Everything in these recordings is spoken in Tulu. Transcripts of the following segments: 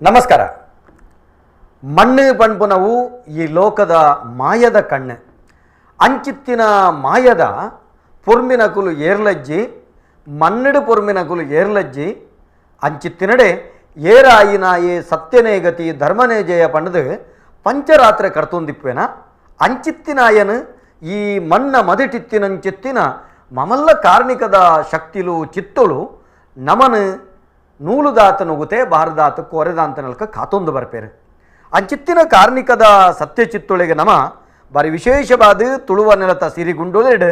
ನಮಸ್ಕಾರ. ಮಣ್ಣು ಪಣ್ಪುನವು ಈ ಲೋಕದ ಮಾಯದ ಕಣ್ಣು. ಅಂಚಿತ್ತಿನ ಮಾಯದ ಪೊರ್ಮಿನಕುಲು ಏರ್ಲಜ್ಜಿ, ಮಣ್ಣಡು ಪೊರ್ಮಿನಕುಲು ಏರ್ಲಜ್ಜಿ, ಅಂಚಿತ್ತಿನಡೆ ಏರಾಯಿನಾಯೇ ಸತ್ಯನೇ ಗತಿ ಧರ್ಮನೇ ಜಯ ಪಂಡದು ಪಂಚರಾತ್ರೆ ಕರ್ತೊಂದಿಪ್ಪೇನ. ಅಂಚಿತ್ತಿನಾಯನು ಈ ಮಣ್ಣ ಮದಿಟಿತ್ತಿನಂಚಿತ್ತಿನ ಮಮಲ್ಲ ಕಾರ್ಣಿಕದ ಶಕ್ತಿಲು ಚಿತ್ತುಳು ನಮನು ನೂಲುದಾತ ನುಗುತೆ ಬಾರದಾತ ಕೋರೆದಾಂತ ನಲ್ಕ ಕಾತೊಂದು ಬರ್ಪೇರು. ಅಂಚಿತ್ತಿನ ಕಾರ್ಣಿಕದ ಸತ್ಯ ಚಿತ್ತುಳಿಗೆ ನಮ ಬಾರಿ ವಿಶೇಷವಾದ ತುಳುವ ನೆಲತ ಸಿರಿಗುಂಡುಲೆಡು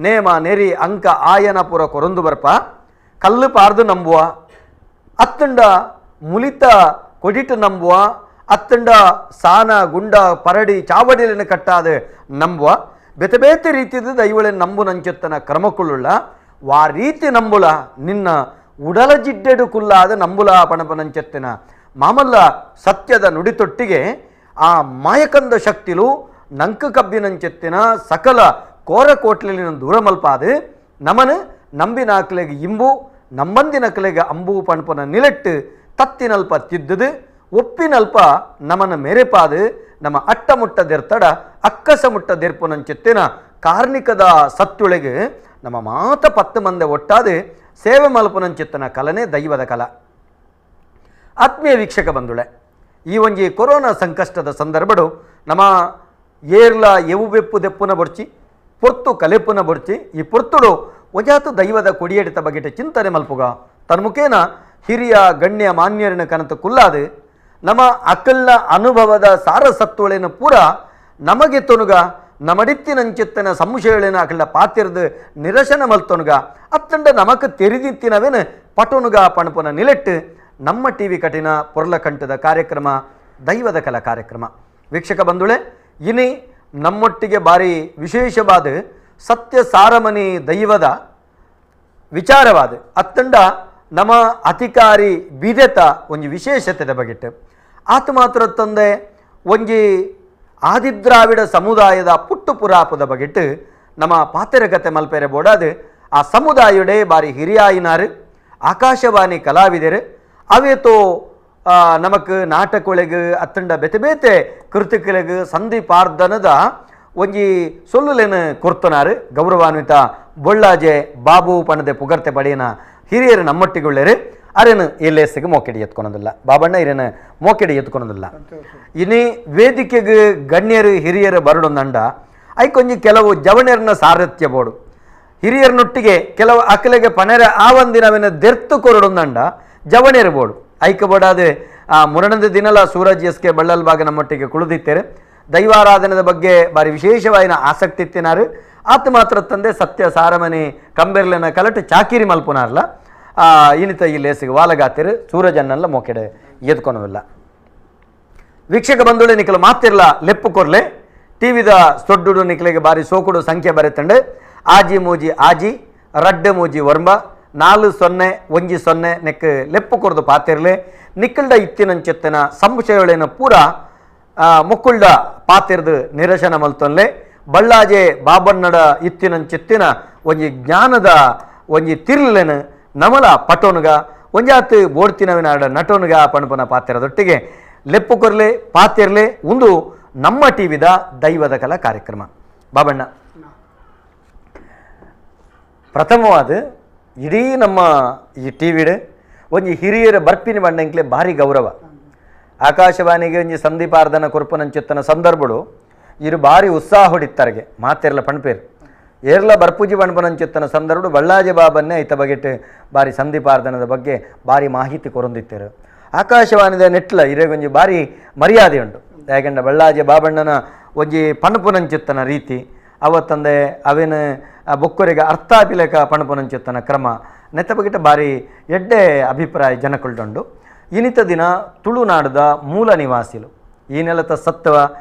ನೇಮ ನೆರಿ ಅಂಕ ಆಯನ ಪುರ ಕೊರೊಂದು ಬರ್ಪ. ಕಲ್ಲು ಪಾರ್ದು ನಂಬುವ, ಅತ್ತಂಡ ಮುಲಿತ ಕೊಡಿಟು ನಂಬುವ, ಅತ್ತಂಡ ಸಾನ ಗುಂಡ ಪರಡಿ ಚಾವಡಿಲಿನ ಕಟ್ಟಾದ ನಂಬುವ, ಬೇತೆ ಬೇತೆ ರೀತಿದ ದೈವಳೆ ನಂಬುನಂಚೆತ್ತನ ಕ್ರಮಕ್ಕುಳ್ಳುಳ್ಳ ವಾ ರೀತಿ ನಂಬುಲ ನಿನ್ನ ಉಡಲ ಜಿಡ್ಡೆಡು ಕುಲ್ಲಾದ ನಂಬುಲ ಪಣಪನಂಚೆತ್ತಿನ ಮಾಮಲ್ಲ ಸತ್ಯದ ನುಡಿತೊಟ್ಟಿಗೆ ಆ ಮಾಯಕಂದ ಶಕ್ತಿಲು ನಂಕು ಕಬ್ಬಿನಂಚೆತ್ತಿನ ಸಕಲ ಕೋರಕೋಟ್ಲಿನ ದೂರಮಲ್ಪಾದು ನಮನು ನಂಬಿನಾಕ್ಲೆಗೆ ಇಂಬು ನಮ್ಮಂದಿನಕ್ಲೆಗೆ ಅಂಬು ಪಣಪನ ನಿಲೆಟ್ಟು ತತ್ತಿನಲ್ಪ ತಿದ್ದುದು ಒಪ್ಪಿನಲ್ಪ ನಮನ ಮೆರೆಪಾದು ನಮ್ಮ ಅಟ್ಟಮುಟ್ಟ ದೆರ್ತಡ ಅಕ್ಕಸ ಮುಟ್ಟ ದೆರ್ಪುನಂಚೆತ್ತಿನ ಕಾರ್ಣಿಕದ ಸತ್ತುಳೆಗೆ ನಮ್ಮ ಮಾತ ಪತ್ತು ಮಂದೆ ಒಟ್ಟಾದು ಸೇವೆ ಮಲ್ಪುನಂಚಿತ್ತನ ಕಲನೆ ದೈವದ ಕಲ. ಆತ್ಮೀಯ ವೀಕ್ಷಕ ಬಂಧುಳೆ, ಈ ಒಂಜಿ ಕೊರೋನಾ ಸಂಕಷ್ಟದ ಸಂದರ್ಭಡು ನಮ್ಮ ಏರ್ಲ ಎವು ಬೆಪ್ಪು ದೆಪ್ಪುನ ಬೊಡ್ಚಿ ಪೊರ್ತು ಕಲೆಪ್ಪುನ ಬೊಡ್ಚಿ ಈ ಪೊರ್ತುಡು ಒಜಾತು ದೈವದ ಕೊಡಿಯಡಿತ ಬಗೆಟ ಚಿಂತನೆ ಮಲ್ಪುಗ ತನ್ಮುಖೇನ ಹಿರಿಯ ಗಣ್ಯ ಮಾನ್ಯರನ ಕನತು ಕುಲ್ಲಾದು ನಮ್ಮ ಅಕಲ್ನ ಅನುಭವದ ಸಾರಸತ್ವಳೇನ ಪೂರ ನಮಗೆ ತೊನುಗ ನಮಡಿತ್ತಿನಂಚಿತ್ತನ ಸಂಶಯಗಳೇನ ಅಕಲ್ನ ಪಾತಿರ್ದು ನಿರಶನ ಮಲ್ತೊನುಗ ಅತ್ತಂಡ ನಮಕ್ ತೆರಿದಿತ್ತಿನವೇನು ಪಟೊನುಗ ಪಣಪುನ ನಿಲೆಟ್ಟು ನಮ್ಮ ಟಿ ವಿ ಕಠಿಣ ಪೊರ್ಲಕಂಠದ ಕಾರ್ಯಕ್ರಮ ದೈವದ ಕಲಾ ಕಾರ್ಯಕ್ರಮ. ವೀಕ್ಷಕ ಬಂಧುಳೆ, ಇನಿ ನಮ್ಮೊಟ್ಟಿಗೆ ಬಾರಿ ವಿಶೇಷವಾದ ಸತ್ಯ ಸಾರಮನಿ ದೈವದ ವಿಚಾರವಾದ ಅತ್ತಂಡ ನಮ್ಮ ಅಧಿಕಾರಿ ಬೀದೆತ ಒಂಜಿ ವಿಶೇಷತೆದ ಬಗೆಟ್ ಆತ ಮಾತ್ರ ತಂದೆ ಒಂಜಿ ಆದಿದ್ರಾವಿಡ ಸಮುದಾಯದ ಪುಟ್ಟು ಪುರಾಪದ ಬಗೆಟ್ ನಮ್ಮ ಪಾತೆರಕತೆ ಮಲ್ಪೆರೆ ಬೋಡಾದು ಆ ಸಮುದಾಯಡೆ ಬಾರಿ ಹಿರಿಯಾಯಿನಾರು ಆಕಾಶವಾಣಿ ಕಲಾವಿದರು ಅವೇತೋ ನಮಕ್ ನಾಟಕೊಳೆಗ್ ಅತ್ತಂಡ ಬೇತೆ ಬೇತೆ ಕೃತಿಕಲೆಗ್ ಸಂಧಿ ಪಾರ್ದನದ ಒಂಜಿ ಸೊಲ್ಲುಲೇನು ಕೊರ್ತನಾರು ಗೌರವಾನ್ವಿತ ಬೊಳ್ಳಾಜೆ ಬಾಬು ಪಣದೆ ಪುಗರ್ತೆ ಪಡೆಯನ ಹಿರಿಯರು ನಮ್ಮೊಟ್ಟಿಗುಳ್ಳೇರು ಅರೇನು ಈ ಮೋಕೆಡಿ ಎತ್ಕೊಳೋದಿಲ್ಲ ಬಾಬಣ್ಣ ಇರೇನು ಮೋಕೆಡಿ ಎತ್ಕೊಳೋದಿಲ್ಲ. ಇನಿ ವೇದಿಕೆಗೆ ಗಣ್ಯರು ಹಿರಿಯರು ಬರಡೊಂದಂಡ ಐಕೊಂಜಿ ಕೆಲವು ಜವಣ್ಯರನ್ನ ಸಾರಥ್ಯ ಬೋಡು ಹಿರಿಯರನೊಟ್ಟಿಗೆ ಕೆಲವು ಅಕಲೆಗೆ ಪನೆರ ಆ ಒಂದಿನವೇನ ದೆರ್ತು ಕೊರಡೊಂದಂಡ ಜವಣ್ಯರು ಬೋಡು ಐಕ ಬೋಡಾದೆ ಆ ಮುರಣದ ದಿನಲ ಸೂರಜ್ ಎಸ್ ಕೆ ಬಳ್ಳಲ್ಬಾಗ ನಮ್ಮೊಟ್ಟಿಗೆ ಕುಳಿದಿತ್ತೇರೆ ದೈವಾರಾಧನೆದ ಬಗ್ಗೆ ಬಾರಿ ವಿಶೇಷವಾಯಿನ ಆಸಕ್ತಿ ಇತ್ತಿನಾರು ಆತ ಮಾತ್ರ ತಂದೆ ಸತ್ಯ ಸಾರಮನಿ ಕಂಬೆರ್ಲೆನ ಕಲಟು ಚಾಕಿರಿ ಮಲ್ಪುನಾರ್ಲ ಇನಿತ ಈ ಲೇಸಿಗೆ ವಾಲಗಾತಿರು ಸೂರಜನ್ನೆಲ್ಲ ಮೋಕೆಡೆ ಎದ್ಕೊನವಿಲ್ಲ. ವೀಕ್ಷಕ ಬಂಧುಳೆ ನಿಕಲು ಮಾತಿರ್ಲ ಲೆಪ್ಪು ಕೊರ್ಲೆ ಟಿವಿದ ಸೊಡ್ಡುಡು ನಿಕಲಿಗೆ ಬಾರಿ ಸೋಕುಡು ಸಂಖ್ಯೆ ಬರೆತಂಡೆ ಆಜಿ ಮೂಜಿ ಆಜಿ ರಡ್ಡು ಮೂಜಿ ಒರ್ಂಬ 4 0 1 0 ನೆಕ್ ಲೆಪ್ಪು ಕೊರ್ದು ಪಾತಿರ್ಲೆ ನಿಕ್ಕಲ್ಡ ಇತ್ತಿನಂಚೆತ್ತನ ಸಂಶಯಗಳೇನ ಪೂರ ಮುಕ್ಕುಲ್ಡ ಪಾತಿರ್ದು ನಿರಶನ ಮಲ್ತೊನ್ಲೆ ಬಳ್ಳಾಜೆ ಬಾಬನ್ನಡ ಇತ್ತಿನಂಚೆತ್ತಿನ ಒಂಜಿ ಜ್ಞಾನದ ಒಂಜಿ ತಿರ್ಲೆನು ನಮಲ ಪಟೋನುಗ ಒಂಜಾತ್ ಬೋಡ್ತಿನವಿನ ನಟೋನುಗ ಪಣಪನ ಪಾತಿರದೊಟ್ಟಿಗೆ ಲೆಪ್ಪು ಕೊರ್ಲೆ ಪಾತಿರ್ಲೆ ಒಂದು ನಮ್ಮ ಟಿವಿದ ದೈವದ ಕಲಾ ಕಾರ್ಯಕ್ರಮ. ಬಾಬಣ್ಣ, ಪ್ರಥಮವಾದ ಇಡೀ ನಮ್ಮ ಈ ಟಿ ವಿಡ್ ಒಂಜಿ ಹಿರಿಯರ ಬರ್ಪಿನ ಬಣ್ಣಂಕ್ಲೆ ಭಾರಿ ಗೌರವ. ಆಕಾಶವಾಣಿಗೆ ಒಂಜಿ ಸಂದೀಪಾರ್ಧನ ಕೊರ್ಪನಂಚಿತ್ತನ ಸಂದರ್ಭಡು ಇರು ಭಾರಿ ಉತ್ಸಾಹ ಹೊಡಿತ್ತಾರಿಗೆ ಮಾತೆರ್ಲ ಪಣ್ಪೇರು ಏರ್ಲ ಬರ್ಪೂಜಿ ಪಣ್ಪನಂಚಿತ್ತನ ಸಂದರ್ಭಡು ಬಳ್ಳಾಜೆ ಬಾಬನ್ನೇ ಐತ ಬಗೆಟ್ ಭಾರಿ ಸಂದೀಪಾರ್ಧನದ ಬಗ್ಗೆ ಭಾರಿ ಮಾಹಿತಿ ಕೊರೊಂದಿತ್ತೇರು. ಆಕಾಶವಾಣಿದ ನೆಟ್ಲ ಇರೇಗೊಂಜಿ ಭಾರಿ ಮರ್ಯಾದೆ ಉಂಟು. ಯಾಕಂದ್ರೆ ಬಳ್ಳಾಜೆ ಬಾಬಣ್ಣನ ಒಂಜಿ ಪಣಪುನಂಚಿತ್ತನ ರೀತಿ ಅವತ್ತಂದೆ ಅವೇನು ಬೊಕ್ಕರಿಗೆ ಅರ್ಥಾಪಿಲೇಕ ಪಣಪುನಂಚಿತ್ತನ ಕ್ರಮ ನೆತ್ತ ಬಗೆಟ ಭಾರಿ ಎಡ್ಡೆ ಅಭಿಪ್ರಾಯ ಜನಕೊಳ್ದುಂಡು. ಇನಿತ ದಿನ ತುಳುನಾಡದ ಮೂಲ ನಿವಾಸಿಲು ಈ ನೆಲತ ಸತ್ವ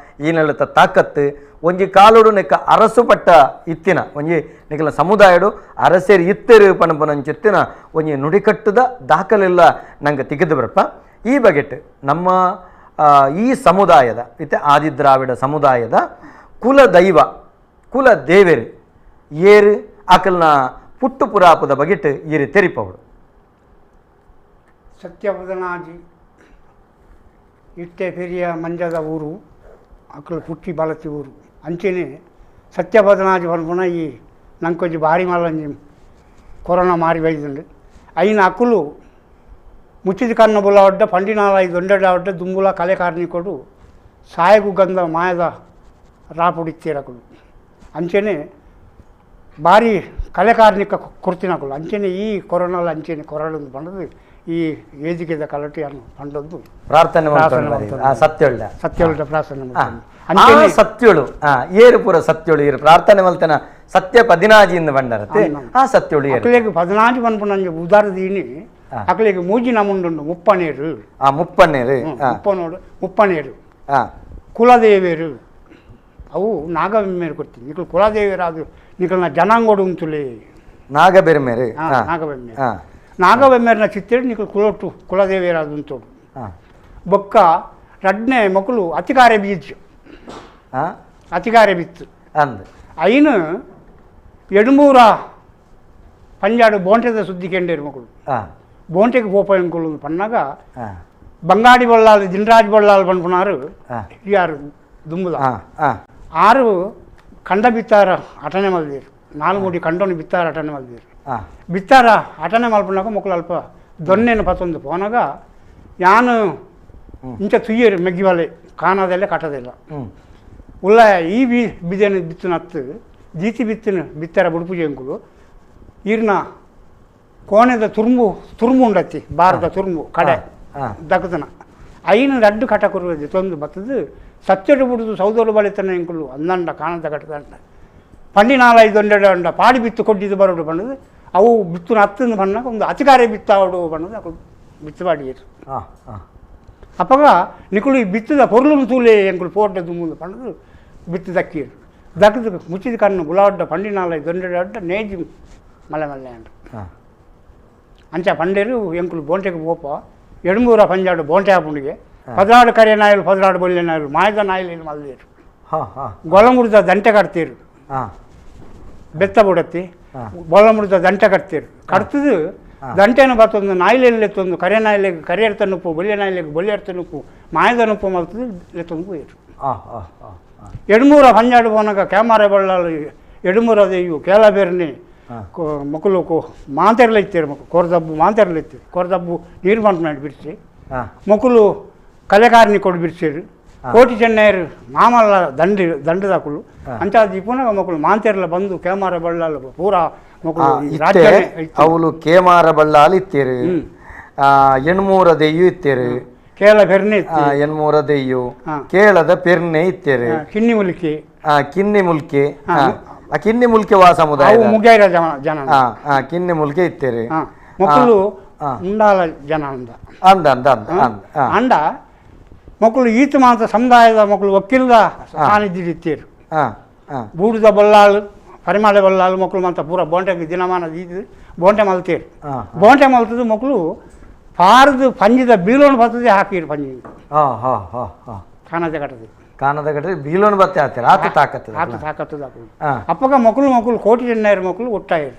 ಈ ನೆಲತ ತಾಕತ್ತು ಒಂಜಿ ಕಾಲೋಡು ನೆಕ್ಕ ಅರಸು ಪಟ್ಟ ಇತ್ತಿನ ಒಂಜಿ ನಿಕಲ ಸಮುದಾಯಡು ಅರಸೇರಿ ಇತ್ತೆರು ಪಣಪನಂಚಿತ್ತಿನ ಒಂಜಿ ನುಡಿಕಟ್ಟುದ ದಾಖಲೆಲ್ಲ ನಂಗೆ ತಿಗಿದು ಬರಪ್ಪ. ಈ ಬಗೆಟ್ ನಮ್ಮ ಈ ಸಮುದಾಯದ ಇತ್ತೆ ಆದಿದ್ರಾವಿಡ ಸಮುದಾಯದ ಕುಲದೈವ ಕುಲ ದೇವೆರು ಏರು ಅಕಲ್ನ ಪುಟ್ಟು ಪುರಾಪದ ಬಗೆಟ್ ಈರು ತೆರಿಪವಡು. ಸತ್ಯವದನಾಜಿ ಇಟ್ಟೆ ಪೆರಿಯ ಮಂಜದ ಊರು ಅಕುಲು ಪುಟ್ಟಿ ಬಲತಿ ಊರು ಅಂಚೆನೆ ಸತ್ಯಪದನಾಜಿ ಪನ್ಪುನ ಈ ನಂಕೊಂಜಿ ಬಾರಿ ಮಲ್ಲಂಜಿ ಕೊರೋನಾ ಮಾರಿ ಬೈದುಂಡು ಐನ ಅಕುಲು ಮುಚ್ಚಿದ ಕಣ್ಣು ಬುಲಾವಡ್ಡ ಪಂಡಿನಾಲ ದೊಂಡೆಡಾವಡ್ಡ ದುಂಬುಲ ಕಲೆ ಕಾರ್ಣಿಕೊಡು ಸಾಯಗು ಗಂಧ ಮಾಯದ ರಾಪುಡಿತ್ತೀರಕುಲು ಅಂಚೆನೆ ಭಾರಿ ಕಲೆಕಾರ್ಣಿಕ ಕೊರ್ತಿನಕುಲು ಅಂಚೆನೆ ಈ ಕೊರೋನಾಲ ಅಂಚೆನೆ ಕೊರಳೊಂದು ಪಂಡದು ಈ ವೇದಿಕೆದ ಕಲಟಿಯನ್ನು ಪಂಡೊಂದು ಪ್ರಾರ್ಥನೆ ಸತ್ಯೊಳ್ಳ ಸತ್ಯೊಳ್ಳ ಪ್ರಾರ್ಥನೆ ಅಂಚೆನೆ ಸತ್ಯೊಳು ಏರು ಪೂರ ಸತ್ಯೊಳು ಏರು ಪ್ರಾರ್ಥನೆ ಮಲ್ತನ ಸತ್ಯ ಪದಿನಾಜಿಯಿಂದ ಬಂಡರತೆ ಆ ಸತ್ಯೊಳು ಅಕಲೆಗ್ ಪದಿನಾಜಿ ಪನ್ಪುನಂಜಿ ಉದಾರದೀನಿ ಅಕಲೆಗ್ ಮೂಜಿ ನಮುಂಡುಂಡು ಮುಪ್ಪನೇರು ಆ ಮುಪ್ಪನೇರು ಮುಪ್ಪನೋಡು ಮುಪ್ಪನೇರು ಕುಲದೇವೇರು ಅವು ನಾಗಬೆಮ್ಮೇರು ಕೊಡ್ತೀನಿ ನಿಕಲು ಕುಲದೇವರಾದ ನಿಕಲ್ನ ಜನಾಂಗೋಡು ಉಂತುಲೆ ನಾಗಬೆರ್ಮೇರು ನಾಗಬೆಮ್ಮೇರು ನಾಗಬೆಮ್ಮೇರಿನ ಚಿತ್ತೇಡು ನಿಕಲು ಕುಲೊಟ್ಟು ಕುಲದೇವಿಯರಾದ ಉಂತೋಡು ಬೊಕ್ಕ ರಡ್ನೆ ಮಕ್ಕಳು ಅತಿಕಾರೆ ಬೀಜ ಅತಿಕಾರೆ ಬಿತ್ತು ಅಂದ್ ಐನು ಎಡುಮೂರ ಪಂಜಾಡು ಬೋಂಟೆದ ಸುದ್ದಿ ಕೆಂಡೇರು ಮಕ್ಕಳು ಬೋಂಟೆಗೆ ಪೋಪಂకులు ಪನ್ನಾಗ ಬಂಗಾಡಿ ಬಳ್ಳಾಲು ದಿನರಾಜ್ ಬಳ್ಳಾಲು ಪನ್ಪುನಾರು ಯಾರು ದುಂಬುದ ಆರು ಕಂಡ ಬಿತ್ತಾರ ಅಟನೆ ಮಲ್ದಿರು ನಾಲ್ಕು ಮೂಡಿ ಕಂಡೋನು ಬಿತ್ತಾರ ಅಟನೆ ಮಲ್ದಿರು ಬಿತ್ತಾರ ಅಟನೆ ಮಲ್ಪನಾಗ ಮಕ್ಕಳು ಅಲ್ಪ ದೊನ್ನೆನು ಪತ್ತೊಂದು ಪೋನಾಗ ಯಾನು ಇಂಚ ತುಯ್ಯರು ಮೆಗ್ಗಿವಲೆ ಕಾಣದೆಲ್ಲ ಕಟ್ಟದೆಲ್ಲ ಉಲ್ಲ ಈ ಬಿ ಬಿಜನ ಬಿತ್ತುನತ್ತು ದೀತಿ ಬಿತ್ತಿನ ಬಿತ್ತಾರ ಬುಡುಪು ಜಂಕುಲು ಈರ್ನ ಕೋಣೆದ ತುರ್ಮು ತುರ್ಮು ಉಂಡತ್ತಿ ಭಾರತ ತುರ್ಮು ಕಡೆ ದಕ್ಕದನ ಐನು ರಡ್ಡು ಕಟ ಕೊರುವುದು ತೊಂದು ಬತ್ತದು ಸತ್ಯಡು ಬುಡುದು ಸೌದೋಡು ಬಳಿತನ ಎಂಕುಲು ಅಂದಂಡ ಕಾಣದ ಕಟ್ಟದಂಡ ಪಂಡಿ ನಾಲೈದು ಒಂದೆರಡು ಅಂಡ ಪಾಡಿ ಬಿತ್ತು ಕೊಡ್ಡಿದ್ದು ಬರೋಡು ಬಣ್ಣದು ಅವು ಬಿತ್ತು ಹತ್ತಂದು ಬಣ್ಣಕ್ಕೆ ಒಂದು ಅತಿಕಾರೆ ಬಿತ್ತಾವಡು ಬಣ್ಣದು ಅವು ಬಿತ್ತುವಾಡಿಯರು ಅಪ್ಪಗ ನಿಕುಲು ಈ ಬಿತ್ತದ ಪೊರ್ಲುನು ತೂಲೆ ಎಂಕುಲು ಪೋಟ ದುಮ್ಮುಂದು ಪಂಡದು ಬಿತ್ತು ದಕ್ಕಿಯರು ದಕ್ಕದು ಮುಚ್ಚಿದ ಕಣ್ಣು ಗುಲಾಡ್ಡ ಪಂಡಿ ನಾಲೈದು ಒಂದೆರಡು ಅಡ್ಡ ನೇಜಿ ಮಲೆ ಮಲ್ಲೆ ಅಂಡ ಅಂಚ ಪಂಡೇರು ಎಂಕುಲು ಬೋಂಟೆಗೆ ಪೋಪ ಎಡುಮೂರ ಪಂಜಾಡು ಬೋಂಟೆ ಆಪುಂಡಿಗೆ ಪದರಾಡು ಕರೆ ನಾಯಲು ಪದರಾಡು ಬೊಲ್ಲೆ ನಾಯಲು ಮಾಯದ ನಾಯಿಲು ಮಲ್ದೇರು ಗೊಲಮುಡಿದ ದಂಟೆ ಕಟ್ತೀರು ಬೆತ್ತ ಬುಡತ್ತಿ ಬೊಲಮುಡಿದ ದಂಟೆ ಕಟ್ತೀರು ಕಟ್ತದು ದಂಟೆನ ಬತ್ತೊಂದು ನಾಯಿಲೆತ್ತೊಂದು ಕರೆ ನಾಯಿಲೆಗೆ ಕರೆ ಎಡ್ತ ನುಪ್ಪು ಬೊಲ್ಲೆ ನಾಯಿಲೆಗೆ ಬೊಲ್ಲೆ ಎಡ್ತ ನುಪ್ಪು ಮಾಯದ ನುಪ್ಪು ಮಲ್ತದು ಲೆತ್ತೊಂದು ಪೋಯಿರು ಎಡುಮೂರ ಪಂಜಾಡು ಪೋನಾಗ ಕ್ಯಾಮರೆ ಬಳ್ಳಾಲು ಎಡುಮೂರ ದೆಯ್ಯು ಕೇಳಬೇರ್ನಿ ಮಕ್ಕಳು ಮಾಂತೆರ್ಲ ಇತ್ತೀರು ಮಕ್ಕಳು ಕೊರದಬ್ಬು ಮಾಂತೆರ್ಲ ಇತ್ತೀರು ಕೊರದಬ್ಬು ನೀರು ಬಂತು ಬಿಡಿಸಿ ಮಕ್ಕಳು ಕಲೆಕಾರನಿ ಕೊಡು ಬಿಡಿಸಿರು ಕೋಟಿ ಚೆನ್ನೈರು ಮಾಮಲ್ಲ ದಂಡ ದಂಡದಾಕುಲು ಅಂತ ಪುನಃ ಮಕ್ಕಳು ಮಾಂತೆರ್ಲ ಬಂದು ಕೇಮಾರ ಬಳ್ಳಾಲು ಪೂರಾ ಮಕ್ಕಳು ಅವಳು ಕೇಮಾರ ಬಳ್ಳಾಲು ಇತ್ತೀರು ಎಣ್ಮೂರ ದೆಯ್ಯು ಇತ್ತೀರು ಕೇಳ ಪೆರ್ನೆ ಎಣ್ಮೂರ ದೆಯ್ಯು ಕೇಳದ ಪೆರ್ನೆ ಇತ್ತೀರು ಕಿನ್ನಿ ಮುಲ್ಕಿ ಕಿನ್ನಿ ಮುಲ್ಕಿ ಆ ಕಿನ್ನಿ ಮುಲ್ಕೆ ವಾ ಸಮುದಾಯ ಮುಗೈರ ಜನ ಕಿನ್ನಿ ಮುಲ್ಕೆ ಇತ್ತೀರು ಮಕ್ಕಳು ಉಂಡಾಲ ಜನ ಅಂದ ಅಂದ ಅಂದ ಅಂದ ಅಂಡ ಮಕ್ಕಳು ಈತ ಮಾತ್ರ ಸಮುದಾಯದ ಮಕ್ಕಳು ವಕೀಲದ ಸಾನ್ನಿಧ್ಯ ಇತ್ತೀರು ಬೂಡುದ ಬಲ್ಲಾಳು ಪರಿಮಳ ಬಲ್ಲಾಳು ಮಕ್ಕಳು ಮಾತ್ರ ಪೂರ ಬೋಂಟೆಗೆ ದಿನಮಾನ ಇದ್ದು ಬೋಂಟೆ ಮಲ್ತೀರು ಬೋಂಟೆ ಮಲ್ತದ ಮಕ್ಕಳು ಪಾರದು ಪಂಜಿದ ಬೀಲೋಣ ಬರ್ತದೆ ಹಾಕಿರು ಪಂಜಿ ಕಾಣದ ಕಟ್ಟದೆ ಕಾಣದ ಕಟ್ಟದೆ ಬೀಲೋಣ ಬತ್ತೆ ಹಾಕ್ತಾರೆ ಆತ ತಾಕತ್ತದ ಆತ ತಾಕತ್ತದ ಅಪ್ಪಗ ಮಕ್ಕಳು ಮಕ್ಕಳು ಕೋಟಿ ಚೆನ್ನೈರು ಮಕ್ಕಳು ಒಟ್ಟಾಯಿರು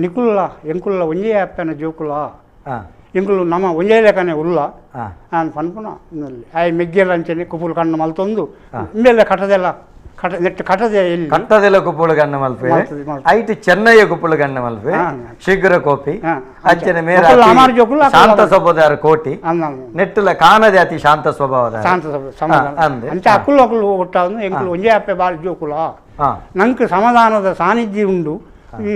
ನಿಕುಲ್ಲ ಎಂಕುಲ್ಲ ಒಂಜೇ ಅಪ್ಪನ ಜೋಕುಲ ಎಂಕುಲು ನಮ್ಮ ಒಂಜೇ ಲೆಕ್ಕನೆ ಉಲ್ಲ ನಾನು ಪನ್ಪುನ ಆಯ್ ಮೆಗ್ಗೆಲ್ಲ ಅಂಚನೆ ಕುಪುಲ್ ಕಣ್ಣು ಮಲ್ತೊಂದು ಇಂಬೆಲ್ಲ ಕಟ್ಟದೆಲ್ಲ ಕಟ ನೆಟ್ಟು ಕಟ್ಟದೆ ಇಲ್ಲಿ ಕಟ್ಟದೆಲ್ಲ ಕುಪ್ಪುಳು ಕಣ್ಣು ಮಲ್ಪೆ ಐಟ್ ಚೆನ್ನಯ್ಯ ಕುಪ್ಪುಳು ಕಣ್ಣು ಮಲ್ಪೆ ಶೀಘ್ರ ಕೋಪಿ ಅಂಚನೆ ಮೇರ ಶಾಂತ ಸ್ವಭಾವದಾರ ಕೋಟಿ ನೆಟ್ಟುಲ ಕಾಣದೆ ಅತಿ ಶಾಂತ ಸ್ವಭಾವದ ಶಾಂತ ಸ್ವಭಾವ ಅಂಚೆ ಅಕುಲು ಅಕುಲು ಒಟ್ಟಾದ ಎಂಕುಲು ಒಂಜೇ ಅಪ್ಪೆ ಬಾರಿ ಜೋಕುಲ ನಂಗೆ ಸಮಾಧಾನದ ಸಾನ್ನಿಧ್ಯ ಉಂಡು ಈ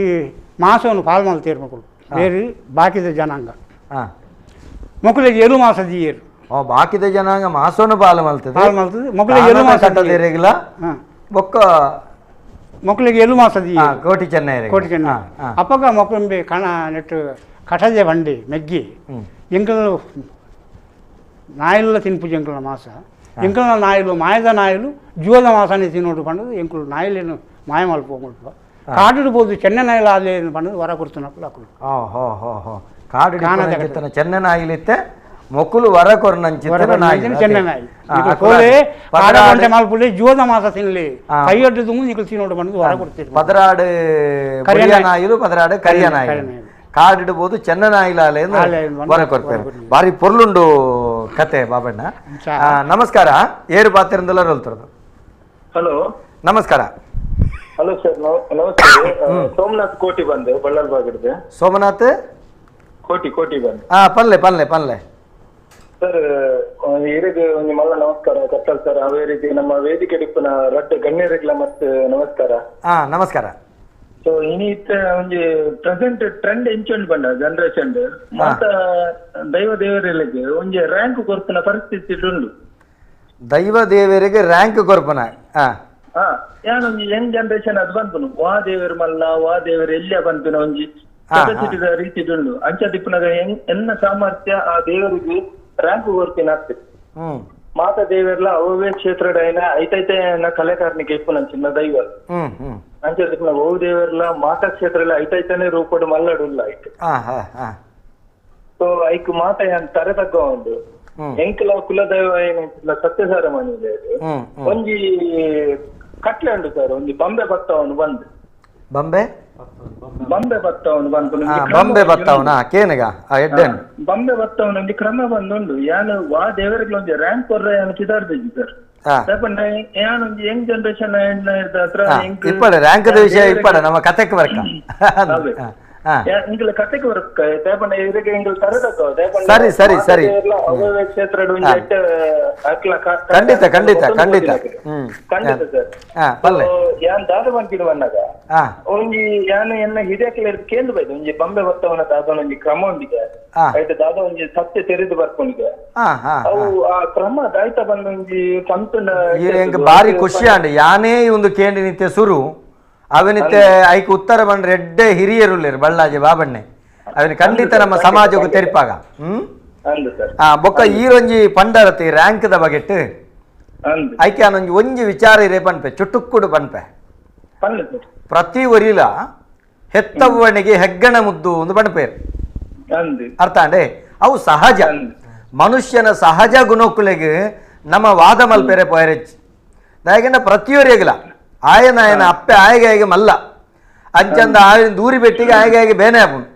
ಮಾಸವನ್ನು ಪಾಲ್ ಮಲ್ತೇರು ಮಕ್ಕಳು ಬೇರೆ ಬಾಕಿದ ಜನಾಂಗ ಮಕ್ಕಳಿಗೆ ಏಳು ಮಾಸ ದಿಯೇರು ಬಾಕಿದ ಜನಾಂಗ ಮಾಸವನ್ನು ಪಾಲು ಮಲ್ತದೆ ಪಾಲು ಮಲ್ತದೆ ಮಕ್ಕಳಿಗೆ ಏಳು ಮಾಸ ಕಟ್ಟದೇರಿಗಿಲ್ಲ ಬೊಕ್ಕ ಮಕ್ಕಳಿಗೆ ಏಳು ಮಾಸ ಕೋಟಿ ಚೆನ್ನೈ ಕೋಟಿ ಚೆನ್ನೈ ಅಪ್ಪಗ ಮಕ್ಕಳು ಕಣ ನೆಟ್ಟು ಕಟದೆ ಬಂಡಿ ಮೆಗ್ಗಿ ಎಂಕಲು ನಾಯಿಲ್ಲ ತಿನ್ಪು ಎಂಕಲ ಮಾಸ ಎಂಕಲ್ನ ನಾಯಿಲು ಮಾಯದ ನಾಯಿಲು ಜೀವದ ಮಾಸನೇ ತಿನ್ನೋಡು ಪಂಡದು ಎಂಕುಲು ನಾಯಿಲೇನು ಮಾಯ ಮಲ್ಪ ಮಲ್ಪ ಕಾಡಿಡ್ಬೋದು ಚೆನ್ನ ನಾಯಿಲ ಆಲೆ ಪಂಡದು ವರ ಕೊಡ್తున్నప్పుడు ಅಕುಲು ಕಾಡು ಚೆನ್ನ ನಾಯಿಲಿತ್ತೆ ಮೊಕ್ಕಲು ವರ ಕೊರ್ನಂಚಿತ್ತನ ನಾಯಿ ಚೆನ್ನ ನಾಯಿ ಕೋಲೆ ಕಾಡ ಮಲ್ಪುಲೆ ಜೀವದ ಮಾಸ ತಿನ್ಲಿ ಕೈಯೊಡ್ಡು ದುಂಗು ನಿಕಲು ತಿನ್ನೋಡು ಪಂಡದು ವರ ಕೊಡ್ತೀರಿ ಪದರಾಡು ಕರಿಯ ನಾಯಿಲು ಪದರಾಡು ಕರಿಯ ನಾಯಿ ಕಾಡಿಡ್ಬೋದು ಚೆನ್ನ ನಾಯಿಲಾಲೆ ವರ ಕೊರ್ಪೇರು ಭಾರಿ ಪೊರ್ಲುಂಡು. ಕತೆ ಬಾಬಣ್ಣ. ನಮಸ್ಕಾರ, ಏರು ಪಾತ್ರೆಂದೆಲ್ಲ ರೋಲ್ತಿರೋದು. ಹಲೋ, ನಮಸ್ಕಾರ. ಹಲೋ ಸರ್, ನಮಸ್ತೆ. ಸೋಮನಾಥ್ ಕೋಟಿ ಬಂದೆ, ಬಳ್ಳಾರಿ ಭಾಗದ. ಸೋಮನಾಥ್ ಕೋಟಿ ಕೋಟಿ ಬಂದೆ. ಹಾ, ಪಲ್ಲೆ ಪಲ್ಲೆ ಪಲ್ಲೆ ಸರ್. ಹಿರಿಗೆ ಒಂದು ಮಲ್ಲ ನಮಸ್ಕಾರ ಕತ್ತಲ್ ಸರ್. ಅದೇ ರೀತಿ ನಮ್ಮ ವೇದಿಕೆ ಡಿಪ್ಪನ ರಡ್ಡ ಗಣ್ಯರಿಗ್ಲ ಮತ್ತೆ ನಮಸ್ಕಾರ. ಹಾ, ನಮಸ್ಕಾರ. ಸೊ ಇನ್ನಿತ್ತ ಒಂಜಿ ಪ್ರೆಸೆಂಟ್ ಟ್ರೆಂಡ್ ಎಂಚುಂಡು ಬಂಡ ಜನರೇಷನ್ ಮಾತ ದೈವ ದೇವರಿಗೆ ಒಂಜಿ ರ್ಯಾಂಕ್ ಕೊರ್ಪುನ ಪರಿಸ್ಥಿತಿ ಉಂಡು. ದೈವ ದೇವರಿಗೆ ರ್ಯಾಂಕ್ ಕೊರ್ಪುನ ಯಾನೊಂಜಿ ಯಂಗ್ ಜನರೇಷನ್ ಅದು ಬಂದ್ಪುನು ವಾ ದೇವರು ಮಲ್ಲ ವಾ ದೇವರು ಎಲ್ಲಿಯ ಬಂದ್ಪುನ ಒಂಜಿ ಕೆಪಾಸಿಟಿದ ರೀತಿ ಉಂಡು. ಅಂಚ ದಿಪ್ಪುನಾಗ ಎನ್ನ ಸಾಮರ್ಥ್ಯ ಆ ದೇವರಿಗೆ ರ್ಯಾಂಕ್ ಕೊರ್ಪಿನ ಆಗ್ತದೆ. ಮಾತ ದೇವರ್ಲ ಅವೇ ಕ್ಷೇತ್ರದ ಐತೈತೆ ಕಲೆಕಾರನಿಗೆ ಇಪ್ಪುನ ಚಿನ್ನ ದೈವ ಅಂಚ ದಿಪ್ಪುನಾಗ ಓ ದೇವರ್ಲ ಮಾತಾ ಕ್ಷೇತ್ರ ಐತೈತಾನೆ ರೂಪಡು ಮಲ್ಲಡುಲ್ಲ ಐತೆ. ಸೊ ಐಕ್ ಮಾತ ಏನ್ ತರೆ ತಗ್ಗ ಉಂಡು. ಎಂಕಲ ಕುಲದೈವ ಏನಿಲ್ಲ ಸತ್ಯಸಾರ ಮಣಿ ಒಂಜಿ ಕಟ್ಲೆ ಉಂಡು ಸರ್. ಒಂಜಿ ಬಂಬೆ ಭತ್ತವನು ಬಂದು ಬಂಬೆ ಬಂಬೆ ಭತ್ತವನು ಬಂದು ಬಂಬೆ ಭತ್ತವನ ಕೇನಗ ಬಂಬೆ ಭತ್ತವನ ಒಂಜಿ ಕ್ರಮ ಬಂದುಂಡು. ಯಾನು ವಾ ದೇವರಿಗೆ ಒಂಜಿ ರ್ಯಾಂಕ್ ಕೊರ್ರೆ ಯಾನು ಕಿದಾರ್ದಿಜ್ಜಿ ಸರ್. ಯಾನೊಂಜಿ ಯಂಗ್ ಜನರೇಷನ್ ಹತ್ರ ಇಪ್ಪಡ ರ್ಯಾಂಕ್ ವಿಷಯ ಇಪ್ಪಡ ನಮ್ಮ ಕತೆಕ್ ಬರ್ಕ ಎಂಕಲ ಕತೆಕ್ ಬರ್ಕ ದೇಪಣ್ಣ ಇವರಿಗೆ ಎಂಕಲ್ ತರದಕ್ಕ. ಸರಿ ಸರಿ ಸರಿ, ಕ್ಷೇತ್ರ ಖಂಡಿತ ಖಂಡಿತ ಖಂಡಿತ ಖಂಡಿತ ಸರ್. ಯಾನ್ ದಾದ ಬಂತಿನ ಬಂದಾಗ ಒಂಜಿ ಯಾನು ಎನ್ನ ಹಿರಿಯಕ್ಲ ಕೇಂದ್ರ ಬೈದು ಒಂಜಿ ಬಂಬೆ ಭತ್ತವನ ದಾದನ ಒಂಜಿ ಕ್ರಮ ಉಂಡಿದೆ. ಆಯ್ತು ದಾದ ಒಂಜಿ ಸತ್ಯ ತೆರೆದು ಬರ್ಕೊಂಡಿದೆ. ಅವು ಆ ಕ್ರಮ ದಾಯ್ತ ಬಂದ ಒಂಜಿ ಸಂತನ ಬಾರಿ ಖುಷಿ ಅಂಡ್ ಯಾನೇ ಒಂದು ಕೇಂದ್ರ ನಿತ್ಯ ಸುರು ಅವನಿತ್ತೆ ಐಕ್ ಉತ್ತರ ಬಂದ್ರೆ ಎಡ್ಡೆ ಹಿರಿಯರುಲ್ಲೇರು ಬಳ್ಳಾಜಿ ಬಾಬಣ್ಣೆ ಅವನ ಖಂಡಿತ ನಮ್ಮ ಸಮಾಜಕ್ಕೂ ತೆರಿಪಾಗ. ಬೊಕ್ಕ ಈರೊಂಜಿ ಪಂಡರತಿ ರ್ಯಾಂಕ್ದ ಬಗೆಟ್ ಐಕೆ ಆನೊಂಜಿ ಒಂಜಿ ವಿಚಾರ ಇರೇ ಪನ್ಪೆ ಚುಟುಕ್ಕುಡು ಪನ್ಪೆ. ಪ್ರತಿ ಒರಿಲ ಹೆತ್ತವ್ವಣಿಗೆ ಹೆಗ್ಗಣ ಮುದ್ದು ಒಂದು ಪನ್ಪೇರು ಅರ್ಥ ಅಂಡೆ. ಅವು ಸಹಜ ಮನುಷ್ಯನ ಸಹಜ ಗುಣಕ್ಕುಲೆಗೆ ನಮ್ಮ ವಾದ ಮಲ್ಪೆರೆ ಪೋಯರೆಚ್ ದಾಯಕಂಡ ಪ್ರತಿಯೊರಿಯಗಲ ಆಯನ ಆಯನ ಅಪ್ಪೆ ಆಯಗೆ ಆಯಗೆ ಮಲ್ಲ ಅಂಚಂದ ಆಯನ ದೂರಿ ಬೆಟ್ಟಿಗೆ ಆಯಗೆ ಆಯಗೆ ಬೇನೆ ಆಪುಂಡು.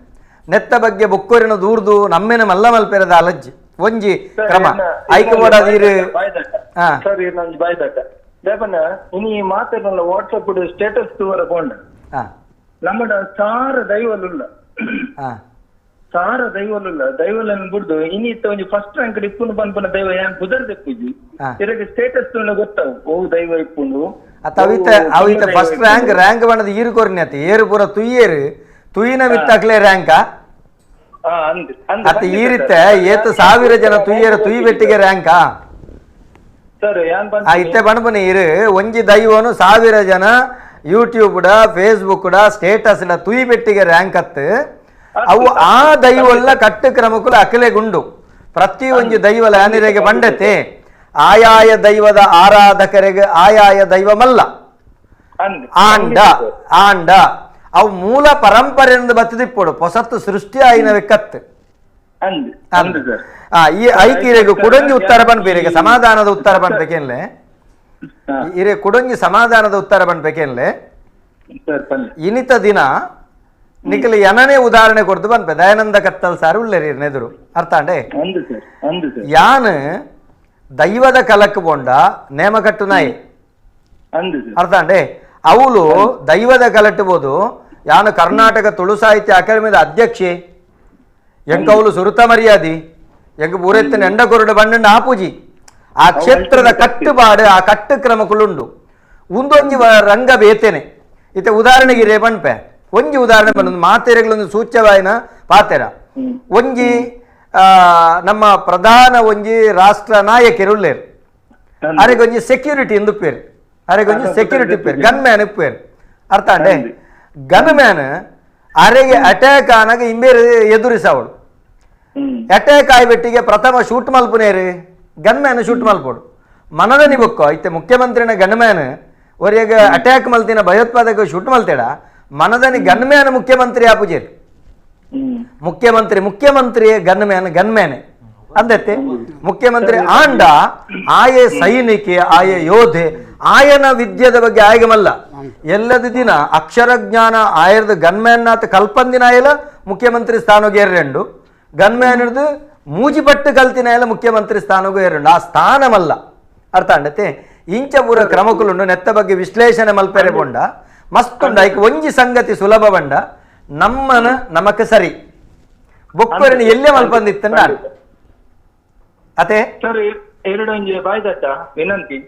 ನೆತ್ತ ಬಗ್ಗೆ ಬೊಕ್ಕೋರಿನ ದೂರ್ದು ನಮ್ಮೇನ ಮಲ್ಲ ಮಲ್ಪೆರದ ಅಲಜ್ಜಿ ಒಂಜಿ ಕ್ರಮ ಐಕೆ ಓಡಾದೀರು. ಸರ್ ಬಾಯ್ದಟ್ಟ ದೇಪಣ್ಣ ಇನಿ ಮಾತಾಡಲ್ಲ ವಾಟ್ಸಪ್ ಸ್ಟೇಟಸ್ ತೂವರ ಪೋಂಡ ನಮ್ಮಡ ಸಾರ ದೈವಲುಲ್ಲ ಸಾರ ದೈವಲುಲ್ಲ ದೈವಲನ್ನು ಬಿಡ್ದು ಇನ್ನಿತ್ತ ಒಂಜಿ ಫಸ್ಟ್ ರ್ಯಾಂಕ್ ಇಪ್ಪುಂಡು ಪನ್ಪುನ ದೈವ ಯಾನ್ ಬುದರ್ ದೆಪ್ಪುಜಿ ಇದಕ್ಕೆ ಸ್ಟೇಟಸ್ ತೂನ ಗೊತ್ತಾವು ಓ ದೈವ ಇಪ್ಪುಂಡು. ಅವಿತ first rank rank ಬಣ್ಣದ ಈರು ಕೊರ್ನಿ ಅತ್ತ ಏರು ಪೂರ ತುಯ್ಯೇರು ತುಯ್ಯಿನ ವಿತ್ತಾಕ್ಲೆ ರ್ಯಾಂಕ ಅತ್ತ ಈರಿತ್ತೆ ಏತ ಸಾವಿರ ಜನ ತುಯ್ಯರ ತುಯ್ ಬೆಟ್ಟಿಗೆ ರ್ಯಾಂಕಾ ಇತ್ತೆ ಪಣಪುನ ಇರು ಒಂಜಿ ದೈವನು ಸಾವಿರ ಜನ ಯೂಟ್ಯೂಬ್ ಫೇಸ್ಬುಕ್ ಸ್ಟೇಟಸ್ ತುಯ್ ಬೆಟ್ಟಿಗೆ ರ್ಯಾಂಕ್ ಅತ್ತು. ಅವು ಆ ದೈವಲ್ಲ ಕಟ್ಟು ಕ್ರಮಕ್ಕೂ ಅಕಲೆ ಗುಂಡು. ಪ್ರತಿ ಒಂಜಿ ದೈವಲ ಅನಿರೆಗೆ ಬಂಡತೆ ಆಯಾಯ ದೈವದ ಆರಾಧಕರಿಗೆ ಆಯಾಯ ದೈವಮಲ್ಲ ಆಂಡ ಆಂಡ ಅವು ಮೂಲ ಪರಂಪರೆಯಿಂದ ಬತ್ತಿದಿಪ್ಪೋಡು ಹೊಸತ್ತು ಸೃಷ್ಟಿ ಆಯಿನ ಕತ್ತು. ಈ ಐಕಿರೆಗೆ ಕುಡಂಜಿ ಉತ್ತರ ಪನ್ಪೇರಿಗೆ ಸಮಾಧಾನದ ಉತ್ತರ ಪನ್ಪೇಕೇನ್ಲೆ ಇರೆ ಕುಡಂಜಿ ಸಮಾಧಾನದ ಉತ್ತರ ಪನ್ಪೇಕೇನ್ಲೆ ಇನಿತ ದಿನ ನಿಖಲ ಏನನೇ ಉದಾಹರಣೆ ಕೊಡ್ತು ಪನ್ಪೆ ದಯಾನಂದ ಕತ್ತಲ್ ಸಾರ್ ಉಳ್ಳೇರಿ ನೆದುರು ಅರ್ಥ ಅಂಡೆ. ಯಾನ್ ದೈವದ ಕಲಕ್ ಪೋಂಡ ನೇಮಕಟ್ಟು ನಾಯಿ ಅರ್ಥ ಅಂಡೆ. ಅವಳು ದೈವದ ಕಲಟ್ಟಬಹುದು ಯಾನು ಕರ್ನಾಟಕ ತುಳು ಸಾಹಿತ್ಯ ಅಕಾಡೆಮಿದ ಅಧ್ಯಕ್ಷೆ ಎಂಕವಳು ಸುರುತ ಮರ್ಯಾದಿ ಎಂಕ ಪೂರೆತ್ತಿನ ಎಂಡ ಕೊರಡು ಬಣ್ಣಂಡ ಆಪೂಜಿ ಆ ಕ್ಷೇತ್ರದ ಕಟ್ಟುಪಾಡು ಆ ಕಟ್ಟು ಕ್ರಮಕ್ಕುಂಡು ಒಂದೊಂಜಿ ರಂಗ ಬೇತೇನೆ. ಇತ್ತೆ ಉದಾಹರಣೆಗೆ ರೇ ಪನ್ಪೆ ಒಂಜಿ ಉದಾಹರಣೆ ಪನ್ನೊಂದು ಮಾತೆರೆಗಳೊಂದು ಸೂಚ್ಯವಾಯಿನ ಪಾತೆರ ಒಂಜಿ ನಮ್ಮ ಪ್ರಧಾನ ಒಂಜಿ ರಾಷ್ಟ್ರ ನಾಯಕರುಳ್ಳೇರು ಅರೆಗೊಂಜಿ ಸೆಕ್ಯೂರಿಟಿ ಎಂದು ಪೇರು ಅರೆಗೊಂಜಿ ಸೆಕ್ಯೂರಿಟಿ ಪೇರು ಗನ್ ಮ್ಯಾನ್ ಪೇರು ಅರ್ಥ ಅಂಡೆ. ಗನ್ ಮ್ಯಾನ್ ಅರೆಗೆ ಅಟ್ಯಾಕ್ ಆನಾಗ ಇಂಬೇರು ಎದುರಿಸವಳು ಅಟ್ಯಾಕ್ ಆಯ್ಬೆಟ್ಟಿಗೆ ಪ್ರಥಮ ಶೂಟ್ ಮಲ್ಪುನೇರು gun man shoot ಮಲ್ಪೋಡು ಮನದ ನಿಬೊಕ್ಕೋ ಇತ್ತೆ ಮುಖ್ಯಮಂತ್ರಿನ ಗನ್ ಮ್ಯಾನ್ ಒರೆಗೆ ಅಟ್ಯಾಕ್ ಮಲ್ತಿನ ಭಯೋತ್ಪಾದಕ ಶೂಟ್ ಮಲ್ತೇಡ ಮನದನಿ ಗನ್ ಮ್ಯಾನ್ ಮುಖ್ಯಮಂತ್ರಿ ಆಪುಜೇರು ಮುಖ್ಯಮಂತ್ರಿ ಮುಖ್ಯಮಂತ್ರಿ gun man gun man ಅಂದತ್ತೆ ಮುಖ್ಯಮಂತ್ರಿ ಆಂಡ ಆಯೆ ಸೈನಿಕೆ ಆಯೆ ಯೋಧೆ ಆಯನ ವಿದ್ಯೆದ ಬಗ್ಗೆ ಆಯಗಮಲ್ಲ ಎಲ್ಲದ ದಿನ ಅಕ್ಷರ ಜ್ಞಾನ ಆಯರ್ದ ಗನ್ಮ್ಯಾನ್ ಆತ ಕಲ್ಪಂದಿನ ಆಯಲ ಮುಖ್ಯಮಂತ್ರಿ ಸ್ಥಾನಕ್ಕೆ ಎರಡು ಗನ್ಮ್ಯಾನ್ ಹಿಡಿದು ಮೂಜಿಪಟ್ಟು ಕಲ್ತಿನ ಮುಖ್ಯಮಂತ್ರಿ ಸ್ಥಾನಗೂ ಏರುಂಡು ಆ ಸ್ಥಾನಮಲ್ಲ ಅರ್ಥ ಅಂಡತೆ ಇಂಚ ಪೂರ ಕ್ರಮಕುಲುಂಡು ನೆತ್ತ ಬಗ್ಗೆ ವಿಶ್ಲೇಷಣೆ ಮಲ್ಪೆರೆ ಪೋಂಡ ಮಸ್ತುಂಡ ಐಕ್ ಒಂಜಿ ಸಂಗತಿ ಸುಲಭ ಬಂಡ ನಮ್ಮನ ನಮಕ್ ಸರಿ ಬೊಕ್ಕರನ್ನು ಎಲ್ಲೇ ಮಲ್ಪಂದಿತ್ತಂಡ ಅತೆ ಸರ್ ಎರಡೊಂಜಿ ಬಾಯ್ದಟ್ಟ ವಿನಂತಿ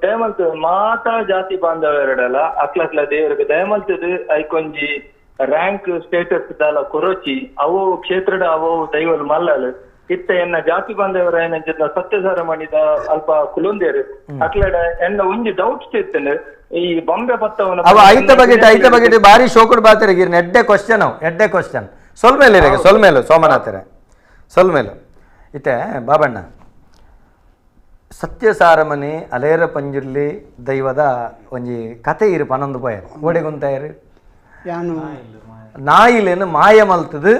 ದಯಮಲ್ತು ಮಾತಾ ಜಾತಿ ಬಾಂಧವರಡಲ ಅಕ್ಲಕ್ಲ ದೇವರಿಗೆ ದಯಮಲ್ತದ ಐಕೊಂಜಿ ರ್ಯಾಂಕ್ ಸ್ಟೇಟಸ್ ದಾಲ ಕೊರೋಚಿ ಅವು ಕ್ಷೇತ್ರದ ಅವು ದೈವಲ್ ಮಲ್ಲಲ್ ಇತ್ತ ಎನ್ನ ಜಾತಿ ಬಾಂಧವರ ಏನ ಸತ್ಯಸಾರ ಮಾಡಿದ ಅಲ್ಪ ಕುಲುಂದೇರು ಅಕ್ಲಡ ಎನ್ನ ಒಂಜಿ ಡೌಟ್ ಇತ್ತಂದ್ರೆ ಈ ಬೊಂಬೆ ಪತ್ತವನ ಅವ ಐತ ಬಗೆಟ್ ಐತ ಬಗೆಟ್ ಬಾರಿ ಶೋಕುಡ್ ಬಾತೆರೆ ಗಿರ್ನ ಎಡ್ಡೆ ಕ್ವಶನ್ ಅವು ಎಡ್ಡೆ ಕ್ವಶನ್ ಸೊಲ್ಮೇಲೆ ಇರಗೆ ಸೊಲ್ಮೇಲು ಸೋಮನಾಥರೆ ಸೊಲ್ಮೇಲು ಇತ್ತೆ ಬಾಬಣ್ಣ ಸತ್ಯಸಾರಮನೆ ಅಲೇರ ಪಂಜುರ್ಲಿ ದೈವದ ಒಂಜಿ ಕತೆ ಇರು ಪನ್ನೊಂದು ಪೋಯರು ಓಡೆ ಗುಂತಾಯರು ನಾಯಿಲೇನು ಮಾಯ ಮಲ್ತದು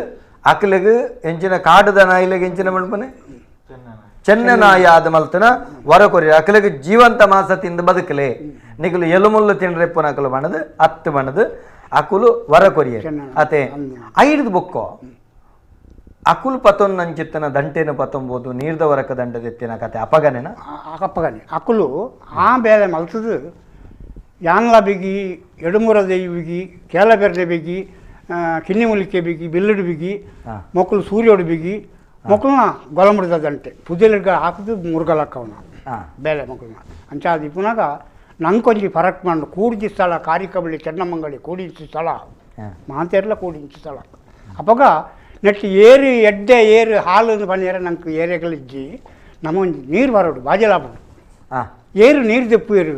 ಅಕ್ಲೆಗ್ ಎಂಚಿನ ಕಾಡುದ ನಾಯಿಲೆಗ್ ಎಂಚಿನ ಮಲ್ಪನೆ ಚೆನ್ನ ನಾಯಿ ಆದ ಮಲ್ತನ ವರ ಕೊರಿ ಅಕ್ಲೆಗ್ ಜೀವಂತ ಮಾಸ ತಿಂದು ಬದುಕಲೆ ನಿಕಲು ಎಲುಮುಲ್ಲು ತಿಂಡ್ರೆಪ್ಪನ ಅಕಲು ಬಣದು ಅತ್ತು ಬಣದು ಅಕುಲು ವರ ಕೊರಿಯ ಅತೆ ಐದು ಬೊಕ್ಕೋ ಅಕುಲು ಪತೊನ್ ನಂಚಿತ್ತನ ದಂಟೇನು ಪತ್ತೊಂಬೋದು ನೀರ್ದ ವರಕ ದಂಡದೆತ್ತಿನ ಕತೆ ಅಪಗನೇನ ಅಪಗನೆ ಅಕುಲು ಆ ಬೇಲೆ ಮಲ್ತದು ಯಾನ್ಲ ಬಿಗಿ ಎಡುಮುರ ದೈವಿಗಿ ಕೇಲ ಬೆರ್ದೆ ಬಿಗಿ ಕಿನ್ನಿ ಮುಲಿಕೆ ಬಿಗಿ ಬಿಲ್ಲುಡು ಬಿಗಿ ಮೊಕ್ಕಲು ಸೂರ್ಯೋಡು ಬಿಗಿ ಮೊಕ್ಕಲನ್ನ ಗೊಲಮುಡ್ದ ದಂಟೆ ಪುದೆಲಿಗ ಹಾಕಿದು ಮುರುಗಲಕ್ಕವನ ಬೇಲೆ ಮೊಕ್ಕಲನ್ನ ಅಂಚಾದ ಇಪ್ಪುನಾಗ ನಂಕೊಂಜಿ ಫರಕ್ ಮಂಡು ಕೂಡಿಜಿ ಸ್ಥಳ ಕಾರಿಕಬಳ್ಳಿ ಚೆನ್ನಮಂಗಳಿ ಕೂಡಿಂಚಿ ಸ್ಥಳ ಮಾಂತೇರ್ಲ ಕೂಡಿಂಚಿ ಸ್ಥಳ ಅಪಗ ನೆಟ್ ಏರು ಎಡ್ಡೆ ಏರು ಹಾಲು ಪನ್ನಿಯರ ನಂಗೆ ಏರಿಯಾಗಳಿಜ್ಜಿ ನಮ್ಮ ಒಂಜಿ ನೀರು ಬರೋಡು ಬಾಜಲಾಪುಡು ಏರು ನೀರು ದೆಪ್ಪು ಏರು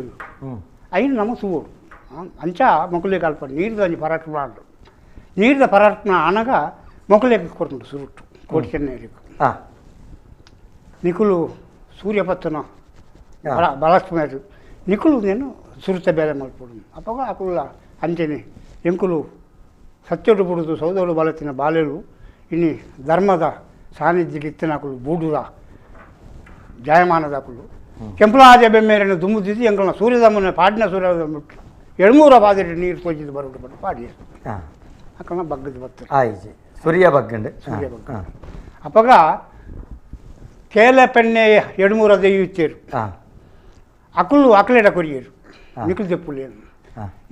ಐನು ನಮ್ಮ ತೂವೋಡು ಅಂಚ ಮೊಕಲಿಗೆ ಅಲ್ಪ ನೀರ್ದ ಒಂಜಿ ಪರಾಟ್ ಮಾಡು ನೀರ್ದ ಪರಾಟ್ನ ಆನಗ ಮೊಕಲಿಗೆ ಕೊರ್ತುಂಡು ಸುರುಟ್ಟು ಕೋಟಿ ಚೆನ್ನೇರಿಗೆ ನಿಕುಲು ಸೂರ್ಯಪತ್ತನ ಬಲಸ್ಮೇರು ನಿಕುಲು నేను ಸುರುತ ಬೇರೆ ಮಲ್ಪೊಡು ಅಪಗ ಅಕುಲ ಅಂಚನೆ ಎಂಕುಲು ಸತ್ಯಡು ಬುಡುದು ಸೌದೋಡು ಬಲತಿನ ಬಾಲೆಲು ಇನಿ ಧರ್ಮದ ಸಾನ್ನಿಧ್ಯಕ್ಕೆ ಇತ್ತಿನಕುಲು ಬೂಡುದ ಜಾಯಮಾನದಕುಲು ಕೆಂಪುಲಾಜ ಬೆಮ್ಮೇರನ್ನು ದುಮ್ಮುದಿದ್ದು ಎಂಕಲ್ನ ಸೂರ್ಯದಮ್ಮನ ಪಾಡಿನ ಸೂರ್ಯದಮ್ಮ ಎಳ್ಮೂರ ಬಾದಿರಿ ನೀರು ತೋಜಿದ್ದು ಬರೋಡು ಬಟ್ಟು ಪಾಡಿ ಅಕ್ಕನ ಬಗ್ಗದ ಬತ್ತ ಆಯ್ತು ಸೂರ್ಯ ಬಗ್ಗಂಡೆ ಸೂರ್ಯ ಬಗ್ಗ ಅಪಗ ಕೇಲ ಪೆಣ್ಣೆ ಎಡ್ಮೂರ ದೆಯ್ಯುತ್ತೇರು ಅಕುಲು ಅಕಲೆಡ ಕೊರಿಯರು ನಿಕುಲು ದೆಪ್ಪುಲೇನು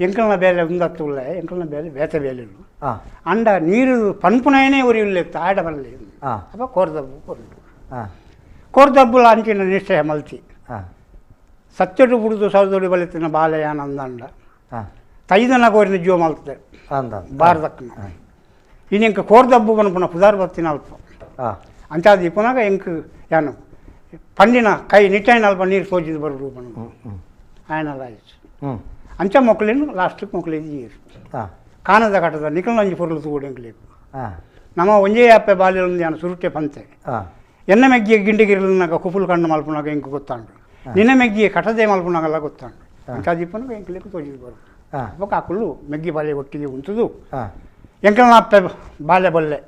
ಎಂಕಲ್ನ ಬೇಲೆ ಉಂದತ್ತುಲ್ಲ ಎಂಕಲ್ನ ಬೇಲೆ ಬೇತ ಬೇಲೆಲು ಅಂಡ ನೀರು ಪನ್ಪುನಯನೇ ಉರಿಯುಲ್ಲೆ ತಾಡ ಬರಲಿ ಅಪ್ಪ ಕೋರ್ದಬ್ಬು ಕೊರ್ದು ಕೋರ್ದಬ್ಬುಲ ಅಂಚಿನ ನಿಶ್ಚಯ ಮಲ್ತಿ ಸತ್ಯಡು ಬುಡುದು ಸೌದೋಡಿ ಬಲಿತಿನ ಬಾಲೆಯಾನಂದಂಡ ತೈದನ ಕೋರಿನ ಜೀವ ಮಲ್ತದೆ ಬಾರದಕ್ಕನ ಇನ್ನು ಎಂಕ ಕೋರ್ದಬ್ಬು ಪನ್ಪುನ ಪುದಾರ್ ಬತ್ತಿನ ಅಲ್ಪ ಅಂಚಾದ ಇಪ್ಪುನಾಗ ಎಂಕ್ ಯಾನು పండిన ಕೈ ನಿಟ್ಟಾಯಿನ ಅಲ್ಪ ನೀರು ತೋಜಿದ್ದು ಬರು ಪನ್ಪು ఆయన ಆಯ್ತು ಅಂಚ ಮೊಕ್ಕಲೇನು ಲಾಸ್ಟಿಗೆ ಮೊಕ್ಕಲೇನು ನೀರು ಕಾನದ ಕಟ್ಟದ ನಿಕಲ್ನಂಜಿ ಪೊರ್ಲು ತೂಡು ಎಂಕ್ಲೇಕು ನಮ್ಮ ಒಂಜೇ ಅಪ್ಪೆ ಬಾಲ್ಯಲೊಂದು ಯಾನು ಸುರುಟೆ ಪಂತೆ ಎನ್ನ ಮೆಗ್ಗಿಯ ಗಿಂಡಿಗಿರಲಿನಾಗ ಕುಪುಲ್ ಕಣ್ಣು ಮಲ್ಪುನಾಗ ಎಂಕು ಗೊತ್ತಾಂಡು ನಿನ್ನ ಮೆಗ್ಗಿಯ ಕಟದೆ ಮಲ್ಪುನಾಗೆಲ್ಲ ಗೊತ್ತಾಂಡು ಅಂಚ ದೀಪನಾಗ ಎಂಕ್ಲೇಕು ತೋಜಿದ್ದು ಬರು ಅಪ್ಪ ಅಕುಲು ಮೆಗ್ಗಿ ಬಾಲ್ಯ ಒಟ್ಟಿಗೆ ಉಂಟುದು ಎಂಕಲ್ನ ಅಪ್ಪೆ ಬಾಲ್ಯ ಬಲ್ಲೆ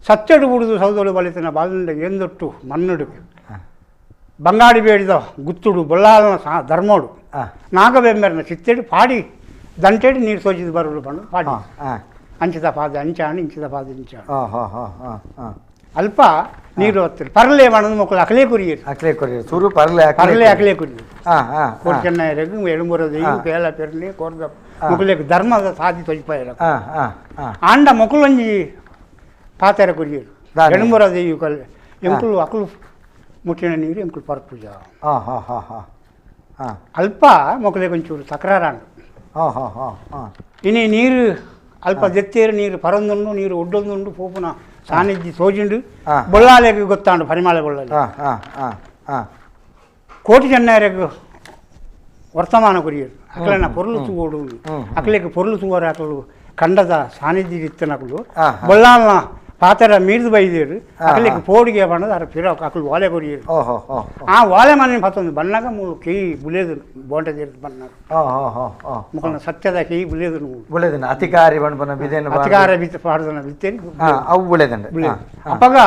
ಸತ್ಯಡು ಬುಡುದು ಸೌದೋಡು ಬಲಿತನ ಬಾಲ್ಯ ಎಂದೊಟ್ಟು ಮನ್ನುಡು ಬಂಗಾಡಿ ಬೇಡಿದ ಗುತ್ತುಡು ಬೊಲ್ಲಾಲನ ಸಾ ಧರ್ಮೋಡು ನಾಗಬೆಂಬೆರನ ಚಿತ್ತೆಡು ಪಾಡಿ ದಂಟೆಡು ನೀರು ತೋಜಿದ್ದು ಬರುಡು ಪಂಡು ಪಾಡಿ ಅಂಚಿದ ಪಾದ ಅಂಚಾಣು ಇಂಚಿದ ಪಾದ ಇಂಚಾಣು ಅಲ್ಪ ನೀರು ಹೊತ್ತರು ಪರ್ಲೆ ಮಾಡದು ಮಕ್ಕಳು ಅಕಲೇ ಕುರಿಯರು ಅಕಲೇ ಕುರಿಯರು ಸುರು ಪರ್ಲೆ ಪರ್ಲೆ ಅಕಲೇ ಕುರಿಯರು ಕೋಟಿ ಚೆನ್ನೈರಗು ಎಳುಮುರದ ಕೇಳ ಪೆರ್ಲಿ ಕೋರ್ದ ಮೊಕುಲೆಗ್ ಧರ್ಮದ ಸಾದಿ ತೊಜಿಪಾಯರ ಆಂಡ ಮೊಕುಲೊಂಜಿ ಪಾತೆರ ಕುರಿಯರು ಎಳುಮುರದ ಕಲ್ ಎಂಕುಲು ಅಕಲು ಮುಟ್ಟಿನ ನೀರು ಎಂಕುಲು ಪರ್ಪುಜ ಅಲ್ಪ ಮೊಕಲೆ ಒಂಚೂರು ತಕರಾರಾಂಡು ಇನಿ ನೀರು ಅಲ್ಪ ದೆತ್ತೇರು ನೀರು ಪರಂದುಂಡು ನೀರು ಒಡ್ಡೊಂದುಂಡು ಪೋಪುನ ಸಾನ್ನಿಧ್ಯ ತೋಜಿಂಡು ಬೊಳ್ಳಾಲೆಗೆ ಗೊತ್ತಾಂಡು ಪರಿಮಾಳೆ ಬೊಳ್ಳಾಲೆ ಕೋಟಿ ಚೆನ್ನೈರಗ್ ವರ್ತಮಾನ ಕೊರಿಯರು ಅಕಲನ ಪೊರ್ಲು ತೂವೋಡು ಅಕಲೆಗೆ ಪೊರ್ಲು ತೂವರ ಅಕಲು ಕಂಡದ ಸಾನ್ನಿಧ್ಯ ಇತ್ತನಕಲು ಬೊಳ್ಳಾಲ್ನ ಪಾತೆರ ಮೀರ್ದು ಬೈದೇರು ಅಕಲೆಗೆ ಪೋಡಿಗೆ ಬಣ್ಣದ ಅರ ಪಿರ ಅಕಲು ವಾಲೆ ಕೊರಿಯರು ಆ ವಾಲೆ ಮನೆ ಪತ್ತೊಂದು ಬಣ್ಣಾಗ ಮೂಲು ಕೈ ಬುಲೇದು ಬೋಂಟೆ ತೀರ್ದು ಬಣ್ಣಾಗ ಮುಖನ ಸತ್ಯದ ಕೈ ಬುಲೇದು ಬುಲೇದನ ಅತಿಕಾರಿ ಬಣ್ಣ ಬಿದೇನು ಅತಿಕಾರ ಬಿತ್ತ ಪಾಡ್ದನ ಬಿತ್ತೇರಿ ಅವು ಬುಲೇದಂಡ ಅಪಗ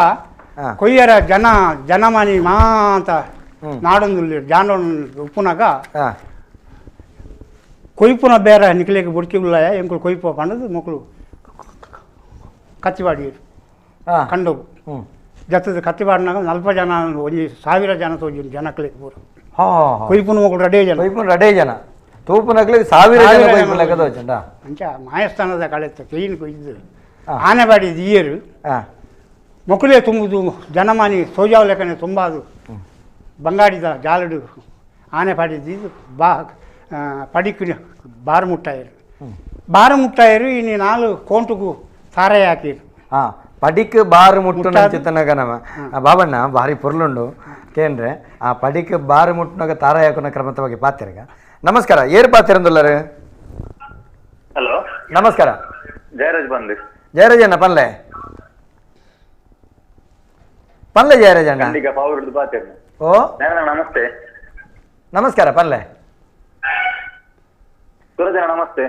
ಕೊಯ್ಯರ ಜನ ಜನಮಾನಿ ಮಾಂತ ನಾಡೊಂದು ಜಾನೊಂದು ಉಪ್ಪುನಾಗ ಕೊಯ್ಪುನ ಬೇರೆ ನಿಕಲೆಗೆ ಬುಡ್ಕಿ ಉಳ್ಳಾಯ ಎಂಕುಲು ಕೊಯ್ಪು ಪಂಡದು ಮಕ್ಕಳು ಕತ್ತಿವಾಡಿಯರು ಕಂಡೋಗು ಜತ್ತದ ಕತ್ತಿ ಪಾಡ್ನಾಗ ನಲ್ಪ ಜನ ಒಂಜಿ ಸಾವಿರ ಜನ ತೋಜಿ ಜನಕ್ಲೆ ಪೂರ ಕೊಯ್ಪುನ ಮಕ್ಕಳು ರಡೇ ಜನ ಕೊಯ್ಪುನ ರಡೇ ಜನ ತೂಪುನಕ್ಲೆ ಸಾವಿರ ಜನ ಕೊಯ್ಪುನ ಲೆಕ್ಕ ತೋಜುಂಡ ಅಂಚ ಮಾಯಸ್ಥಾನದ ಕಳೆತ್ತ ಕ್ಲೀನ್ ಕೊಯ್ದು ಆನೆ ಬಾಡಿ ದಿಯರು ಮೊಕುಲೇ ತುಂಬುದು ಜನಮಾನಿ ಸೋಜಾವ್ ಲೆಕ್ಕನೆ ತುಂಬಾದು ಬಂಗಾಡಿದ ಜಾಲಡು ಆನೆ ಪಾಡಿದ್ದು ಬಾ ಪಡಿಕ್ಕು ಬಾರು ಮುಟ್ಟಾಯರು ಬಾರು ಮುಟ್ಟಾಯರು ಇನ್ನು ನಾಲು ಕೋಂಟುಗು ಸಾರೆ ಹಾಕಿರು. ಪಡಿಕ್ ಬಾರು ಮುಟ್ಟುನ ಚಿತ್ತನಗ ನಮ್ಮ ಬಾಬಣ್ಣ ಭಾರಿ ಪೊರ್ಲುಂಡು ಕೇಂದ್ರೆ ಆ ಪಡಿಕ್ ಬಾರು ಮುಟ್ಟುನಾಗ ತಾರ ಹಾಕುನ ಕ್ರಮತವಾಗಿ ಪಾತಿರಗ. ನಮಸ್ಕಾರ, ಏರ್ ಪಾತಿರಂದುಲ್ಲರು? ಹಲೋ ನಮಸ್ಕಾರ, ಜಯರಾಜ್ ಬಂದು. ಜಯರಾಜ್ ಅಣ್ಣ ಪನ್ಲೆ ಪನ್ಲೆ ಜಯರಾಜ್ ಅಣ್ಣ. ಓ ನಮಸ್ತೆ. ನಮಸ್ಕಾರ ಪನ್ಲೆ. ನಮಸ್ತೆ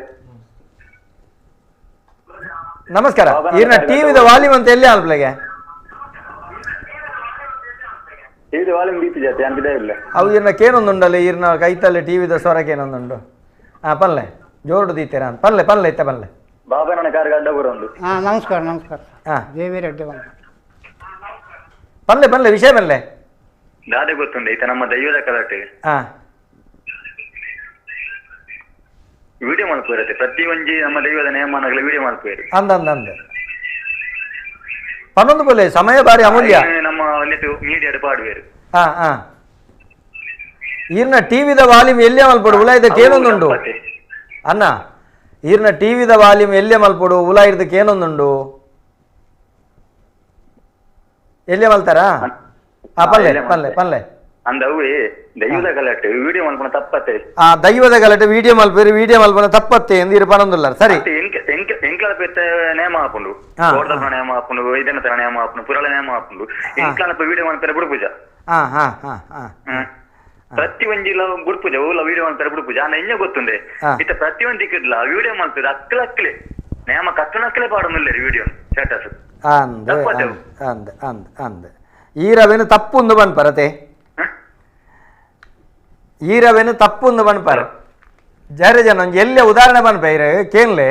ನಮಸ್ಕಾರ. ಈರ್ನ ಟಿವಿದ ವಾಲ್ಯೂಮ್ ಅಂತ ಎಲ್ಲಿ ಅಲ್ಪ್ಲೆಗೆ? ಟಿವಿದ ವಾಲ್ಯೂಮ್ ಬೀಪಿ ಜಾತಿ ಅಂತ ಇಲ್ಲ. ಅವು ಈರ್ನ ಕೇನೊಂದುಂಡಲ್ಲ, ಈರ್ನ ಕೈತಲ್ಲಿ ಟಿವಿದ ಸ್ವರಕ್ಕೆ ಏನೊಂದುಂಡು. ಹಾ ಪಲ್ಲೆ ಜೋರು ದೀತೀರಾ ಅಂತ ಪಲ್ಲೆ ಪಲ್ಲೆ ಇತ್ತ ಪಲ್ಲೆ. ಬಾಬಾ ಕಾರ್ ಗಡ್ಡ ಬರೋದು. ಹಾ ನಮಸ್ಕಾರ ನಮಸ್ಕಾರ. ಹಾ ದೇವೇರ ಅಡ್ಡ ಬಂದ ಪಲ್ಲೆ ಪಲ್ಲೆ ವಿಷಯ ಪಲ್ಲೆ. ದಾದೆ ಗೊತ್ತುಂಡು ಈತ ನಮ್ಮ ದೈವದ ಕಲಾಟೆ. ಹಾ ವಿಡಿಯೋ ಮಲ್ಪುರತೆ ಪ್ರತಿ ಒಂಜಿ ನಮ್ಮ ದೈವದ ನೇಮನಗಳ ವಿಡಿಯೋ ಮಲ್ಪುವೇರು. ಅಂದ ಅಂದ ಅಂದ ಪನ್ನೊಂದು ಪಲ್ಲೆ ಸಮಯ ಬಾರಿ ಅಮೂಲ್ಯ. ನಮ್ಮ ಮೀಡಿಯಾದ ಪಾಡುವೇರು. ಹಾ ಹಾ ಈರ್ನ ಟಿವಿದ ವಾಲ್ಯೂಮ್ ಎಲ್ಲಿ ಮಲ್ಪಡು ಉಲಾಯ್ದ ಕೇನೊಂದುಂಡು ಅಣ್ಣ. ಈರ್ನ ಟಿವಿದ ವಾಲ್ಯೂಮ್ ಎಲ್ಲಿ ಮಲ್ಪಡು ಉಲಾಯ್ದಕ್ಕೆ ಏನೊಂದುಂಡು ಎಲ್ಲಿ ಮಲ್ತಾರಾ? ಆ ಪಲ್ಲೆ ಪಲ್ಲೆ ಪಲ್ಲೆ. ಅಂದವೇ ದೈವದ ಗಲಾಟೆ ವಿಡಿಯೋ ಮಲ್ಪನ ತಪ್ಪತ್ತೆ. ಆ ದೈವದ ಗಲಾಟೆ ವಿಡಿಯೋ ಮಲ್ಪೇರು ವಿಡಿಯೋ ಮಲ್ಪನ ತಪ್ಪತ್ತೆ ಎಂದು ಇರು ಪನೊಂದುಲ್ಲ ಸರಿ. ಎಂಕ್ಲ ಪೆತ್ತ ನೇಮ ಹಾಪುಂಡು, ಕೋರ್ದಪ್ಪನ ನೇಮ ಹಾಪುಂಡು, ವೈದ್ಯನ ನೇಮ ಹಾಪುಂಡು, ಪುರಳ ನೇಮ ಹಾಪುಂಡು. ಎಂಕ್ಲನಪ್ಪ ವಿಡಿಯೋ ಮಲ್ಪೆರೆ ಬುಡ್ಪೂಜ. ಪ್ರತಿ ಒಂಜಿಲ ಬುಡ್ಪೂಜ ಓಲ ವಿಡಿಯೋ ಮಲ್ಪೆರೆ ಬುಡ್ಪೂಜ ಅನ್ನ ಇಂಜ ಗೊತ್ತುಂಡೆ ಇತ್ತ ಪ್ರತಿ ಒಂಜಿ ದಿಕ್ಕಿಡ್ಲ ವಿಡಿಯೋ ಮಲ್ಪೆರೆ ಅಕ್ಕಲ ಅಕ್ಕಲೆ ನೇಮ ಕಟ್ಟನಕ್ಕಲೆ ಪಾಡೊಂದುಲ್ಲೆರ್ ವಿಡಿಯೋ ಸ್ಟೇಟಸ್. ಅಂದ್ ಅಂದ್ ಅಂದ್ ಅಂದ್ ಈರವೇನು ತಪ್ಪುಂದು ಪನ್ಪರತೆ, ಈರವೇನು ತಪ್ಪುಂದು ಪನ್ಪರ ಜರ ಜನ ಒಂಜಿ ಎಲ್ಲೆ ಉದಾಹರಣೆ ಪನ್ಪ ಇರ ಕೇನ್ಲೆ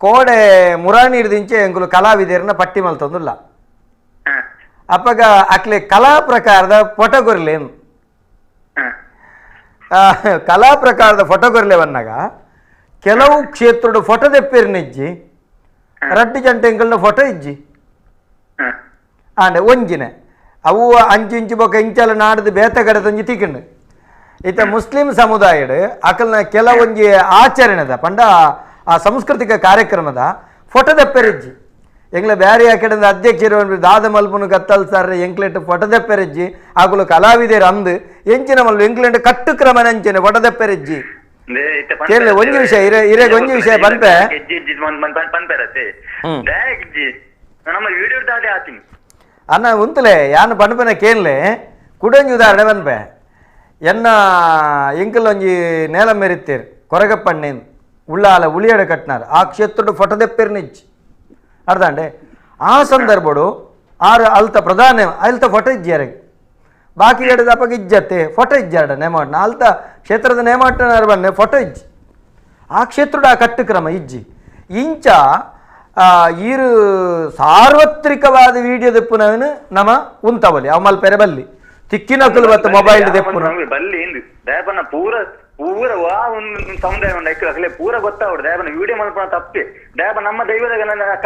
ಕೋಡೆ ಮುರಾಣಿ ಹಿಡ್ದಿಂಚೆ ಎಂಕುಲು ಕಲಾವಿದರನ್ನ ಪಟ್ಟಿ ಮಲ್ತೊಂದುಲ್ಲ. ಅಪ್ಪಗ ಅಕ್ಲೆ ಕಲಾ ಪ್ರಕಾರದ ಫೋಟೋಗೊರ್ಲೆ, ಕಲಾ ಪ್ರಕಾರದ ಫೋಟೋಗೊರ್ಲೆ ಬನ್ನಾಗ ಕೆಲವು ಕ್ಷೇತ್ರದ ಫೋಟೋ ದೆಪ್ಪೇರು ನಿಜ್ಜಿ ರಡ್ಡು ಜಂಟೆ ಎಂಕಲ್ನ ಫೋಟೋ ಇಜ್ಜಿ ಆಂಡೆ ಒಂಜಿನೆ ಅವು ಅಂಚು ಇಂಚು ಬೊಕ್ಕ ಇಂಚಲ ನಾಡ್ದು ಬೇತ ಕಡೆ ತಿಕ್ಕಂಡು. ಇತ್ತ ಮುಸ್ಲಿಂ ಸಮುದಾಯಡು ಅಕಲ್ನ ಕೆಲವೊಂಜಿ ಆಚರಣೆದ ಪಂಡ ಆ ಸಾಂಸ್ಕೃತಿಕ ಕಾರ್ಯಕ್ರಮದ ಫೋಟೋ ದೆಪ್ಪೆರಿಜ್ಜಿ. ಎಂಗ್ಲ ಬ್ಯಾರಿ ಅಕಾಡೆಮಿ ಅಧ್ಯಕ್ಷರು ದಾದ ಮಲ್ಪುನು ಕತ್ತಲ್ ಸರ್ ಎಂಕ್ಲೆಟ್ ಫೋಟೋ ದೆಪ್ಪೆರಿಜ್ಜಿ ಆಗುಲು ಕಲಾವಿದರು ಅಂದು ಎಂಚಿನ ಮಲ್ಪು ಎಂಕ್ಲೆಂಟ್ ಕಟ್ಟು ಕ್ರಮನ ಅಂಚಿನ ಫೋಟೋ ದೆಪ್ಪೆರಿಜ್ಜಿ. ಕೇಳಿ ಒಂಜಿ ವಿಷಯ ಇರೆ ಇರೆ ಒಂಜಿ ವಿಷಯ ಪನ್ಪೆ ಅನ್ನ ಉಂತಲೆ ಯಾನ್ ಪನ್ಪೆನ ಕೇನ್ಲೆ ಕುಡೊಂಜಿ ಉದಾಹರಣೆ ಪನ್ಪೆ. ಎನ್ನ ಎಂಕಲ್ ಒಂಜಿ ನೇಲ ಮೆರಿತ್ತೇರು ಕೊರಗಪ್ಪಣ್ಣೇನು ಉಳ್ಳಾಲ ಉಳಿಯಡ ಕಟ್ನಾರ್ ಆ ಕ್ಷೇತ್ರದ ಫೋಟೋ ದೆಪ್ಪೇರು ನಿಜ್ಜಿ ಅರ್ಧಾಂಡೆ. ಆ ಸಂದರ್ಭಡು ಆರು ಅಲ್ತ ಪ್ರಧಾನ ಅಲ್ತ ಫೋಟೋ ಇಜ್ಜಿಯಾರಿಗೆ ಬಾಕಿ ಹಿಡಿದ ಅಪ್ಪಗೆ ಇಜ್ಜತ್ತೆ ಫೋಟೋ ಇಜ್ಜಾರಡ ನೇಮಾಟ್ನ ಅಲ್ತ ಕ್ಷೇತ್ರದ ನೇಮಾಟನಾರು ಬನ್ನೆ ಫೋಟೋ ಇಜ್ಜಿ ಆ ಕ್ಷೇತ್ರದ ಆ ಕಟ್ಟುಕ್ರಮ ಇಜ್ಜಿ. ಇಂಚ ಈರು ಸಾರ್ವತ್ರಿಕವಾದ ವಿಡಿಯೋ ದೆಪ್ಪುನವನು ನಮ್ಮ ಉಂತವಲಿ ಅವ ಮಲ್ಪೆರೆ ಬಲ್ಲಿ ತಿಕ್ಕಿನಕುಲು ಬತ್ತ ಮೊಬೈಲ್ ದೆಪ್ಪುನ ಬಲ್ಲಿ ದಯಪನ ಪೂರ ಪೂರ ವಾ ಒಂದು ಸಮುದಾಯ ಉಂಡು ಐಕ್ಲು ಅಕ್ಲೆ ಪೂರ ಗೊತ್ತಾವಡು ದಯಪನ ವಿಡಿಯೋ ಮಲ್ಪನ ತಪ್ಪಿ ದಯಪ ನಮ್ಮ ದೈವದ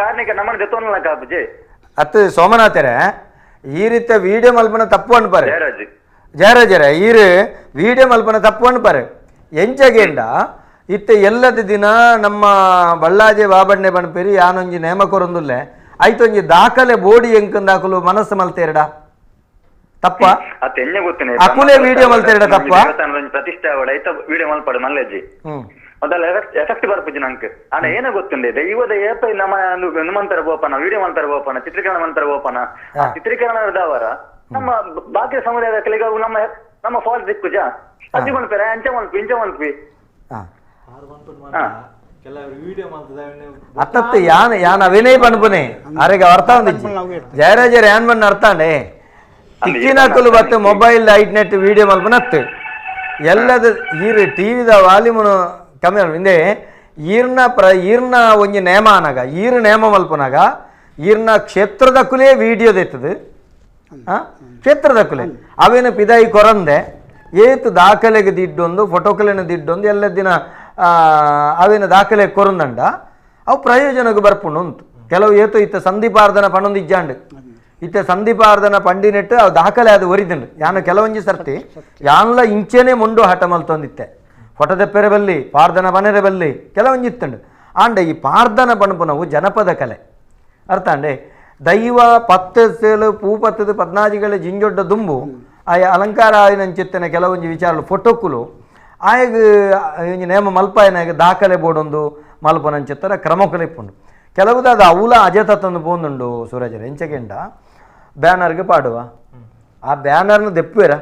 ಕಾರ್ಣಿಕ ನಮ್ಮನ್ನ ದೆತ್ತೊನ್ನಲ ಕಾಪುಜೆ ಅತ್ತು ಸೋಮನಾಥರೇ ಈ ರೀತಿಯ ವಿಡಿಯೋ ಮಲ್ಪನ ತಪ್ಪು ಅನ್ಪಾರೆ ಜಯರಾಜರೇ ಈರು ವಿಡಿಯೋ ಮಲ್ಪನ ತಪ್ಪು ಅನ್ಪಾರೆ ಎಂಚಗೇಂಡ ಇತ್ತೆ ಎಲ್ಲದ ದಿನ ನಮ್ಮ ಬಳ್ಳಾಜೆ ಬಾಬಣ್ಣೆ ಬಣ್ಪೇರಿ ಯಾನೊಂಜಿ ನೇಮ ಕೊರೊಂದುಲ್ಲೆ ಐತೊಂಜಿ ದಾಖಲೆ ಬೋಡಿ ಎಂಕಂದ ಹಾಕಲು ಮನಸ್ಸು ಮಲ್ತೇರಡ ತಪ್ಪ ಅಕುಲೆ ವಿಡಿಯೋ ಮಲ್ತೇರಡ ತಪ್ಪ ಪ್ರತಿಷ್ಠೆ ಐತ ವಿಡಿಯೋ ಮಲ್ಪಡು ಮಲ್ಲೆಜ್ಜಿ ಅದಲ್ಲ ಎಫೆಕ್ಟ್ ಬರ್ಪುಜಿ ನಂಕ್ ಆಂಡ ಏನ ಗೊತ್ತುಂಡೆ ದೈವದ ಏಪ ನಮ್ಮ ಮಂತರ ಗೋಪನ ವಿಡಿಯೋ ಮಂತರ ಗೋಪನ ಚಿತ್ರೀಕರಣ ಮಂತರ ಗೋಪನ ಚಿತ್ರೀಕರಣದವರ ನಮ್ಮ ಬಾಕಿ ಸಮುದಾಯದ ಕೆಲಗ ನಮ್ಮ ನಮ್ಮ ಫಾಲ್ಸ್ ದಿಕ್ಕುಜ ಅಜ್ಜಿ ಮನ್ಪೆರ ಅಂಚ ಮನ್ಪಿ ಇಂಚ ಮನ್ಪಿ ಅತ್ತತ್ತು ಯಾನ್ ಯಾನ್ ಅವಿನಯ್ ಪನ್ಪುನೆ ಅರೆಗೆ ಅರ್ಥ ಒಂದಿಜ್ಜಿ ಜಯರಾಜರ್ ಯಾನ್ ಬಣ್ಣ ಅರ್ಥಾಂಡೆ ತಿಕ್ಕಿನಕುಲು ಬತ್ತು mobile light net video ಮಲ್ಪನ ಅತ್ತು ಎಲ್ಲದ ಈರು ಟಿವಿದ ವಾಲ್ಯೂಮ್ನು ಕಮ್ಮಿ ಹಿಂದೆ ಈರ್ನ ಈರ್ನ ಒಂಜಿ ನೇಮ ಆನಾಗ ಈರು ನೇಮ ಮಲ್ಪುನಾಗ ಈರ್ನ ಕ್ಷೇತ್ರದಕ್ಕುಲೇ ವಿಡಿಯೋ ದೆತ್ತದು ಕ್ಷೇತ್ರದಕ್ಕುಲೇ ಅವೇನು ಪಿದಾಯಿ ಕೊರಂದೆ ಏತು ದಾಖಲೆಗೆ ದಿಡ್ಡೊಂದು ಫೋಟೋಕಲೆನ ದಿಡ್ಡೊಂದು ಎಲ್ಲ ದಿನ ಅವೇನು ದಾಖಲೆ ಕೊರಂದಂಡ ಅವು ಪ್ರಯೋಜನಕ್ಕೆ ಬರ್ಪುಂಡು ಉಂಟು. ಕೆಲವು ಏತು ಇತ್ತ ಸಂದೀಪಾರ್ಧನ ಪಣೊಂದು ಇಜ್ಜಾಂಡು ಇತ್ತ ಸಂದೀಪಾರ್ಧನ ಪಂಡಿನೆಟ್ಟು ಅವು ದಾಖಲೆ ಅದು ಒರಿದುಂಡು. ಯಾನು ಕೆಲವೊಂಜಿ ಸರ್ತಿ ಯಾನ್ಲ ಇಂಚೆನೆ ಮುಂಡು ಹಠ ಮಲ್ತೊಂದಿತ್ತೆ ಫೋಟೋ ತೆಪ್ಪೆರೆ ಬಲ್ಲಿ ಪಾರ್ದನ ಬನೆರೆ ಬಲ್ಲಿ ಕೆಲವೊಂಜಿ ಇತ್ತುಂಡು. ಆಂಡ ಈ ಪಾರ್ದನ ಪಣಪುನವು ಜನಪದ ಕಲೆ ಅರ್ಥ ಅಂಡೆ ದೈವ ಪತ್ತು ಸೇಲು ಪೂ ಪತ್ತದ ಪದ್ನಾಜಿಗಳ ಜಿಂಜೊಡ್ಡ ದುಂಬು ಆಯ ಅಲಂಕಾರ ಆಯಿನಂಚಿತ್ತನ ಕೆಲವೊಂಜಿ ವಿಚಾರಲು ಫೋಟೋಕ್ಕುಲು ಆಯಗ ಒಂಜಿ ನೇಮ ಮಲ್ಪಾಯನಾಗ ದಾಖಲೆ ಬೋಡೊಂದು ಮಲ್ಪನಂಚಿತ್ತರ ಕ್ರಮಕುಲು ಇಪ್ಪುಂಡು. ಕೆಲವುದ ಅದು ಅವುಲ ಅಜತತ್ತೊಂದು ಪೋಂದುಂಡು ಸೂರಜರ ಎಂಚಕೆಂಡ ಬ್ಯಾನರ್ಗೆ ಪಾಡುವ ಆ ಬ್ಯಾನರ್ನ ದೆಪ್ಪುವೆರ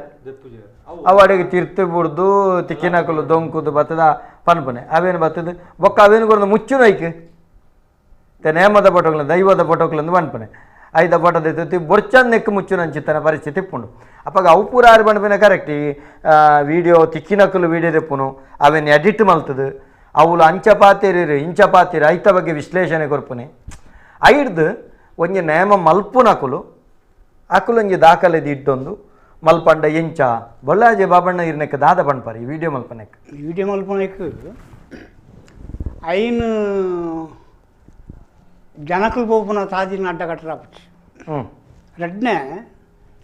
ಅವು ಅಡಿಗೆ ತಿರ್ತು ಬುಡ್ದು ತಿಕ್ಕಿನಕುಲು ದೊಂಕುದು ಬತ್ತದ ಪನ್ಪನೆ ಅವೇನು ಬತ್ತದ ಬೊಕ್ಕ ಅವೇನು ಕೊರದು ಮುಚ್ಚು ನೈಕ್ ನೇಮದ ಫೋಟೋಗಳು ದೈವದ ಫೋಟೋಗಳು ಪನ್ಪನೆ ಐದ ಫೋಟೋ ದೆತ್ತಿ ಬೊರ್ಚನ್ ನೆಕ್ಕು ಮುಚ್ಚು ನಂಚಿತ್ತನ ಪರಿಸ್ಥಿತಿ ಇಪ್ಪುಂಡು. ಅಪ್ಪಾಗ ಅವು ಪೂರ ಆರು ಪನ್ಪಿನ ಕರೆಕ್ಟ್ ಈ ವೀಡಿಯೋ ತಿಕ್ಕಿನಕುಲು ವೀಡಿಯೋ ದೆಪ್ಪುನು ಅವೇನು ಎಡಿಟ್ ಮಲ್ತದು ಅವುಲು ಅಂಚ ಪಾತಿರಿ ಇಂಚ ಪಾತಿರಿ ಐತ ಬಗ್ಗೆ ವಿಶ್ಲೇಷಣೆ ಕೊರ್ಪುನೆ ಐಡ್ದು ಒಂಜಿ ನೇಮ ಮಲ್ಪುನಕುಲು ಅಕುಲು ಒಂಜಿ ದಾಖಲೆ ಇಟ್ಟೊಂದು ಮಲ್ಪಂಡ ಎಂಚ ಬೊಳ್ಳಾಜೆ ಬಾಬಣ್ಣ ಇರ್ನೆಕ್ ದಾದ ಪಣ್ಪಾರಿ ಈ ವಿಡಿಯೋ ಮಲ್ಪನೆಕ್ ವಿಡಿಯೋ ಮಲ್ಪನೆಕ್ ಐನ್ ಜನಕುಲು ಪೋಪುನ ತಾದಿನ ಅಡ್ಡ ಕಟ್ಟರಾಪುಚಿ. ರಡ್ನೆ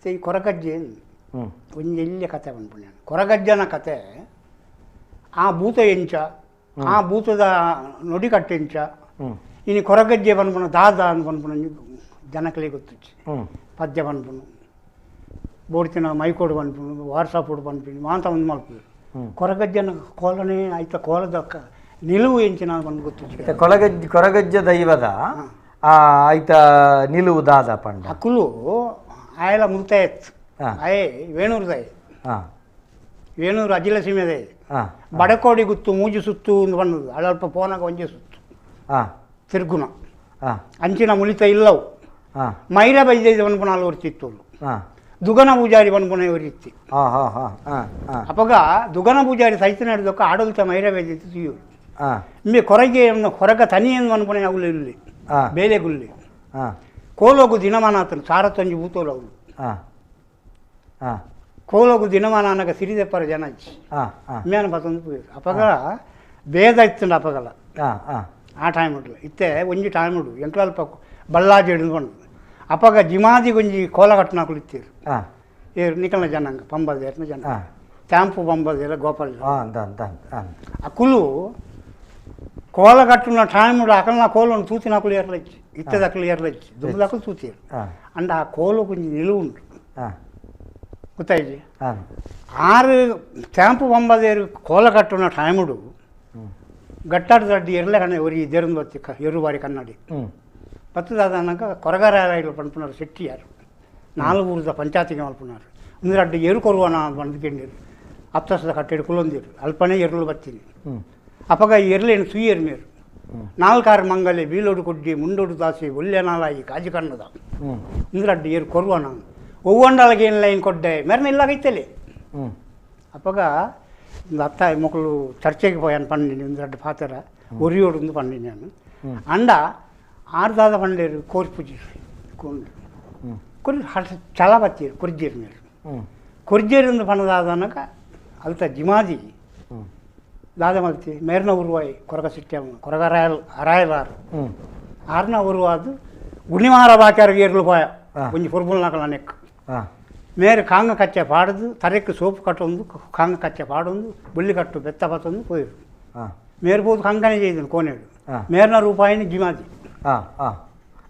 ಈ ಕೊರಗಜ್ಜೆ ಒಂಜಿ ಎಲ್ಲಿಯ ಕತೆ ಪನ್ಪುಂಡು. ಕೊರಗಜ್ಜನ ಕತೆ ಆ ಭೂತ ಎಂಚ ಆ ಭೂತದ ನುಡಿ ಕಟ್ಟೆಂಚ ಇನಿ ಕೊರಗಜ್ಜೆ ಪನ್ಪುನ ದಾದ ಪನ್ಪುನ ಜನಕಲಿಗೆ ಗೊತ್ತುಚ್ಚಿ. ಪದ್ಯ ಪನ್ಪುನು ಬೋಡ್ತಿನ ಮೈಕೋಡು ಪನ್ಪುನು ವಾಟ್ಸಾಪೋಡು ಪನ್ಪಿನಿ ಮಾಂತ ಒಂದು ಮಲ್ಪುನು ಕೊರಗಜ್ಜನ ಕೋಲನೆ ಆಯ್ತ ಕೋಲದ ನಿಲುವು ಎಂಚಿನ ಬಂದು ಗೊತ್ತುಚ್ಚಿ. ಕೊಳಗಜ್ಜ ಕೊರಗಜ್ಜ ದೈವದ ಆಯ್ತ ನಿಲುವು ದಾದ ಪಂಡ ಅಕುಲು ಆಯಲ ಮುಲ್ತಾಯತ್ ಆಯೆ ವೇಣೂರು ದಯ ವೇಣೂರು ಅಜಿಲ ಸೀಮೆದೆ ಬಡಕೋಡಿ ಗುತ್ತು ಮೂಜಿ ಸುತ್ತು ಒಂದು ಬಂದದ್ದು ಅಳಲ್ಪ ಪೋನಾಗ ಒಂಜಿ ಸುತ್ತು ತಿರ್ಗುಣ ಅಂಚಿನ ಮುಲಿತ ಇಲ್ಲವು ಮೈರ ಬೈದ ಪನ್ಪುನ ಒರ್ತಿತ್ತು ದುಗನ ಪೂಜಾರಿ ಪನ್ಪುನ ಒರಿತ್ತಿ. ಅಪಗ ದುಗನ ಪೂಜಾರಿ ಸೈತ ನಡೆದಕ್ಕ ಆಡಳಿತ ಮೈರ ಬೈದಿತ್ತು ತುಯ್ಯು ಇಂಬೆ ಕೊರಗೆ ಹೊರಗ ತನಿಯನ್ನು ಪನ್ಪುನ ಅವುಲು ಇಲ್ಲಿ ಬೇಲೆಗುಲ್ಲಿ ಕೋಲೋಗು ದಿನಮಾನ ಆತನು ಸಾರತ್ತೊಂಜಿ ಭೂತೋಲು ಅವಳು ಕೋಲೋಗು ದಿನಮಾನ ಅನ್ನಗ ಸಿರಿದೆಪ್ಪರ ಜನ ಮೇನ ಬತ್ತೊಂದು ಪೂಜೆ ಅಪಗ ಭೇದ ಇತ್ತಂಡ ಅಪಗಲ ಆ ಟೈಮ್ ಉಂಟು ಇತ್ತೆ ಒಂಜಿ ಟೈಮ್ ಉಂಟು ಎಂಟ್ಲಲ್ಪ ಬಳ್ಳಾಜಿ ಹಿಡಿದು ಬಂದು ಅಪಗ ಜಿಮಾದಿ ಒಂಜಿ ಕೋಲ ಕಟ್ಟನಾಕುಲು ಇತ್ತೀರು ಏರು ನಿಕಲ್ನ ಜನಾಂಗ ಪಂಬದೇರ್ನ ಜನ ಟ್ಯಾಂಪು ಪಂಬದೇರ ಗೋಪಾಲ ಅಕುಲು ಕೋಲ ಕಟ್ಟುನ ಟೈಮ್ ಉಂಟು ಅಕಲ್ನ ಕೋಲನ್ನು ತೂತಿನಾಕುಲು ಏರ್ಲಚ್ಚಿ ಇತ್ತದಕ್ಕಲು ಏರ್ಲಚ್ಚಿ ದುಂಬದಕ್ಕಲು ತೂತಿರು ಅಂಡ ಆ ಕೋಲು ಕೊಂಚ ನಿಲುವು ಉಂಟು ಗೊತ್ತಾಯ್ತು. ಆರು ಟ್ಯಾಂಪು ಪಂಬದೇರು ಕೋಲ ಕಟ್ಟುನ ಟೈಮುಡು ಗಟ್ಟಾಡ ದಡ್ಡಿ ಎರ್ಲೆ ಕಣ್ಣ ಒರಿ ದೇರಂದು ಬತ್ತಿ ಎರು ಬಾರಿ ಕನ್ನಡಿ ಬತ್ತದಾದನಕ ಕೊರಗರಾಯಲು ಪನ್ಪುನಾರು ಶೆಟ್ಟಿಯಾರು ನಾಲ್ಕು ಊರದ ಪಂಚಾಯತಿಗೆ ಮಲ್ಪುನಾರು ಒಂದು ಅಡ್ಡು ಎರು ಕೊರುವನ ಬಂದು ಅಪ್ತಸದ ಕಟ್ಟೆಡು ಕುಲೊಂದಿರು ಅಲ್ಪನೇ ಎರುಳು ಬತ್ತೀನಿ. ಅಪಗ ಎರ್ಲೇನು ಸುಯ್ಯರು ಮೇರು ನಾಲ್ಕಾರು ಮಂಗಲೆ ಬೀಲೋಡು ಕೊಡ್ಡಿ ಮುಂಡೋಡು ದಾಸಿ ಒಲ್ಲೆ ನಾಲಾಯಿ ಕಾಜಿ ಕಣ್ಣದ ಒಂದು ಅಡ್ಡು ಏರು ಕೊರುವನ ಒವ್ವಂಡಲಗೆ ಏನು ಲೈನ್ ಕೊಡ್ಡೆ ಮೇರ್ನ ಇಲ್ಲಾಗೈತಲೆ. ಅಪಗ ಅತ್ತ ಮಕ್ಕಳು ಚರ್ಚೆಗೆ ಪೋಯಾನು ಪಂಡಿನಿ ಒಂದು ಅಡ್ಡು ಪಾತ್ರ ಒರಿಯೋಡು ಪಂಡಿನಿ ನಾನು ಅಂಡ ಆರ್ದಾದ ಪಂಡೇರು ಕೋರ್ಪುಜಿ ಕೊಂಡು ಕೊರಿ ಹಠ ಚಲ ಬತ್ತೀರು ಕೊರ್ಜೇರು ಮೇರು ಕೊರ್ಜೇರು ಪಣದಾದನಕ ಅಲ್ತ ಜಿಮಾದಿ ದಾದ ಮಲ್ತಿ ಮೇರ್ನ ಉರುವಾಯಿ ಕೊರಗ ಸಿಟ್ಟಿ ಕೊರಗರಾಯಲ್ ಅರಾಯಲಾರು ಆರ್ನ ಉರುವಾದು ಗುಣಿಮಾರ ಬಾಕ್ಯಾರಿಗೆ ಏರ್ಲು ಪೋಯ ಒಂಜಿ ಪುರ್ಬುಲ್ನಾಕಲ ನೆಕ್ ಮೇರೆ ಕಾಂಗ ಕಚ್ಚೆ ಪಾಡದು ತರೆಕ್ ಸೋಪು ಕಟ್ಟೊಂದು ಕಾಂಗ ಕಚ್ಚೆ ಪಾಡೊಂದು ಬುಳ್ಳಿ ಕಟ್ಟು ಬೆತ್ತ ಪತ್ತೊಂದು ಪೋಯಿರು ಮೇರು ಪೋದು ಕಂಗನೆ ചെയ്തു ಕೋನೇಡು ಮೇರ್ನ ರೂಪಾಯಿನ ಜಿಮಾದಿ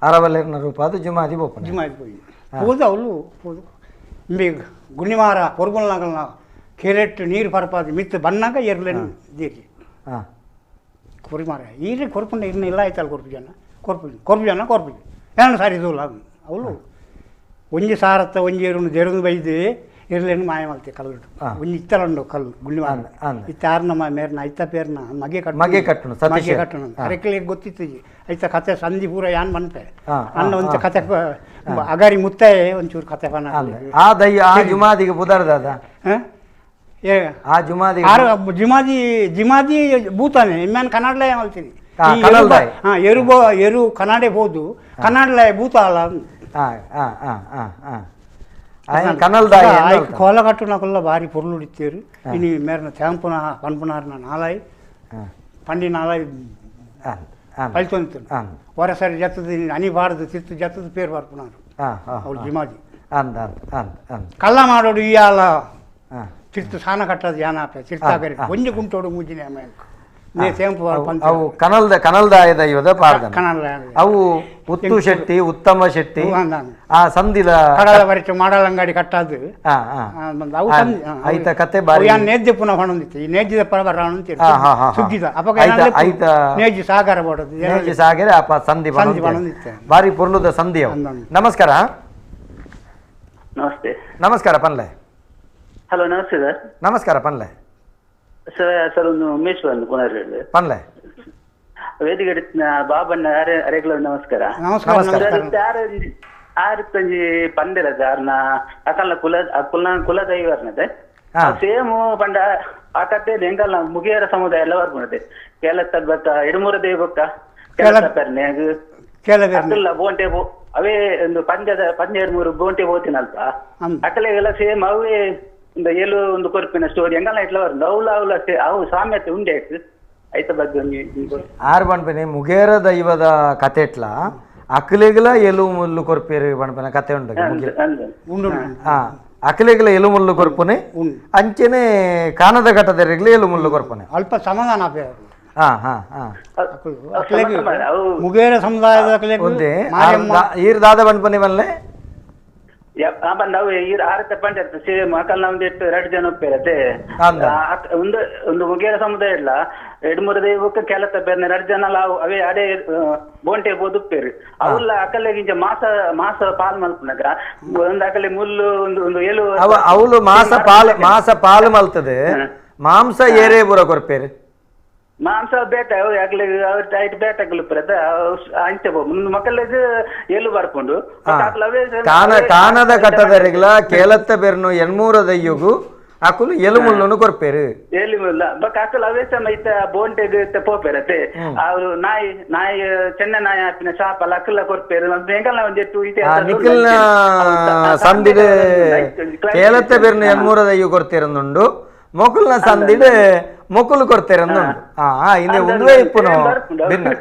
ಅರವಲ್ಲೇರ್ನ ರೂಪ ಅದು ಜುಮಾದಿ ಬೋಪನ ಜಿಮಾದಿ ಪೋಯಿ ಪೋದು ಅವಳು ಪೋದು ಇಂಬೆ ಗುಣಿಮಾರ ಪೊರ್ಬುಲ್ನಾಕಲ್ನ ಕೆರೆಟ್ ನೀರು ಪರಪಾದು ಮಿತ್ತು ಬನ್ನಾಗ ಎರ್ಲೇನು ದೀರ್ಲಿ ಕೊರಿಮಾರ ಈರೆ ಕೊರ್ಪುಂಡ ಇರ್ನ ಇಲ್ಲ ಆಯ್ತಲ್ಲ ಕೊರ್ಪು ಜನ ಕೊರ್ಪು ಕೊರ್ಪು ಜನ ಕೊರ್ಪು ಏನು ಸಾರಿ ದೂಲ ಅವಳು ಒಂಜಿ ಸಾರತ್ತ ಒಂಜಿ ಎರುನು ದೆರುನು ಬೈದು ಇರ್ಲೇನು ಮಾಯ ಮಲ್ತೆ ಕಲ್ಲು ಒಂಜಿ ಇತ್ತಲಂಡು ಕಲ್ಲು ಗುಂಡಿ ಇತ್ತ ಆರ್ನ ಮೇರ್ನ ಐತ ಪೇರ್ನ ಮಗೆ ಕಟ್ಟು ಮಗೆ ಕಟ್ಟುನು ಮಗೆ ಕಟ್ಟುನು ಅರೆಕ್ಲಿಗೆ ಗೊತ್ತಿತ್ತು ಐತ ಕತೆ ಸಂಧಿ ಪೂರ ಯಾನ್ ಬಂತೆ ಅನ್ನ ಒಂಚ ಕತೆ ಅಗಾರಿ ಮುತ್ತಾಯ ಒಂಚೂರು ಕತೆ ಪನ ಆ ದಯ್ಯ ಆ ಜುಮಾದಿಗೆ ಪುದರ್ದಾದ ಆ ಜುಮಾದಿ ಆರು ಜಿಮಾದಿ ಜಿಮಾದಿ ಭೂತಾನೆ ಇಮ್ಯಾನ್ ಕನ್ನಡಲೇ ಮಲ್ತೀನಿ ಎರು ಎರು ಕನ್ನಡೆ ಹೋದು ಕನ್ನಡಲ ಭೂತಾಲ ಕೋಲಕಟ್ಟುನಕುಲ್ಲ ಬಾರಿ ಪೊರ್ಲುಡಿತ್ತೇರು ಇನಿ ಮೇರ್ನ ತ್ಯಾಂಪುನ ಪನ್ಪುನಾರ್ನ ನಾಲಾಯಿ ಪಂಡಿ ನಾಲಾಯಿ ಪಲ್ತೊಂತು ಹೊರಸರಿ ಜತ್ತದ ಅನಿ ಬಾರದು ತಿತ್ತು ಜತ್ತದ ಪೇರು ಬರ್ಪುನಾರು ಅವ್ರು ಜಿಮಾಜಿ ಕಲ್ಲ ಮಾಡೋಡು ಇಯಾಲ ತಿರ್ತು ಸಾನ ಕಟ್ಟದ ಯಾನಾಪೆ ತಿರ್ತಾಗರಿ ಒಂಜಿ ಗುಂಟೋಡು ಮೂಜಿನ ಅವು ಕನಲ್ದ ಕನಲ್ದಾಯ ದೈವದ ಪಾರ್ದನ ಅವು ಉತ್ತು ಶೆಟ್ಟಿ ಉತ್ತಮ ಶೆಟ್ಟಿ ಆ ಸಂದಿಲ ಕಡಲ ಬರಿಚು ಮಾಡಲಂಗಡಿ ಕಟ್ಟದು ಐತ ಕತೆ ಬಾರಿ ನೇಜ್ಯ ಪುನಃ ಹೊಣಂದಿತ್ತು ಈ ನೇಜ್ಯದ ಪರ ಬರ ಸುಗ್ಗಿದ ಅಪಗ ಐತ ನೇಜಿ ಸಾಗರ ಬೋಡದು ನೇಜಿ ಸಾಗರ ಅಪ ಸಂಧಿ ಬಣಂದಿತ್ತು ಬಾರಿ ಪೊರ್ಲುದ ಸಂಧಿ ಅವು. ನಮಸ್ಕಾರ. ನಮಸ್ತೆ. ನಮಸ್ಕಾರ ಪನ್ಲೆ. Hello namaste sir. ನಮಸ್ಕಾರ ಪನ್ಲೆ. ಸರ್ ಸರ್ ಒಂದು ಉಮೇಶ್ ಬಂದು ಪುನರ್ ಹೇಳಿ ಪನ್ಲೆ. ವೇದಿಕೆ ಬಾಬಣ್ಣ ಅರೆಗ್ಲ ನಮಸ್ಕಾರ. ನಮಸ್ಕಾರ. ಆರು ಪಂದೆಲ ಸರ್ ನಾ ಅಕಲ್ನ ಕುಲ ಕುಲ ಕುಲದೈವರ್ನದೆ ಸೇಮ್ ಪಂಡ ಆ ಕತೆ ಎಂಕಲ್ನ ಮುಗಿಯರ ಸಮುದಾಯ ಎಲ್ಲ ಬರ್ಪುನದೆ ಕೇಲತ್ತ ಬಕ್ಕ ಇಡುಮೂರ ದೇವಕ್ಕ ಕೇಲ ಬೋಂಟೆ ಅವೇ ಒಂದು ಪಂದ್ಯದ ಪಂದ್ಯ ಮೂರು ಬೋಂಟೆ ಹೋತಿನಲ್ಪ ಅಕಲೆಗೆಲ್ಲ ಸೇಮ್ ಅವೇ ಒಂದು ಏಳು ಒಂದು ಕೊರ್ಪಿನ ಸ್ಟೋರಿ ಎಂಗಲ್ಲ ಇಟ್ಲ ಬರ್ತದೆ ಅವಳ ಅವಳ ಅವು ಸಾಮ್ಯತೆ ಉಂಡೆ ಐತ ಬಗ್ಗೆ ಒಂದು ಆರು ಬಣ್ಪನೆ ಮುಗೇರ ದೈವದ ಕತೆ ಇಟ್ಲ ಅಕಲೆಗಲ ಎಲು ಮುಲ್ಲು ಕೊರ್ಪೇರು ಬಣ್ಪನ ಕತೆ ಉಂಟು. ಹಾ ಅಕಲೆಗಲ ಎಲು ಮುಲ್ಲು ಕೊರ್ಪುನೆ ಅಂಚೆನೆ ಕಾನದ ಘಟದರಿಗ್ಲ ಎಲು ಮುಲ್ಲು ಕೊರ್ಪುನೆ ಅಲ್ಪ ಸಮಾಧಾನ. ಹಾ ಹಾ ಹಾ ಮುಗೇರ ಸಮುದಾಯದ ಒಂದೇ ಈರ್ ದಾದ ಬಣ್ಪನೆ ಬಲ್ಲೆ ನಾವು ಆರത്തെ ಪಂಡ ಸೇಮ್ ಅಕಲ್ನ ಒಂದು ಎಟ್ಟು ಎರಡು ಜನ ಒಪ್ಪೇರತ್ತೆ ಒಂದು ಒಂದು ಮುಗೇರ ಸಮುದಾಯ ಇಲ್ಲ ಎರಡು ದೈವಕ್ಕೆ ಕೆಲಸ ಬೇರೆ ಎರಡು ಜನ ಅವೇ ಅದೇ ಬೋಂಟೆ ಬೋದುಪ್ಪೇರು ಅವಲ್ಲ ಅಕಲೆಗಿಂಚ ಮಾಸ ಮಾಸ ಪಾಲ್ ಮಲ್ಪುನಗ ಒಂದು ಅಕಲೆ ಮುಲ್ಲು ಒಂದು ಒಂದು ಏಳು ಅವಳು ಮಾಸ ಪಾಲ್ ಮಾಸ ಪಾಲು ಮಲ್ತದೆ ಮಾಂಸ ಏರೇ ಬುರ ಕೊರ್ಪೇರು ಮಾಂಸ ಬೇಟ ಅಕ್ಲೆ ಐಟ್ ಬೇಟಗಳು ಅಂಚೆ ಮಕ್ಕಳಿಗೆ ಎಲು ಬರ್ಕೊಂಡು ಕಾನದ ಕಟ್ಟದರಿಗ್ಲ ಕೇಲತ್ತ ಬೆರ್ನು ಎಣ್ಮೂರ ದಯ್ಯುಗು ಅಕುಲು ಎಲು ಮುಳ್ಳುನು ಕೊರ್ಪೇರು ಎಲು ಮುಲ್ಲ ಬಟ್ ಅಕುಲು ಅವೇ ಸಮ ಇತ್ತ ಬೋಂಟೆಗ್ ಪೋಪೇರತ್ತೆ ಅವ್ರು ನಾಯಿ ನಾಯಿ ಚೆನ್ನ ನಾಯಿ ಹಾಪಿನ ಶಾಪಲ್ಲ ಅಕುಲ ಕೊರ್ಪೇರು ನಿಖಿಲ್ನ ಸಂದಿಡ್ ಕೇಲತ್ತ ಬೆರ್ನು ಎಣ್ಮೂರ ದಯ್ಯು ಕೊರ್ತಿರಂದುಂಡು ಮೊಕುಲ್ನ ಸಂದಿಡ್ ಮೊಕುಲು ಕೊಡ್ತೇರಂದು ಇಂದೆ ಒಂದುವೇ ಇಪ್ಪುನು ಭಿನ್ನ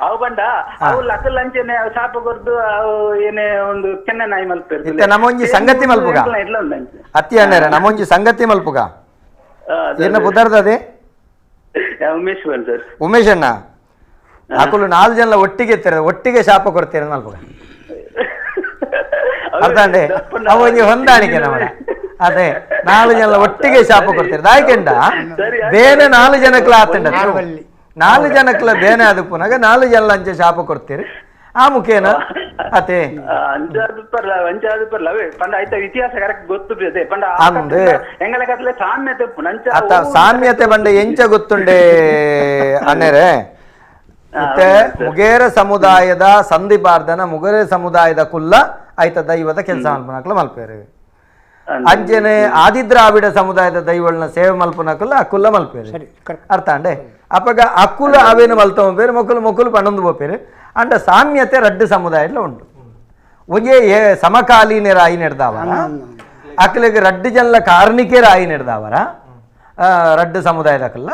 ಅವು ಬಂಡ ಅವು ಲಕಲ್ ಅಂಚೆನೆ ಶಾಪ ಕೊರ್ದು ಅವು ಏನೇ ಒಂದು ಕೆನ್ನ ನಾಯಿ ಮಲ್ಪೇರು. ಇತ್ತೆ ನಮ್ಮೊಂಜಿ ಸಂಗತಿ ಮಲ್ಪುಗ ಅತ್ತಿ ಅಣ್ಣರ ನಮ್ಮೊಂಜಿ ಸಂಗತಿ ಮಲ್ಪುಗ ಏನ ಪುದರ್ದದೆ ಉಮೇಶ್ ಸರ್. ಉಮೇಶ್ ಅಣ್ಣ ಅಕುಲು ನಾಲ್ ಜನ ಒಟ್ಟಿಗೆ ಇರ್ತಾರೆ ಒಟ್ಟಿಗೆ ಶಾಪ ಕೊಡ್ತೀರ ಮಲ್ಪುಗ ಅರ್ಥ ಅಂಡೆ ಅವು ಒಂಜಿ ಹೊಂದಾಣಿಕೆ ನಮ್ಮನೆ ಅದೇ ನಾಲು ಜನ ಒಟ್ಟಿಗೆ ಶಾಪ ಕೊಡ್ತೀರ ದಾಯ್ಕೆಂಡ ಬೇರೆ ನಾಲು ಜನಕ್ಲ ಆತಂಡ ನಾಲು ಜನಕ್ಲ ಬೇನೆ ಅದು ಪುನಗ ನಾಲು ಜನ ಅಂಚೆ ಶಾಪ ಕೊಡ್ತೀರಿ ಆ ಮುಖೇನ ಅತೆ ಸಾಮ್ಯತೆ ಬಂಡ ಎಂಚ ಗೊತ್ತುಂಡೆ ಅಣ್ಣರೇ. ಮತ್ತೆ ಮುಗೇರ ಸಮುದಾಯದ ಸಂಧಿಪಾರ್ದನ ಮುಗೇರ ಸಮುದಾಯದ ಕುಲ್ಲ ಆಯ್ತ ದೈವದ ಕೆಲಸ ಮಲ್ಪನಕ್ಲ ಮಲ್ಪೇರು ಅಂಚೆನೆ ಆದಿದ್ರಾವಿಡ ಸಮುದಾಯದ ದೈವಳನ್ನ ಸೇವೆ ಮಲ್ಪನಕುಲ್ಲ ಅಕುಲ್ಲ ಮಲ್ಪೇರು ಅರ್ಥ ಅಂಡೆ ಅಪ್ಪಗ ಅಕುಲ ಅವೇನು ಮಲ್ತೊಂಬೇರು ಮೊಕುಲು ಮೊಕುಲು ಪಣ್ಣೊಂದು ಪೋಪೇರು ಅಂಡ ಸಾಮ್ಯತೆ ರಡ್ಡು ಸಮುದಾಯಡ್ಲ ಉಂಟು ಒಂಜೇ ಸಮಕಾಲೀನರ ಆಯಿ ನೆಡ್ದಾವರ ಅಕ್ಲೆಗ್ ರಡ್ಡು ಜನಲ ಕಾರ್ಣಿಕೆರ ಆಯಿ ನೆಡ್ದಾವರ ರಡ್ಡು ಸಮುದಾಯದಕಲ್ಲ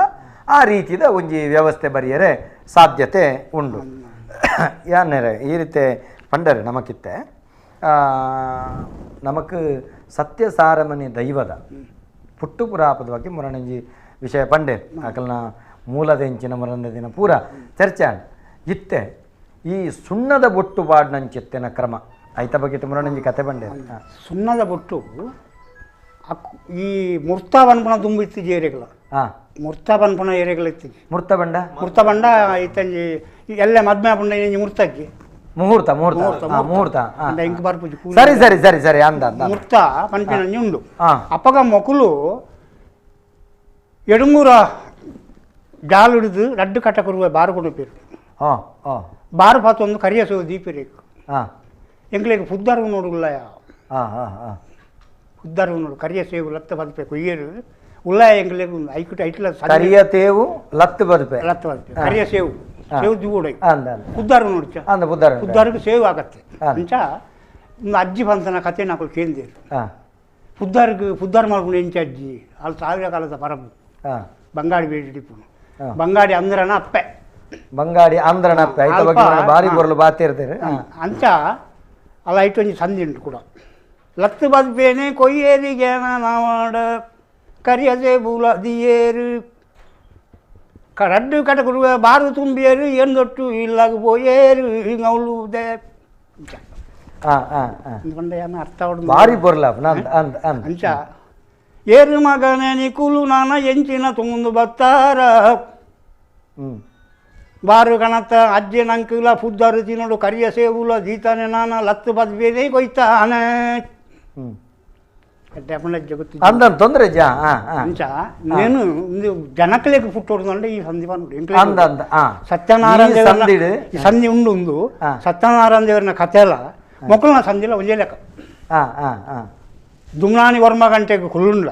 ಆ ರೀತಿದ ಒಂಜಿ ವ್ಯವಸ್ಥೆ ಬರಿಯರೆ ಸಾಧ್ಯತೆ ಉಂಡು. ಯಾನ್ನೆರೆ ಈ ರೀತಿ ಪಂಡರೆ ನಮಕಿತ್ತೆ ನಮಕ್ ಸತ್ಯಸಾರಮನೆ ದೈವದ ಪುಟ್ಟು ಪುರಾಪದ ಬಗ್ಗೆ ಮುರಣಂಜಿ ವಿಷಯ ಪಂಡೇರ್ ಅಕಲ್ನ ಮೂಲದ ಎಂಚಿನ ಮುರಂದ ದಿನ ಪೂರ ಚರ್ಚೆ ಇತ್ತೆ ಈ ಸುಣ್ಣದ ಬೊಟ್ಟು ಬಾಡ್ನಂಚಿತ್ತೆನ ಕ್ರಮ ಐತ ಬಗ್ಗೆ ಮುರಣಂಜಿ ಕತೆ ಪಂಡೇರ್. ಸುಣ್ಣದ ಬೊಟ್ಟು ಈ ಮುರ್ತಾ ಬನ್ಪುಣ ದುಂಬಿತ್ತು ಜೇರೆಗಳ ಮುರ್ತಾ ಬನ್ಪುಣ ಏರೆಗಳ ಇತ್ತು ಮುರ್ತ ಬಂಡ ಮುರ್ತ ಬಂಡ ಇತ್ತಂಜಿ ಎಲ್ಲ ಮದ್ಮೆ ಪುಂಡ ಮುರ್ತಕ್ಕೆ ಮುಹೂರ್ತ ಮುಹೂರ್ತ ಮುಹೂರ್ತ ಇಂಕ್ ಬರ್ಪುಜಿ. ಸರಿ ಸರಿ ಸರಿ ಸರಿ ಅಂದ ಮುರ್ತ ಪನ್ಪಿನ ಉಂಡು. ಅಪ್ಪಗ ಮೊಕುಲು ಎಡುಮೂರ ಜಾಲುಡಿದು ರಡ್ಡು ಕಟ್ಟ ಕೊರುವ ಬಾರು ಕೊಡುಪೇರು ಬಾರು ಪಾತೊಂದು ಕರಿಯಸೋ ದೀಪಿರೇಕು ಎಂಗ್ಲಿಗೆ ಪುದ್ದಾರು ನೋಡುಲ್ಲ ಪುದ್ದಾರು ನೋಡು ಕರಿಯ ಸೇವು ಲತ್ತ ಬದಬೇಕು ಏರು ಉಳ್ಳಾಯ ಎಂಕ್ಲೆಗ್ ಐಕುಟ ಐಟ್ಲ ಕರಿಯ ತೇವು ಲತ್ತು ಬದುಪೆ ಲತ್ತು ಬದುಪೆ ಕರಿಯ ಸೇವು ಸೇವು ದಿಗೋಡ ಪುದ್ದಾರು ನೋಡ್ಚ ಅಂದ ಪುದ್ದಾರು ಪುದ್ದಾರಿಗೆ ಸೇವು ಆಗತ್ತೆ ಅಂಚ ಅಜ್ಜಿ ಬಂತನ ಕತೆ ನಾಕುಲು ಕೇಂದೇರು ಪುದ್ದಾರಿಗೆ ಪುದ್ದಾರು ಮಾಡ್ಕೊಂಡು ಎಂಚ ಅಜ್ಜಿ ಅಲ್ಲಿ ಸಾವಿರ ಕಾಲದ ಪರಬು ಬಂಗಾಡಿ ಬೇಡಿಪುನು ಬಂಗಾಡಿ ಅಂದ್ರನ ಅಪ್ಪೆ ಬಂಗಾಡಿ ಅಂದ್ರನ ಅಪ್ಪೆ ಐತ ಬಗ್ಗೆ ಬಾರಿ ಬರಲು ಬಾತಿರ್ತಾರೆ ಅಂಚ ಅಲ್ಲ ಐಟು ಒಂಜಿ ಸಂಧಿ ಉಂಟು ಕೂಡ ಲತ್ತು ಬದುಪೇನೆ ಕೊಯ್ಯೇರಿಗೆ ನಾವಾಡ ಕರಿಯಸೆ ಬೂಲ ದಿಯೇರು ರಡ್ಡು ಕಟಕರು ಬಾರು ತುಂಬಿಯರು ಏನು ದೊಟ್ಟು ಇಲ್ಲಾಗ ಪೋಯೇರು ಹಿಂಗೌಲು ಅರ್ಥ ಬಾರಿ ಬರಲ ಅಂಚ ಏರು ಮಗನೇ ನಿಕುಲು ನಾನ ಎಂಚಿನ ತುಂದು ಬತ್ತಾರ ಬಾರು ಕಣತ್ತ ಅಜ್ಜಿ ನಂಕುಲ ಪುದ್ದಾರು ತಿನ್ನೋಡು ಕರಿಯ ಸೇವುಲ ದೀತಾನೆ ನಾನ ಲತ್ತು ಬದ್ಬೇನೆ ಕೊಯ್ತಾನೆ ಅಂದ ತೊಂದರೆ ಅಂಚ నేను ಜನಕಲೆಗ್ ಪುಟ್ಟೋಡು ಈ ಸಂಧಿ ಸತ್ಯನಾರಾಯಣ ದೇವರ ಈ ಸಂಧಿ ಉಂಡು ಉಂದು ಸತ್ಯನಾರಾಯಣ ದೇವರನ ಕಥೆ ಅಲ್ಲ ಮೊಕ್ಕಲ್ನ ಸಂಧಿಲ ಒಂಜೇ ಲೆಕ್ಕ ದುಮ್ನಾನಿ ವರ್ಮ ಗಂಟೆಗೆ ಕುಳ್ಳುಂಡ್ಲ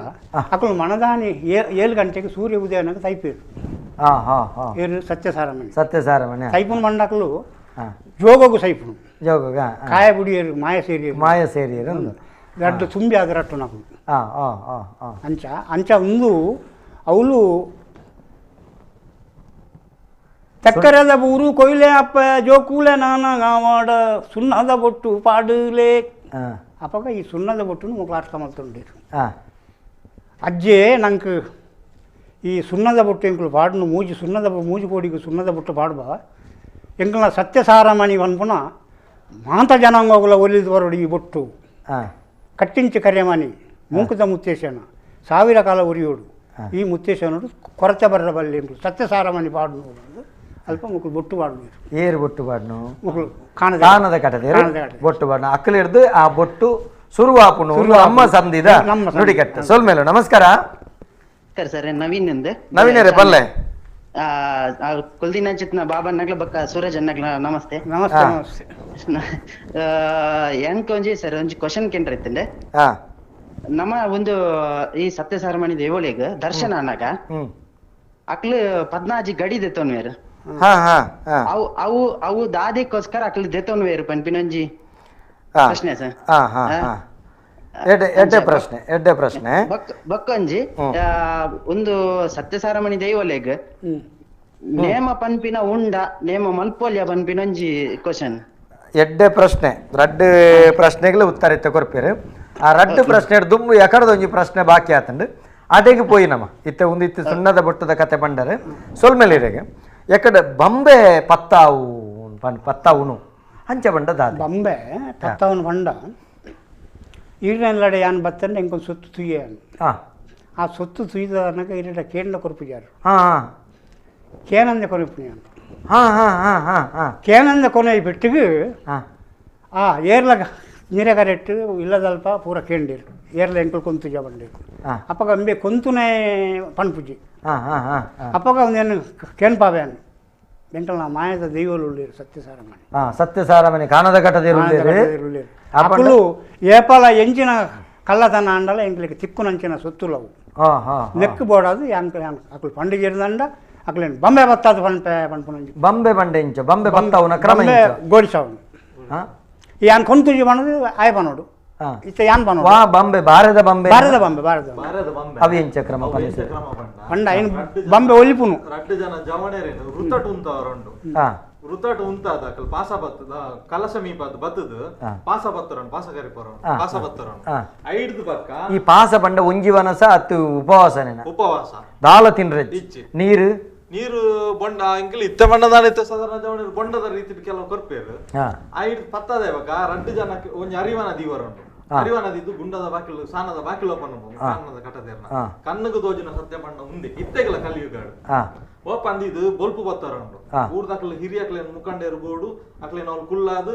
ಅಕಲು ಮಣದಾನಿ 7 ಗಂಟೆಗೆ ಸೂರ್ಯ ಉದಯನಾಗ ತೈಪೇರು ಏರು ಸತ್ಯಸಾರಮಣಿ ಸತ್ಯಸಾರಮಣಿ ಸೈಪುನ ಮಂಡಕಲು ಜೋಗಗು ಸೈಪುನು ಜೋಗ ಕಾಯ ಬುಡಿಯರು ಮಾಯ ಸೇರಿಯರು ಮಾಯ ಸೇರಿಯರು ರಡ್ಡು ತುಂಬಿ ಆದ ರಟ್ಟು ನಕಲು ಅಂಚ ಅಂಚ ಒಂದು ಅವಳು ತಕ್ಕರದ ಊರು ಕೊಯ್ಲೆ ಅಪ್ಪ ಜೋಕೂಲೆ ನಾನ ಗಾವಾಡ ಸುಣ್ಣದ ಬೊಟ್ಟು ಪಾಡುಲೆ ಅಪ್ಪಾಗ ಈ ಸುಣ್ಣದ ಬೊಟ್ಟುನು ಮಕ್ಕಳು ಅರ್ಥ ಮಾಡ್ತುಂಡೇರು ಅಜ್ಜೆ ನಂಗೆ ಈ ಸುಣ್ಣದ ಬೊಟ್ಟು ಎಂಕಲು ಪಾಡುನು ಮೂಜಿ ಸುಣ್ಣದ ಮೂಜಿ ಕೋಡಿಗೆ ಸುಣ್ಣದ ಬೊಟ್ಟು ಪಾಡುವ ಎಂಕಲ್ನ ಸತ್ಯಸಾರಮಣಿ ವನ್ಪುನ ಮಾಂತ ಜನಾಂಗಗಳ ಒಲಿದು ಬರೋಡು ಈ ಬೊಟ್ಟು ಕಟ್ಟಿಂಚು ಕರೆಮನಿ ಮೂಕುದ ಮುತ್ತೇಶನ ಸಾವಿರ ಕಾಲ ಉರಿಯೋಡು ಈ ಮುತ್ತೇಶನೋಡು ಕೊರತೆ ಬರಬಲ್ಲೆ ಎಂಕಲು ಸತ್ಯಸಾರಮಣಿ ಪಾಡುನು ಅಲ್ಪ ಮಕ್ಕಳು ಬೊಟ್ಟು ಪಾಡುನು ಏರು ಬೊಟ್ಟು ಪಾಡುನು ಮಕ್ಕಳು ಕಾಣದ ಕಟ್ಟದೆ ಬೊಟ್ಟು ಪಾಡುನು ಅಕ್ಕಲು ಹಿಡ್ದು ಆ ಬೊಟ್ಟು ಸುರುವಾಪುನು ನಮ್ಮ ಸಂಧಿದ ನುಡಿಕಟ್ಟು ಸೊಲ್ಮೇಲು ನಮಸ್ಕಾರ ಸರ್ ನವೀನ್ ನವೀನ್ ರೇ ಬಲ್ಲೆ ಕುಲ್ದಿನ ಚಿತ್ನ ಬಾಬಾ ನಗ್ಲ ಬಕ್ಕ ಸೂರಜ್ ಅನ್ನಗ್ಲ ನಮಸ್ತೆ ನಮಸ್ತೆ ನಮಸ್ತೆ ಎಂಕ್ ಒಂಜಿ ಸರ್ ಒಂಜಿ ಕ್ವಶನ್ ಕೇಂದ್ರ ಇತ್ತಂಡೆ ನಮ್ಮ ಒಂದು ಈ ಸತ್ಯಸಾರಮಣಿ ದೇವಳಿಗ್ ದರ್ಶನ ಅನ್ನಾಗ ಅಕ್ಲು 14 ಗಡಿ ದೆತ್ತೊನ್ವೇರು ಅವು ಅವು ಅವು ದಾದೆಕ್ಕೋಸ್ಕರ ಅಕ್ಲು ದೆತ್ತೊನ್ವೇರು ಪನ್ಪಿನೊಂಜಿ ಪ್ರಶ್ನೆ ಸರ್. ಎಡ್ಡೆ ಪ್ರಶ್ನೆ ಎಡ್ಡೆ ಪ್ರಶ್ನೆ ಬಕ್ಕೊಂಜಿ ಒಂದು ಸತ್ಯಸಾರಮಣಿ ದೈವಲೆಗ್ ನೇಮ ಪನ್ಪಿನ ಉಂಡ ನೇಮ ಮಲ್ಪೋಲ್ಯ ಪನ್ಪಿನೊಂಜಿ ಕ್ವಶನ್. ಎಡ್ಡೆ ಪ್ರಶ್ನೆ ರಡ್ಡು ಪ್ರಶ್ನೆಗಳು ಉತ್ತರ ಇತ್ತ ಕೊರ್ಪೇರು. ಆ ರಡ್ಡು ಪ್ರಶ್ನೆ ದುಂಬು ಎಕಡದೊಂಜಿ ಪ್ರಶ್ನೆ ಬಾಕಿ ಆತಂಡು ಅಡೆಗೆ ಪೋಯಿ ನಮ್ಮ ಇತ್ತ ಒಂದು ಇತ್ತು ಸುಣ್ಣದ ಬೊಟ್ಟದ ಕತೆ ಪಂಡರೆ ಸೊಲ್ಮೆಲಿರೆಗೆ ಎಕಡೆ ಬಂಬೆ ಪತ್ತಾವು ಪತ್ತಾವುನು ಅಂಚೆ ಬಂಡ ದಾದ ಬಂಬೆ ಪತ್ತಾವನು ಬಂಡ ಈರನಲ್ಲಡೆ ಯಾನ್ ಬತ್ತಂಡೆ ಎಂಕೊಂದು ಸೊತ್ತು ತುಯ್ಯ ಆ ಸೊತ್ತು ತುಯ್ದನಕ ಈರಡ ಕೇಂದ್ರ ಕೊರ್ಪುಜಾರು ಕೇನಂದ ಕೊನೆಪುಣಿ ಕೇನಂದ ಕೊನೆ ಬಿಟ್ಟಿಗೆ ಆ ಏರ್ಲ ನೀರೆಗರೆಟ್ಟು ಇಲ್ಲದಲ್ಪ ಪೂರ ಕೇಂಡಿರು ಏರ್ಲ ಎಂಕಲ್ ಕೊಂತು ಜಬಂಡಿರು ಅಪ್ಪಗ ಅಂಬೆ ಕೊಂತುನೇ ಪನ್ಪುಜಿ ಅಪ್ಪಗ ಒಂದೇನು ಕೇನ್ಪಾವೇನು ಎಂಕಲ್ ನಾ ಮಾಯದ ದೈವಲು ಉಳ್ಳೇರು ಸತ್ಯಸಾರಮಣಿ ಸತ್ಯಸಾರಮಣಿ ಕಾಣದ ಘಟದ ಅಪ್ಪಲು ಏಪಲ ಎಂಜಿನ ಕಳ್ಳತನ ಅಂಡಲ ಎಂಕ್ಲಿಗೆ ತಿಕ್ಕುನಂಚಿನ ಸೊತ್ತುಲವು ನೆಕ್ಕು ಬೋಡಾದು ಅಕ್ಕಲು ಪಂಡಿಗೆ ಅಕ್ಲೇನು ಬೊಂಬೆ ಬತ್ತಾದ ಪನ್ಪೆ ಪನ್ಪುನಂಜಿ ಬೊಂಬೆ ಬಂಡೆ ಇಂಚ ಬೊಂಬೆ ಬತ್ತಾವುನ ಕ್ರಮ ಗೋಡಿಸವನು ಯಾನ್ ಕೊಂತುಜಿ ಬಣ್ಣದು ಆಯ್ ಬನ್ನೋಡು ಇತ್ತ ಯಾನ್ ಬನ್ನೋಡು ವಾ ಬೊಂಬೆ ಬಾರದ ಬೊಂಬೆ ಬಾರದ ಬೊಂಬೆ ಬಾರದ ಬೊಂಬೆ ಅವಿ ಎಂಚ ಕ್ರಮ ಪಂಡ ಐನ್ ಬೊಂಬೆ ಒಲಿಪುನು ರಡ್ಡು ಜನ ಜವಣೇರೇನು ವೃತ್ತಟು ಉಂತವರುಂಡು ವೃತ್ತಟು ಉಂತಾದ ಅಕಲ್ ಪಾಸ ಬತ್ತದ ಕಲಶ ಮೀಪದ ಬತ್ತದ ಪಾಸ ಬತ್ತರಣ ಪಾಸ ಕರಿಪರಣ ಪಾಸ ಬತ್ತರಣ ಐಡ್ದು ಬಕ್ಕ ಈ ಪಾಸ ಬಂಡ ಒಂಜಿ ವನಸ ಅತ್ತು ಉಪವಾಸನೇನ ಉಪವಾಸ ದಾಲ ತಿನ್ರೆ ನೀರು ನೀರು ಬೊಂಡ ಇಂಕಲ್ ಇತ್ತ ಬಣ್ಣದಾನ ಇತ್ತ ಸಾಧಾರಣ ಜವಣೇರು ಬೊಂಡದ ರೀತಿ ಕೆಲವು ಕೊರ್ಪೇರು ಐಡ್ ಪತ್ತದೆ ಬಕ್ಕ ರಡ್ಡು ಜನ ಒಂಜಿ ಅರಿವನ ದೀವರುಂಡು ಅರಿವನ ದಿದ್ದು ಗುಂಡದ ಬಾಕಿಲು ಸಾನದ ಬಾಕಿಲು ಓಪನ್ ಕಣ್ಣದ ಕಟ್ಟದೇರ್ನ ಕಣ್ಣುಗು ದೋಜಿನ ಸತ್ಯ ಬಣ್ಣ ಉಂದೆ ಇತ್ತೆಗಲ ಕಲಿಯುಗಾಡು ಓಪನ್ ಇದು ಬೊಲ್ಪು ಬತ್ತಾರ ಉಂಡು ಊರ್ದಕ್ಲು ಹಿರಿಯಕ್ಲೇನ್ ಮುಖಂಡೇರು ಬೋಡು ಅಕ್ಲೇನ್ ಅವ್ರು ಕುಲ್ಲಾದು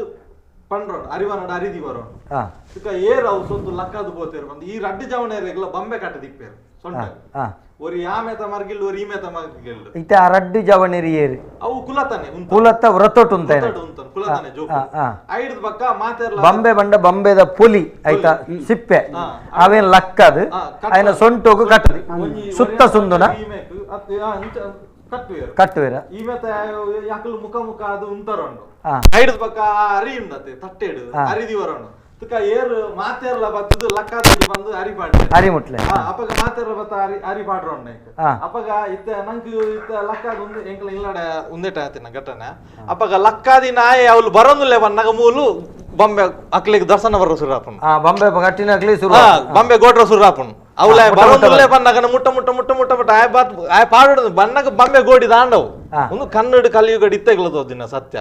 ಪಂಡ್ರೋಣ ಅರಿವನಡ ಅರಿದಿ ಬರೋಣ ತುಕ ಏರ್ ಅವು ಸೊಂತು ಲಕ್ಕದು ಪೋತೇರು ಬಂದು ಈ ರಡ್ಡು ಜವನೇರೆಗ್ಲ ಬೊಂಬೆ ಕಟ್ಟದಿಪ್ಪೇರು ಸೊಂಟ ஒரு ಯಾಮೇತ ಮರ್ಗಿಲ್ ஒரு ಈಮೇತ ಮರ್ಗಿಲ್ ಇತ್ತೆ ಆ ರಡ್ಡು ಜವನೇರಿ ಏರು ಅವು ಕುಲತನೆ ಕುಲತ ವ್ರತೊಟ್ಟು ಉಂತಾನೆ ಕುಲತನೆ ಜೋಕು ಐಡ್ದ ಪಕ್ಕ ಮಾತೆರ್ಲ ಬಂಬೆ ಬಂಡ ಬಂಬೆದ ಪುಲಿ ಆಯ್ತಾ ಸಿಪ್ಪೆ ಅವೇನ್ ಲಕ್ಕದು ಆಯ್ನ ಸೊಂಟೋಗು ಕಟ್ಟದು ಸುತ್ತ ಸುಂದುನ ಕಟ್ಟುವೇರ ಈಮೇತ ಯಾಕಲು ಮುಖ ಮುಖ ಅದು ಉಂತರುಂಡು ಐಡ್ದ ಪಕ್ಕ ಅರಿ ಉಂಡತೆ ತಟ್ಟೆಡು ಅರಿದಿ ಬರೋಣ ತುಕ ಏರು ಮಾತೆರ್ಲ ಬತ್ತದು ಲಕ್ಕಾದ ಬಂದು ಅರಿ ಪಾಡ್ರೆ ಅರಿ ಮುಟ್ಲೆ ಅಪಗ ಮಾತೆರ್ಲ ಬತ್ತ ಅರಿ ಅರಿ ಪಾಡ್ರೋಣ ಅಪಗ ಇತ್ತ ನಂಗೆ ಇತ್ತ ಲಕ್ಕಾದ ಒಂದು ಎಂಕಲ ಇಲ್ಲಡೆ ಉಂದೆಟ ಆತಿನ ಘಟನೆ ಅಪಗ ಲಕ್ಕಾದಿ ನಾಯಿ ಅವಳು ಬರೋದಿಲ್ಲ ಬನ್ನಾಗ ಮೂಲು ಬೊಂಬೆ ಅಕ್ಲಿಗೆ ದರ್ಶನ ಬರೋ ಸುರಾಪನ್ ಬೊಂಬೆ ಕಟ್ಟಿನ ಅಕ್ಲಿ ಸುರು ಬೊಂಬೆ ಗೋಟ್ರ ಸುರಾಪನ್ ಅವಳ ಬರೋದಿಲ್ಲ ಬನ್ನಾಗ ಮುಟ್ಟ ಮುಟ್ಟ ಮುಟ್ಟ ಮುಟ್ಟ ಮುಟ್ಟ ಆಯ್ ಬಾತ್ ಆಯ್ ಪಾಡೋದು ಬನ್ನಾಗ ಬೊಂಬೆ ಗೋಡಿ ದಾಂಡವು ಒಂದು ಕನ್ನಡ ಕಲಿಯುಗಡ ಇತ್ತೆಗ್ಲದು ದಿನ ಸತ್ಯ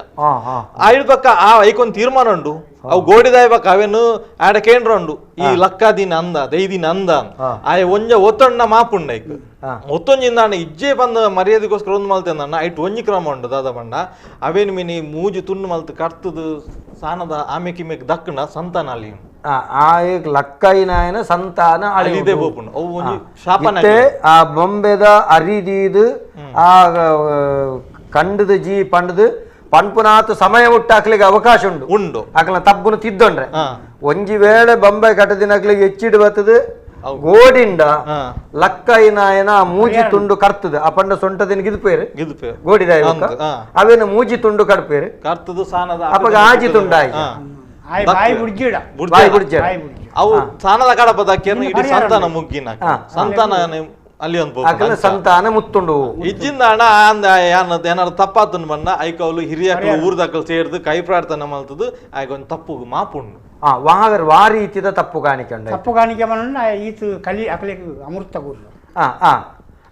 ಆಯ್ಬಕ್ಕ ಆ ಐಕೊಂದು ತೀರ್ಮಾನ ಉಂಡು ಅವು ಗೋಡಿದಾಯ್ಬಕ್ಕ ಅವೇನು ಆಡ ಕೇಂದ್ರ ಉಂಡು ಈ ಲಕ್ಕಾದಿನ ಅಂದ ದೈದಿನ ಅಂದ ಆಯ್ ಒಂಜ ಒತ್ತೊಣ್ಣ ಮಾಪುಂಡ ಐಕ್ ಒತ್ತೊಂಜಿಂದ ಇಜ್ಜೆ ಬಂದ ಮರ್ಯಾದೆಗೋಸ್ಕರ ಒಂದು ಮಲ್ತೆ ಐಟ್ ಒಂಜಿ ಕ್ರಮ ಉಂಡು ದಾದ ಬಂಡ ಅವೇನು ಮಿನಿ ಮೂಜಿ ತುಂಡು ಮಲ್ತು ಕರ್ತದು ಸಾನದ ಆಮೆ ಕಿಮೆಕ್ ದಕ್ಕಣ ಸಂತಾನ ಅಲ್ಲಿ ಆ ಲಕ್ಕೈನಾಯನ ಸಂತಾನ ಅಳಿದೆ ಬೋಪುಂಡು ಅವು ಒಂಜಿ ಶಾಪನ ಆ ಬೊಂಬೆದ ಅರಿದೀದು ಆ ಕಂಡದ ಜೀ ಪಂಡದು ಪನ್ಪುನಾತು ಸಮಯ ಹುಟ್ಟಾಕ್ಲಿಕ್ಕೆ ಅವಕಾಶ ಉಂಡು ಉಂಡು ಅಕ್ಲ ತಪ್ಪುನು ತಿದ್ದೊಂಡ್ರೆ ಒಂಜಿ ವೇಳೆ ಬೊಂಬೆ ಕಟ್ಟದಿನಕ್ಲಿಗೆ ಹೆಚ್ಚಿಡು ಬರ್ತದೆ ಗೋಡಿಂಡ ಲಕ್ಕೈನಾಯನ ಮೂಜಿ ತುಂಡು ಕರ್ತದೆ ಆ ಪಂಡ ಸೊಂಟದಿನ ಗಿದುಪೇರು ಗೋಡಿದ ಅವೇನು ಮೂಜಿ ತುಂಡು ಕಡ್ಪೇರು ಕರ್ತದು ಸಾನದ ಅಪಗ ಆಜಿ ತುಂಡಾಯಿ ಅವು ಸಾನದ ಕಡಪದಕ್ಕೆ ಇಡೀ ಸಂತಾನ ಮುಗ್ಗಿನ ಸಂತಾನ ಅಲ್ಲಿ ಒಂದು ಸಂತಾನ ಮುತ್ತುಂಡು ಇಜ್ಜಿಂದ ಅಣ್ಣ ಅಂದ ಏನಾರು ತಪ್ಪಾತನ್ ಬಣ್ಣ ಐಕವಲು ಹಿರಿಯಕಲು ಊರ್ದಕ್ಕಲು ಸೇರ್ದು ಕೈ ಪ್ರಾರ್ಥನೆ ಮಲ್ತದು ಆಯ್ಕೊಂದು ತಪ್ಪು ಮಾಪುಂಡು ವಾಗರ್ ವಾ ರೀತಿದ ತಪ್ಪು ಕಾಣಿಕೆ ಉಂಡು ತಪ್ಪು ಕಾಣಿಕೆ ಮನ್ನ ಈತ ಕಲಿ ಅಕಲಿಗೆ ಅಮೃತ ಗುರು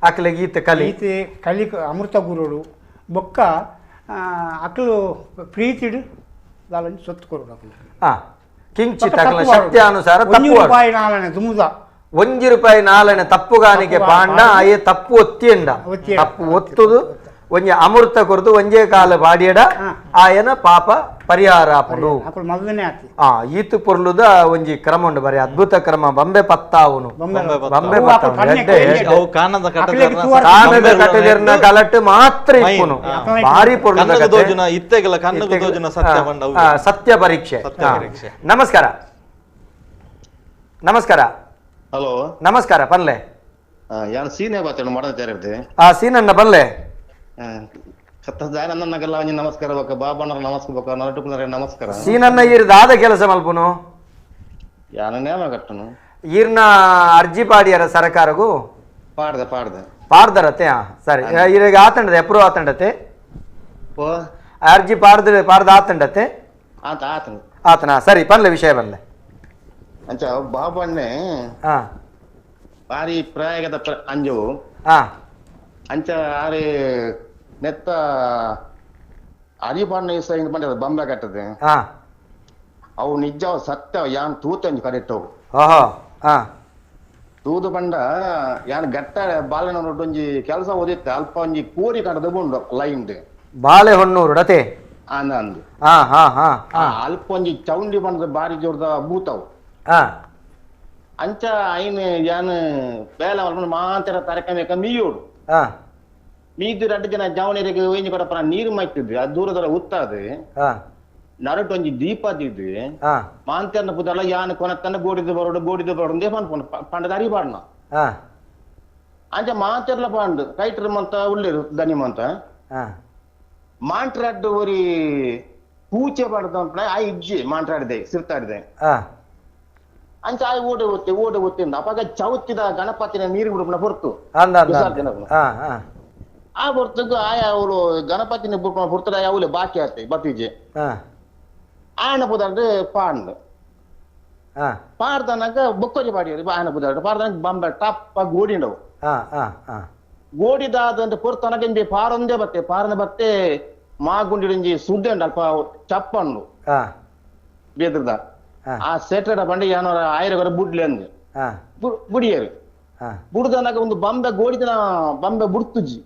ಅಕಲಿಗೆ ಈತ ಕಲಿ ಈತ ಕಲಿ ಅಮೃತ ಗುರುಡು ಬೊಕ್ಕ ಅಕಲು ಪ್ರೀತಿಡು ದಾಲಂಜಿ ಸೊತ್ತು ಕೊರುಡು ಅಕಲು ಕಿಂಚಿತ್ ಅಕಲ ಶಕ್ತಿಯಾನುಸಾರ ತಪ್ಪು ರೂಪಾಯಿ ನಾಲನೆ ದುಮುದ ಒಂಜಿ ರೂಪಾಯಿ ನಾಲನೆ ತಪ್ಪುಗಾನಿಕೆ ಪಾಂಡ ಆಯೆ ತಪ್ಪು ಒತ್ತಿಯಂಡ ತಪ್ಪು ಒತ್ತುದು ಒಂಜಿ ಅಮೃತ ಕೊರದು ಒಂಜೇ ಕಾಲ ಬಾಡಿಯಡ ಆಯನ ಪಾಪ ಪರಿಹಾರ ಆಪುಂಡು ಈತು ಪೊರ್ಲುದ ಒಂಜಿ ಕ್ರಮ ಉಂಡು ಬರೀ ಅದ್ಭುತ ಕ್ರಮ ಬೊಂಬೆ ಪತ್ತಾವುನು ಬೊಂಬೆ ಕಾನದ ಕಟ್ಟದಿರ್ನ ಕಲಟ್ಟು ಮಾತ್ರ ಇಪ್ಪುನು ಭಾರಿ ಪೊರ್ಲುದ ಸತ್ಯ ಪರೀಕ್ಷೆ. ನಮಸ್ಕಾರ ನಮಸ್ಕಾರ. ಹಲೋ ನಮಸ್ಕಾರ ಪನ್ಲೆ. ಯಾನ್ ಸೀನೆ ಬಾತೇನು ಮಾಡದ ತಯಾರಿರ್ತೆ. ಆ ಸೀನನ್ನ ಬಲ್ಲೆ. ಸತ್ತದಾನನ್ನಗಲ್ಲ ನಮಸ್ಕಾರ ಬಕ ಬಾಬಣ್ಣರ ನಮಸ್ಕಾರ ಬಕ ನರಟುಕುನರ ನಮಸ್ಕಾರ. ಸೀನನ್ನ ಈರ್ದಾದ ಕೆಲಸ ಮಲ್ಪುನು ಯಾನ ನೇಮ ಕಟ್ಟನು ಈರ್ನ ಅರ್ಜಿ ಪಾಡಿಯರ ಸರ್ಕಾರಗೂ ಪಾಡ್ದೆ ಪಾಡ್ದೆ ಪಾಡ್ದರತೆ. ಸರಿ ಈರಿಗೆ ಆತಂಡದೆ ಅಪ್ರೂವ್ ಆತಂಡತೆ ಓ ಅರ್ಜಿ ಪಾಡ್ದೆ ಪಾಡ್ದ ಆತಂಡತೆ ಆತ ಆತನ ಆತನ. ಸರಿ ಪನ್ಲೆ ವಿಷಯ ಬಲ್ಲೆ. ಅಂಚ ಬಾಬಣ್ಣೆ ಬಾರಿ ಪ್ರಾಯಗದ ಅಂಜವು ಅಂಚ ಆರೆ ನೆತ್ತ ಅರಿಬಣ್ಣ ಇಸ ಹಿಂಗ್ ಬಂದ ಬೊಂಬೆ ಕಟ್ಟದೆ ಅವು ನಿಜ ಸತ್ಯ ಯಾನ್ ತೂತ ಕರೆಕ್ಟ್ ತೂದು ಬಂಡ ಯಾನ್ ಗಟ್ಟ ಬಾಳೆನ ಒಂಜಿ ಕೆಲಸ ಓದಿತ್ತೆ ಅಲ್ಪ ಒಂಜಿ ಕೋರಿ ಕಟ್ಟದ ಉಂಡು ಲೈನ್ ಬಾಳೆಹೊನ್ನೂರು ಡತೆ ಅಂದು ಅಲ್ಪ ಒಂಜಿ ಚೌಂಡಿ ಬಂದ ಬಾರಿ ಜೋರ್ದ ಬೂತವು ಅಂಚ ಐನ್ ಯಾನ್ ಬೇಲೆ ಮಾಂತರ ತರಕ ಮೀಯೋಡು ಮೀದು ರಡ್ಡು ಜನ ಜವನರಿಗೆ ಒಯ್ಯಿ ಕೊಡಪ್ಪ ನೀರು ಮೈತಿದ್ವಿ ಅದು ದೂರದರ ಉತ್ತಾದು ನರಟು ಒಂಜಿ ದೀಪ ದಿದ್ವಿ ಮಾಂತರ್ನ ಪುದಲ್ಲ ಯಾನ್ ಕೊನತ್ತನ ಗೋಡಿದ ಬರೋಡು ಗೋಡಿದ ಬರೋಡು ಪನ್ಪುನು ಪಂಡದ ಅರಿ ಪಾಡ್ನ ಅಂಚ ಮಾಂತರ್ಲ ಪಾಂಡು ಕೈಟ್ರ ಮಂತ ಉಳ್ಳೇರು ದನಿ ಮಂತ ಮಾಂಟ್ರಾಡ್ಡು ಒರಿ ಪೂಚೆ ಪಾಡ್ದ ಆ ಇಜ್ಜಿ ಮಾಂಟ್ರಾಡಿದೆ ಸಿರ್ತಾಡಿದೆ ಅಂಚ ಆಯ್ ಓಡೆ ಒತ್ತೆ ಓಡೆ ಒತ್ತೆ ಅಪಾಗ ಚೌತಿದ ಗಣಪತಿನ ನೀರು ಬಿಡುಪನ ಹೊರ್ತು ಆ ಹೊರ್ತಗ ಆಯ ಅವಳು ಗಣಪತಿನ ಬುಡ್ಪನ ಹೊರ್ತದ ಅವಳು ಬಾಕಿ ಆತೆ ಬತ್ತೀಜೆ ಆಯನ ಪುದಾರ್ಡು ಪಾಂಡ್ ಪಾಡ್ದನಾಗ ಬೊಕ್ಕೊರಿ ಪಾಡಿ ಆಯನ ಪುದಾರ್ಡು ಪಾಡ್ದನಾಗ ಬಂಬೆ ಟಪ್ಪ ಗೋಡಿಂಡವು ಗೋಡಿದಾದಂತ ಪೊರ್ತನಗ ಇಂಬೆ ಪಾರೊಂದೇ ಬತ್ತೆ ಪಾರನ ಬತ್ತೆ ಮಾಗುಂಡಿಂಜಿ ಸುಡ್ಡೆ ಉಂಡು ಅಲ್ಪ ಚಪ್ಪಣ್ಣು ಬೇದ್ರದ ಆ ಸೆಟರ್ಡೆ ಬಂಡೆ ಏನೋ ಆಯಿರ ಬುಡ್ಲಿ ಅಂದ್ ಬುಡಿಯರು ಬುಡ್ದನಾಗ ಒಂದು ಬಂಬೆ ಗೋಡಿದನ ಬಂಬೆ ಬುಡ್ತುಜಿ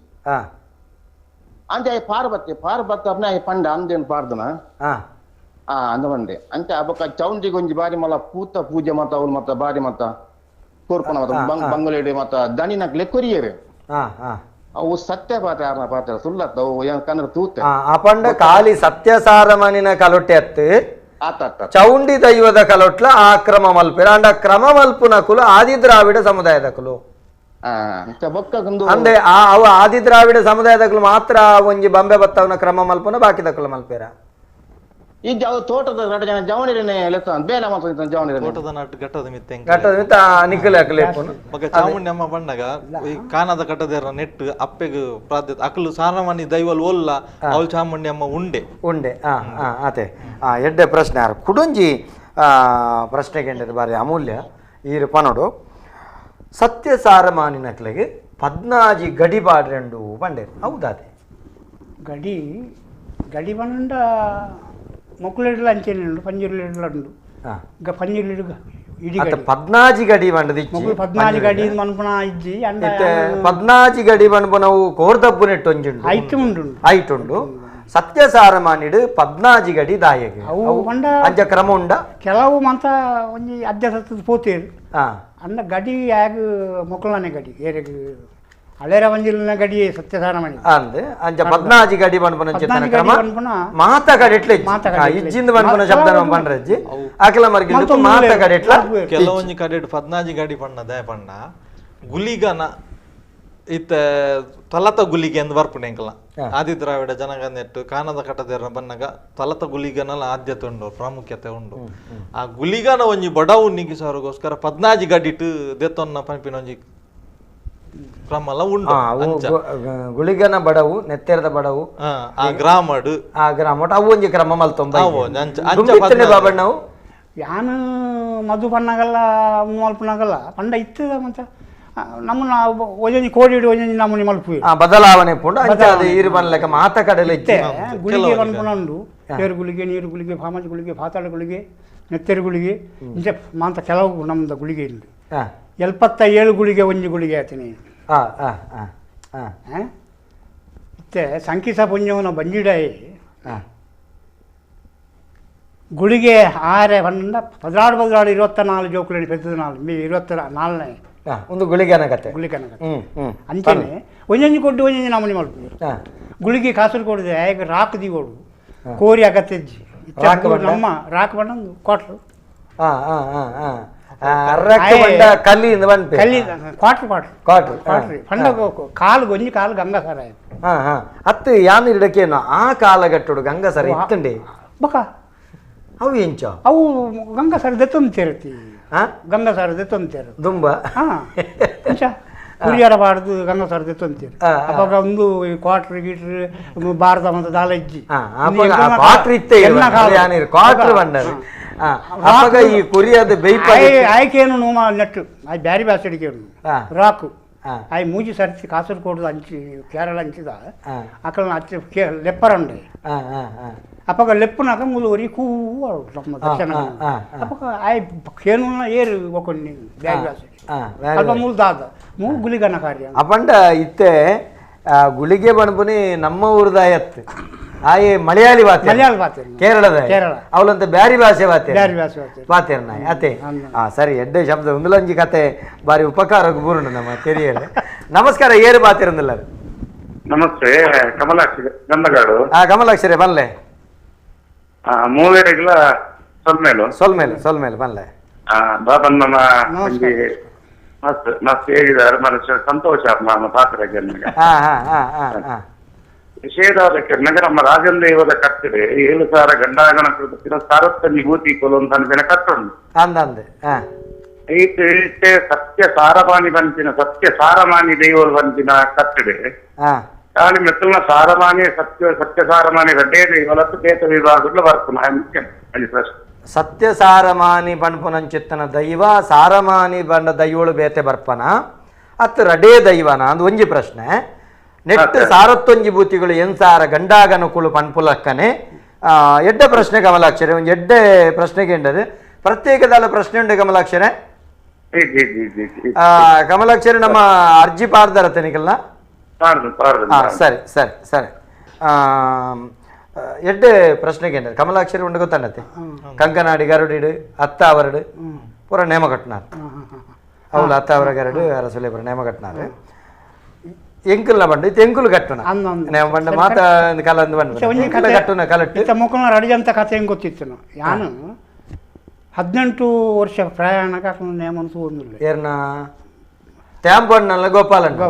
ಅಂಚೆ ಪಾರ್ ಬತ್ತೆ ಪಾರ್ ಬತ್ತ ಅಪ್ನೆ ಪಂಡ ಅಂದೇನು ಪಾರ್ದನ ಅಂದ ಬಂಡೆ ಅಂಚ ಅಬಕ ಚೌಂಡಿಗೆ ಒಂಜಿ ಬಾರಿ ಮಲ್ಲ ಪೂತ ಪೂಜೆ ಮಾತ ಅವ್ಲು ಮಾತ ಬಾರಿ ಮಾತ ಕೋರ್ಪಣ ಮಾತ ಬಂಗಲೇಡು ಮಾತ ದಣಿನಕ್ಲೆ ಕೊರಿಯರು. ಅವು ಸತ್ಯ ಪಾತ್ರ ಆರ್ನ ಪಾತ್ರ ಸುಳ್ಳತ್ತ ಅವು ಕನ್ನಡ ತೂತೆ ಅಪಂಡ ಖಾಲಿ ಸತ್ಯ ಸಾರಮನಿನ ಕಲೊಟ್ಟೆ ಅತ್ತು ಚೌಂಡಿ ದೈವದ ಕಲೊಟ್ಲ ಆ ಕ್ರಮ ಮಲ್ಪೆರ ಅಂಡ ಕ್ರಮ ಮಲ್ಪುನಕುಲು ಆದಿ ದ್ರಾವಿಡ ಸಮುದಾಯದಕುಲು ಅಂದೆ ಅವು ಆದಿ ದ್ರಾವಿಡ ಸಮುದಾಯದಕುಲು ಮಾತ್ರ ಒಂಜಿ ಬಂಬೆ ಬತ್ತವನ ಕ್ರಮ ಮಲ್ಪುನ ಬಾಕಿದಕುಲು ಮಲ್ಪೆರ. ಈ ತೋಟದ ಜನ ಜವನಿರನೆ ಬೇಲೆ ಮಾತ್ರ ಜವನಿರನೆ ತೋಟದ ನಟ್ಟು ಘಟ್ಟದ ಮಿತ್ತೆ ಘಟ್ಟದ ಮಿತ್ತ ನಿಕ್ಕಲೆ ಅಕಲೆ ಬೊಕ ಚಾಮುಂಡಿ ಅಮ್ಮ ಬಣ್ಣಗ ಈ ಕಾನದ ಕಟ್ಟದೇರ ನೆಟ್ಟು ಅಪ್ಪೆಗ್ ಪ್ರಾಧ್ಯತೆ ಅಕಲು ಸಾರಮಾನಿ ದೈವಲ್ ಓಲ್ಲ ಅವಳು ಚಾಮುಂಡಿ ಅಮ್ಮ ಉಂಡೆ ಉಂಡೆ. ಆತೆ ಎಡ್ಡೆ ಪ್ರಶ್ನೆ ಯಾರು ಕುಡುಂಜಿ ಪ್ರಶ್ನೆಗೆ ಬಾರಿ ಅಮೂಲ್ಯ ಈರು ಪನೋಡು ಸತ್ಯ ಸಾರಮಾನಿನಕ್ಲೆಗೆ ಪದ್ನಾಜಿ ಗಡಿ ಬಾಡ್ರೆಂಡು ಬಂಡೇರು ಹೌದಾದೆ ಗಡಿ ಗಡಿ ಬಂಡ ಮೊಕ್ಕಲೆಡ್ಲ ಅಂಚೆನೆ ಪಂಜಿರ್ಲೆಡ್ಲ ಉಂಡು ಪಂಜಿರ್ಲೆಡ್ ಇಡಿ ಪದ್ನಾಜಿ ಗಡಿ ಬಂಡದಿ ಮೊಕ್ಕಲು ಪದ್ನಾಜಿ ಗಡಿ ಮನ್ಪುನ ಇಜ್ಜಿ ಅಂಡ ಪದ್ನಾಜಿ ಗಡಿ ಬಂಡ್ಪುನವು ಕೋರ್ದಬ್ಬು ನೆಟ್ಟು ಒಂಜುಂಡು ಐಟ್ ಉಂಡು ಐಟ್ ಉಂಡು ಸತ್ಯ ಸಾರಮಾನಿಡು ಪದ್ನಾಜಿ ಗಡಿ ದಾಯಗೆ ಅವು ಬಂಡ ಅಂಚ ಕ್ರಮ ಉಂಡ ಕೆಲವು ಮಂತ ಒಂಜಿ ಅದ್ಯ ಸತ್ತದ ಪೋತೇರು ಅಂಡ ಗಡಿ ಆಗ ಮೊಕ್ಕಲನೆ ಗಡಿ ಏರೆಗ್ ಹಳೇರ ಒಂಜಿಲ್ನ ಗಡಿ ಸತ್ಯಸಾರಮಣಿ ಅಂದೆ ಅಂಚ ಪದ್ನಾಜಿ ಗಡಿ ಬಂಡ್ಪುನ ಚಿತ್ತನ ಕ್ರಮ ಮಾತ ಗಡಿಟ್ಲೆ ಇಜ್ಜಿಂದ ಬಂಡ್ಪುನ ಶಬ್ದ ಬಂಡ್ರಜ್ಜಿ ಅಕಲ ಮರ್ಗಿಂದ ಮಾತ ಗಡಿಟ್ಲ ಕೆಲವೊಂಜಿ ಕಡೆಟ್ ಪದ್ನಾಜಿ ಗಡಿ ಪಣ್ಣ ದಯ ಪಣ್ಣ ಗುಲಿಗನ ಇತ್ತ ತಲತ ಗುಲಿಗೆ ಎಂದು ಬರ್ಪುಣೆ ಎಂಕಲ ಆದಿ ದ್ರಾವಿಡ ಜನಗನೆಟ್ಟು ಕಾನದ ಕಟ್ಟದೇರ ಬನ್ನಗ ತಲತ ಗುಲಿಗನಲ್ಲ ಆದ್ಯತೆ ಉಂಡು ಪ್ರಾಮುಖ್ಯತೆ ಉಂಡು. ಆ ಗುಲಿಗನ ಒಂಜಿ ಬಡವು ನಿಗಿಸೋರ್ಗೋಸ್ಕರ ಪದ್ನಾಜಿ ಗಡಿಟ್ಟು ದೆತ್ತೊನ್ನ ಪಂಪಿನ ಒಂಜಿ ಕ್ರಮಲ ಉಂಡು. ಗುಳಿಗನ ಬಡವು ನೆತ್ತೆರದ ಬಡವು ಆ ಗ್ರಾಮಡು ಆ ಗ್ರಾಮ ಅವು ಒಂಜಿ ಕ್ರಮ ಮಲ್ತೊಂಬ ಬಾಬಣ್ಣವು ಯಾನು ಮಧು ಪಣ್ಣಗಲ್ಲ ಮಲ್ಪನಾಗಲ್ಲ ಪಂಡ ಇತ್ತದ ಮತ್ತೆ ನಮ್ಮನ್ನ ಒಂಜೊಂಜಿ ಕೋಡಿ ಒಂಜೊಂಜಿ ನಮ್ಮನಿ ಮಲ್ಪು ಬದಲಾವಣೆ ಪುಂಡು ಅಂಚ ಈರು ಬನ್ಲೆಕ್ಕ ಮಾತ ಕಡಲೆ ಇತ್ತೆ ಗುಳಿಗೆ ಪನ್ಪುನ ಉಂಡು ತೇರು ಗುಳಿಗೆ ನೀರು ಗುಳಿಗೆ ಫಾಮಜ್ ಗುಳಿಗೆ ಪಾತಾಳ ಗುಳಿಗೆ ನೆತ್ತೆರು ಗುಳಿಗೆ ಇಂಚ ಮಾಂತ ಕೆಲವು ನಮ್ಮದ ಗುಳಿಗೆ ಉಂಡು 77 ಗುಳಿಗೆ ಒಂಜಿ ಗುಳಿಗೆ ಆಯ್ತೀನಿ. ಇತ್ತೆ ಸಂಕಿಸ ಪುಂಜವನ ಬಂಜಿಡಾಯಿ ಗುಳಿಗೆ ಆರೆ ಪಂಡ 14 14 24 ಜೋಕುలని ಪೆದ್ದದ ನಾಲ್ ಮೇ 24ನೇ ಒಂದು ಗುಳಿಗೆನ ಕತೆ ಗುಳಿಗೆನ ಕತೆ ಅಂಚನೆ ಒಂಜೊಂಜಿ ಕೊಡ್ಡು ಒಂಜೊಂಜಿ ನಮೂನಿ ಮಲ್ಪುವೆರ್. ಗುಳಿಗೆ ಕಾಸರಗೋಡು ಆಯಗ್ ರಾಕ್ ದಿಗೋಡು ಕೋರಿ ಅಗತ್ಯಜ್ಜಿ ನಮ್ಮ ರಾಕ್ ಬಂಡ ಕ್ವಾಟ್ರ್ ಕಲ್ಲಿ ಕಲ್ಲಿ quarter quarter quarter quarter ಪಂಡ ಕಾಲು ಒಂಜಿ ಕಾಲು ಗಂಗಾಸರ ಅತ್ತು ಯಾನ್ ಇಡಕೇನು ಆ ಕಾಲಗಟ್ಟುಡು ಗಂಗಾಸರ ಇತ್ತಂಡೆ ಬಕ ಅವು ಎಂಚ ಅವು ಗಂಗಾಸರ ದೆತ್ತೊಂದು ಗಂಗಾಸರ ದೆತ್ತೊಂದು ದುಂಬ ಕುರಿಯರ ಬಾರ್ದು ಗಂಗಾಸರ ದೆತ್ತೊಂತೀರಿ ಅವಾಗ ಒಂದು ಕ್ವಾಟ್ರ್ ಗೀಟ್ರ್ ಬಾರ್ದ ಮತ್ತೆ ದಾಲ ಇಜ್ಜಿ ಕ್ವಾಟ್ರ್ ಇತ್ತೆ ಕ್ವಾಟ್ರ್ ಬಂಡರು ಅವಾಗ ಈ ಕುರಿಯದ ಬೇಯ್ಪ ಆಯ್ಕೇನು ನೋಮ ನೆಟ್ಟು ಆಯ್ ಬ್ಯಾರಿ ಬ್ಯಾಸಡಿಕೇನು ರಾಕು ಆಯ್ ಮೂಜಿ ಸರ್ತಿ ಕಾಸರಗೋಡು ಅಂಚಿ ಕೇರಳ ಅಂಚಿದ ಅಕಲ್ನ ಅಚ್ಚ ಲೆಪ್ಪರಂಡೆ ಅಪ್ಪಗ ಲೆಪ್ಪುನಾಗ ಮುಳುವರಿ ಕೂ ನಮ್ಮ ದಕ್ಷಿಣ ಅಪ್ಪಗ ಆಯ್ ಕೇನುನ ಏರು ಒಕ್ಕೊಂಡಿ ಬ್ಯಾರಿ ಬ್ಯಾಸಡಿ ಅಲ್ಪ ಮೂಲ ದಾದ ಮೂಲು ಗುಳಿಗನ ಕಾರ್ಯ ಅಪಂಡ ಇತ್ತೆ ಗುಳಿಗೆ ಬಣ್ಪುನಿ ನಮ್ಮ ಊರ್ದಾಯತ್ತು ಆಯೆ ಮಲಯಾಳಿ ಭಾಷೆ ಮಲಯಾಳಿ ಭಾಷೆ ಕೇರಳದ ಕೇರಳ ಅವಳಂತ ಬ್ಯಾರಿ ಭಾಷೆ ಬಾತೆ ಬ್ಯಾರಿ ಭಾಷೆ ಬಾತೆ ಬಾತೇರ್ನಾಯ್ ಅತೆ ಸರಿ ಎಡ್ಡೆ ಶಬ್ದ ಒಂದುಲಂಜಿ ಕತೆ ಬಾರಿ ಉಪಕಾರ ಬೂರುಂಡು ನಮ್ಮ ತೆರಿಯಲೆ. ನಮಸ್ಕಾರ ಏರು ಬಾತಿರಂದಿಲ್ಲ. ನಮಸ್ತೆ ಕಮಲಾಕ್ಷಿ ಗಂಧಗಾಡು. ಕಮಲಾಕ್ಷರೇ ಬನ್ಲೆ ಮೂವೇರೆಗ್ಲ ಸೊಲ್ಮೇಲು ಸೊಲ್ಮೇಲೆ ಸೊಲ್ಮೇಲೆ ಬನ್ಲೆ ಬಾಬಣ್ಣನ ಮಸ್ತ್ ಮಸ್ತ್ ಹೇಳಿದಾರೆ ಮನುಷ್ಯ ಸಂತೋಷ ಪಾತ್ರ. ವಿಷಯದ ನಗರ ನಮ್ಮ ರಾಜೇಂದ್ರ ಕಟ್ಟಿದೆ 7,000 ಗಂಡಾಗಣ ಸಾರತ್ತ ವಿಭೂತಿ ಕೊಲೊಂದು ಅನ್ಪಿನ ಕಟ್ಟುಂಡು ಐತೆ ಸತ್ಯ ಸಾರಮಾನಿ ಬಂತಿನ ಸತ್ಯ ಸಾರಮಾನಿ ದೈವರು ಬಂತಿನ ಕಟ್ಟಿದೆ ಕಾಲಿ ಮೆತ್ತಲ್ನ ಸಾರಮಾನಿ ಸತ್ಯ ಸತ್ಯ ಸಾರಮಾನಿ ರಡ್ಡೇ ದೈವಲತ್ತು ಬೇತ ವಿಭಾಗಗಳು ಬರ್ಪುನ ಮುಖ್ಯ ಪ್ರಶ್ನೆ. ಸತ್ಯ ಸಾರಮಾನಿ ಬಣ್ಪುನಂಚಿತ್ತನ ದೈವ ಸಾರಮಾನಿ ಬಂಡ ದೈವಳು ಬೇತೆ ಬರ್ಪನ ಅತ್ತು ರಡೇ ದೈವನ ಅಂದ್ ಒಂಜಿ ಪ್ರಶ್ನೆ. ನೆಟ್ ಸಾರತ್ತೊಂಜಿ ಬೂತಿಗಳು ಎನ್ಸಾರ ಗಂಡಾಗನುಕುಳು ಪನ್ಪುಲಕ್ಕನೆ ಎಡ್ಡೆ ಪ್ರಶ್ನೆ ಕಮಲಾಕ್ಷರೆ ಒಂಜಿ ಎಡ್ಡೆ ಪ್ರಶ್ನೆಗೆ ಎಂಡದು ಪ್ರತ್ಯೇಕದಾಲ ಪ್ರಶ್ನೆ ಉಂಡೆ ಕಮಲಾಕ್ಷರೆ. ಕಮಲಾಕ್ಷರೆ ನಮ್ಮ ಅರ್ಜಿ ಪಾರ್ದರತ್ತೆ ನಿಕಲ್ನ. ಸರಿ ಸರಿ ಸರಿ. ಎಡ್ಡೆ ಪ್ರಶ್ನೆಗೆ ಏನಾರ ಕಮಲಾಕ್ಷರಿ ಉಂಡು ಗೊತ್ತಾನತ್ತೆ ಕಂಕನಾಡಿ ಗರುಡಿಡು ಅತ್ತ ಅವರಡು ಪೂರ ನೇಮ ಕಟ್ಟನಾರು ಅವಳು ಅತ್ತ ಅವರ ಗರಡು ಅರಸುಲೆ ಪೂರ ನೇಮ ಕಟ್ಟನಾರು ಎಂಕುಲ್ನ ಬಂಡು ಇತ್ತು ಎಂಕುಲು ಕಟ್ಟುನ ನೇಮ ಬಂಡ ಮಾತ ಕಲಂದು ಬಂಡು ಕಟ್ಟುನ ಕಲಟ್ಟು ಮೊಕ್ಕನ ರಡಿಜಂತ ಕಥೆ ಹೆಂಗೆ ಗೊತ್ತಿತ್ತು ಯಾನು 18 ವರ್ಷ ಪ್ರಯಾಣಕ್ಕೆ ನೇಮ ತೂಂದಿಲ್ಲ ಏರ್ನ ತ್ಯಾಂಪಣ್ಣಲ್ಲ ಗೋಪಾಲಣ್ಣ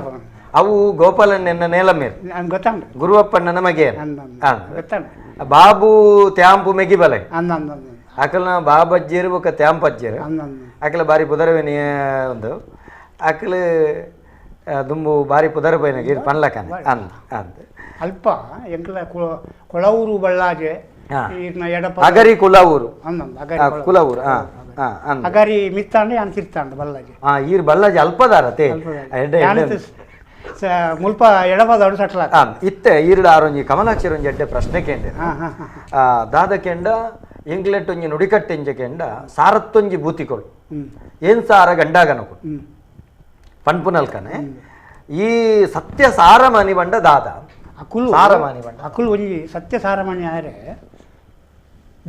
ಅವು ಗೋಪಾಲಣ್ಣನ ನೇಲಮೇರ್ ಗೊತ್ತಾಂಡ ಗುರುವಪ್ಪಣ್ಣನ ಮಗೆ ಬಾಬು ತ್ಯಾಂಪು ಮೆಗಿಬಲೆ ಅಕಲ್ನ ಬಾಬಜ್ಜೇರು ಬೊಕ್ಕ ತ್ಯಾಂಪಜ್ಜೇರು ಅಕಲ ಬಾರಿ ಪುದರವೇನಿ ಒಂದು ಅಕಲ ದುಂಬು ಬಾರಿ ಪುದರ ಪೈನಗೆ ಪನ್ಲಕನೆ ಅಂದ್ ಅಂದ್ ಅಲ್ಪ ಎಂಕಲ ಕೊಳವೂರು ಬಳ್ಳಾಜೆ ಅಗರಿ ಕುಲವೂರು ಕುಲವೂರು ಅಗರಿ ಮಿತ್ತಾಂಡೆ ಯಾನ್ ತಿರ್ತಾಂಡ ಬಲ್ಲಾಜೆ ಈರ್ ಬಲ್ಲಾಜೆ ಅಲ್ಪದಾರತೆ ಮುಲ್ಪ ಎಡಬಾದಡು ಸಟ್ಲ ಇತ್ತೆ ಈರುಡ ಆರೊಂಜಿ ಕಮಲಾಕ್ಷರ ಒಂಜಿ ಎಡ್ಡೆ ಪ್ರಶ್ನೆ ಕೇಂದ್ರ ದಾದ ಕೆಂಡ ಎಂಕ್ಲೆಟ್ ಒಂಜಿ ನುಡಿಕಟ್ಟೆಂಜ ಕೆಂಡ ಸಾರತ್ತೊಂಜಿ ಬೂತಿಕೊಳು ಏನ್ ಸಾರ ಗಂಡಾಗನಕು ಪನ್ಪುನಲ್ಕನೆ ಈ ಸತ್ಯ ಸಾರಮನಿ ಬಂಡ ದಾದ ಅಕುಲು ಸಾರಮಾನಿ ಬಂಡ ಅಕುಲು ಒಂಜಿ ಸತ್ಯ ಸಾರಮಣಿ ಆರೆ